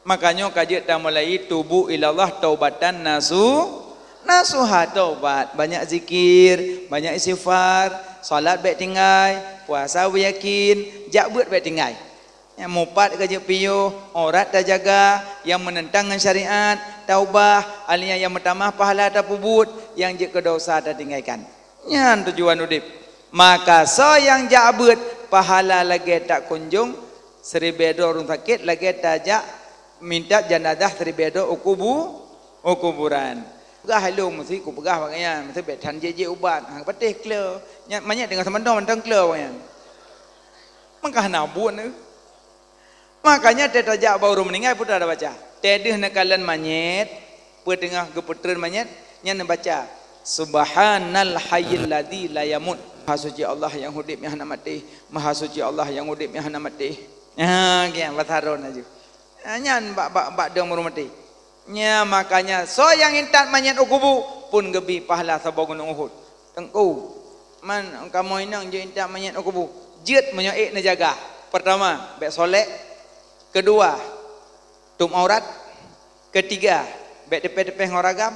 Maka nyoe ka jeuet tamulai tubu ilallah taubatan nasu-, nasuha, taubat, banyak zikir, banyak istighfar, salat bék tinggai, puasa beuyakin, jak beuet bék tinggai. Nyang mupat ka jeuet piôh, aurat tajaga, nyang meunentang ngon syariat, taubah, alheuh nyan nyang meutamah pahala tapeubuet, nyang jeuet keu desya tatinggaikan. Nyan tujuan udeb. Maka soe nyang jak beuet, pahala lagée takunjong siribée droe ureuëng sakét, lagée tajak minta janazah siribée droe u kubu-, u kuburan. Peugah lôn meusi kupeugah bak nyan, meusi bék tan jeuet-jeuet ubat, ha, patéh klo. Nyan manyét deungon seumantoe mantong klo bak nyan. Maka hana buet neuh. Makanya teuh tajak bak ureuëng meuninggai peue tabaca. Teuh deuh neukalon manyét, peue teungoh geupeutreun manyét, nyan neubaca, "Subhanal hayyil ladzi la yamut." Maha suci Allah nyang udeb nyang hana maté. Maha suci Allah nyang udeb nyang hana maté. Ha, kian basaron laju. Ha, nyan bak, bak, bak dong ureuëng maté. Nya makanya soe nyang intat manyét u kubu pun geubri pahala saboh gunong Uhud. Teungku, man kamoe inong jeuet intat manyét u kubu. Jeuet meunyoe ék neujaga. Pertama, bék solek. Kedua, tuem aurat. Ketiga, bék teupéh-teupéh ngon ragam.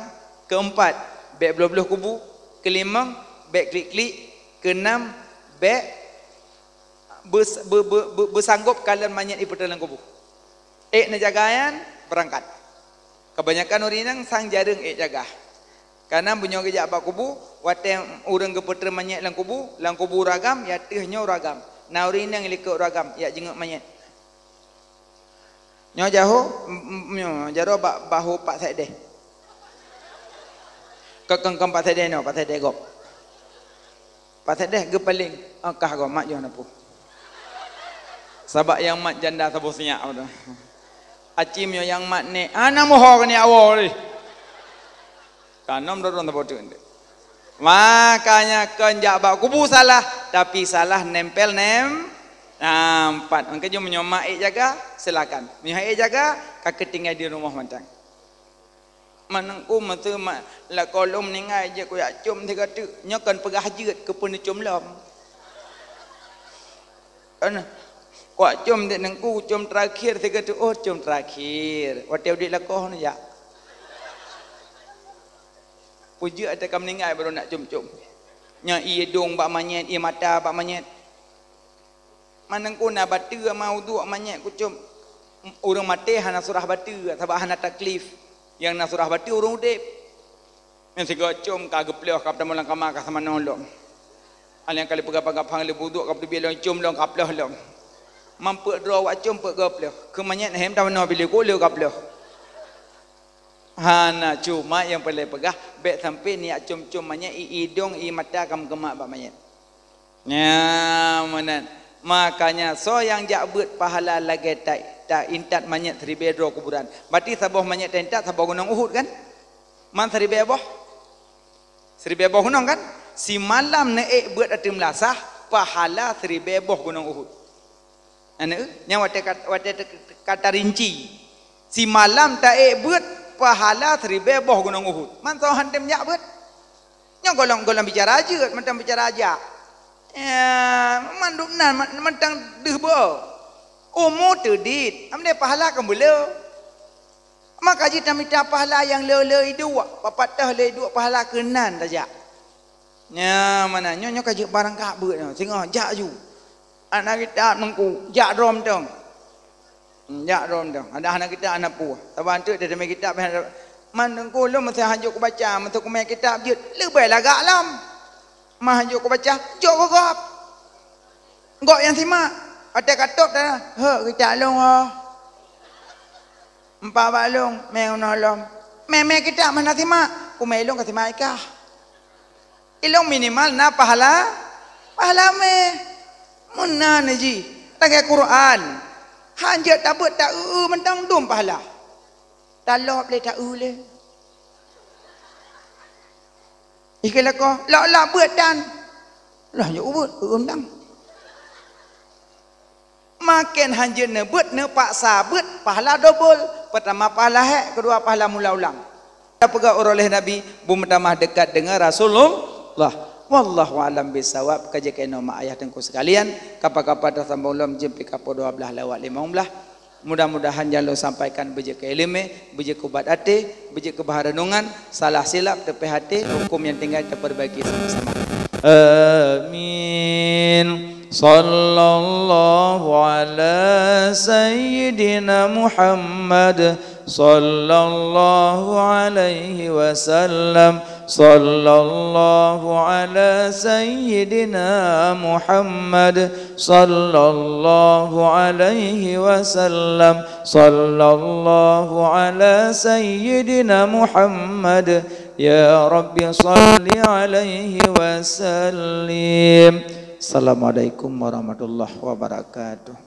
Keempat, bék bloh-bloh kubu. Kelimong, bék klik-klik. Keenam, bék beus-, be-, be-, be-, beusanggob kalon manyét ipeutreun lam kubu. Ék neujaga nyan, beurangkat. Kebanyakan ureuëng inong sang jareueng ék jaga. Karena meunyoe geujak bak kubu, watée ureuëng geupeutreun manyét lam kubu, lam kubu ureuëng agam, ya teuh nyoe ureuëng agam. Na ureuëng inong likot ureuëng agam, ya jingok manyét. Nyoe jaho, m-, m-, nyoe jaroe bak bahu Pak Sekdes. Ke kengkeng Pak Sekdes nyoe, Pak Sekdes gob. Pak Sekdes geupaléng, "Ah, kah gob mat jih na pu." Sabab nyang mat janda saboh sinyak tu. Aci meunyoe nyang mat nek, hana muho keuneuk awoe lé. Kanom dodon saboh teuk ndek. Makanya kon jak bak kubu salah, tapi salah nempel nem. Nah, empat. Maka jom meunyoe mak ék jaga, silakan. Meunyoe ék jaga, ka keutinggai di rumoh mantong. Manengku meuteuma lakoe lôn meuninggai jeuet kujak com sigoe teuk. Nyoe kon peugah jeuet keu peuneuk com lom. Kan, kujak com dek nengku, com terakhir sigoe teuk, oh, com terakhir. Watée udeb lakoe neujak. Peue jeuet watée ka meuninggai barô nak com-com. Nyan ié dong bak manyét, ié mata bak manyét. Manengku na bateue ma uduk manyét kucom. Ureuëng maté hana surah bateue, sabab hana taklif. Nyang na surah bateue ureuëng udeb. Nyang sigoe com ka geuploh ka tamong lam kama ka sama nolong. Aleng kali peugah-peugah phang lé buduk ka peuteubiet lom com lom ka ploh lom. Mampek droe wak com peuet geuploh. Keu manyét hem tamong bilik ku lé ka ploh. Hana, cuma nyang peureulée peugah, bék sampai niat com-com manyét i idong i mata ka meukeumah bak manyét. Nya, meunan. Makanya, soe nyang jak beuet pahala lagée ta, ta intat manyét siribée droe kuburan. Berarti saboh manyét ta intat saboh gunong Uhud, kan? Man siribée boh? Siribée boh gunong, kan? Simalam neuék beuet ateueh meulasah, pahala siribée boh gunong Uhud. Aneuk, nyang watée ka, watée te-, ka tarinci. Simalam taék beuet pahala siribée boh gunong Uhud. Man soe han tem jak beuet. Nyoe gohlom, gohlom bicara jeuet, mantong bicara jak. Ya, mandum nan, man-, mantong deuh boh. Umu teudiet, amdé pahala keumbeulo. Maka jih tamita pahala nyang le-le iduek, papat toh le iduek pahala keunan tajak. Nya, mana nyoe, nyoe ka jeuet barang ka beuet nyoe, singoh jak ju. Aneuk kitab nengku, jak droe mantong. Hmm, jak droe mantong. Ada aneuk kitab hana peue. Saban teuk teurimong kitab, man nengku lôn meusti hanjeuet kubaca, meusti kumé kitab jeuet, leubeh lagak lom. Ma hanjeuet kubaca, jok keu gob. Gob nyang simak, watée ka top dah, "Hek, kitab lôn oh." Empat bak lôn, mé unoe lom. Mé-mé kitab mana simak, kumé lôn ka simak ikah. Ilong minimal na pahala, pahala mé. Meunan jih, lagée Quran. Hanjeuet tabeuet ta-eu mantong dum pahala. Talop lé ta-eu lé. Ikeu lakoe, lok-lok beuet dan. Lah, yuk beuet, eu mantong. Maken hanjeuet neubeuet, neupaksa beuet, pahala dobol. Pertama pahala hék, keudua pahala mula ulang. Tapeugah uroe lheueh Nabi, beumeutamah dekat deungon Rasulullah. Wallahu a'lam bissawab. Ka jeuet keunoe mak ayah teungku sekalian, kapa-kapa tasambong lom jeuem pih ka poh dua blaih lewat limong blaih. Mudah-mudahan nyang lôn sampaikan beujeuet keu iéleumé, beujeuet keu ubat até, beujeuet keu bahan reunongan, salah silap teupeuhati, huköm nyang tinggai tapeurbaiki sama-sama. Amin. Sallallahu ala sayyidina Muhammad, sallallahu alaihi wasallam, sallallahu ala sayyidina Muhammad, sallallahu alaihi wasallam, sallallahu ala sayyidina Muhammad, ya Rabbi salli alaihi wasallim. Assalamualaikum warahmatullahi wabarakatuh.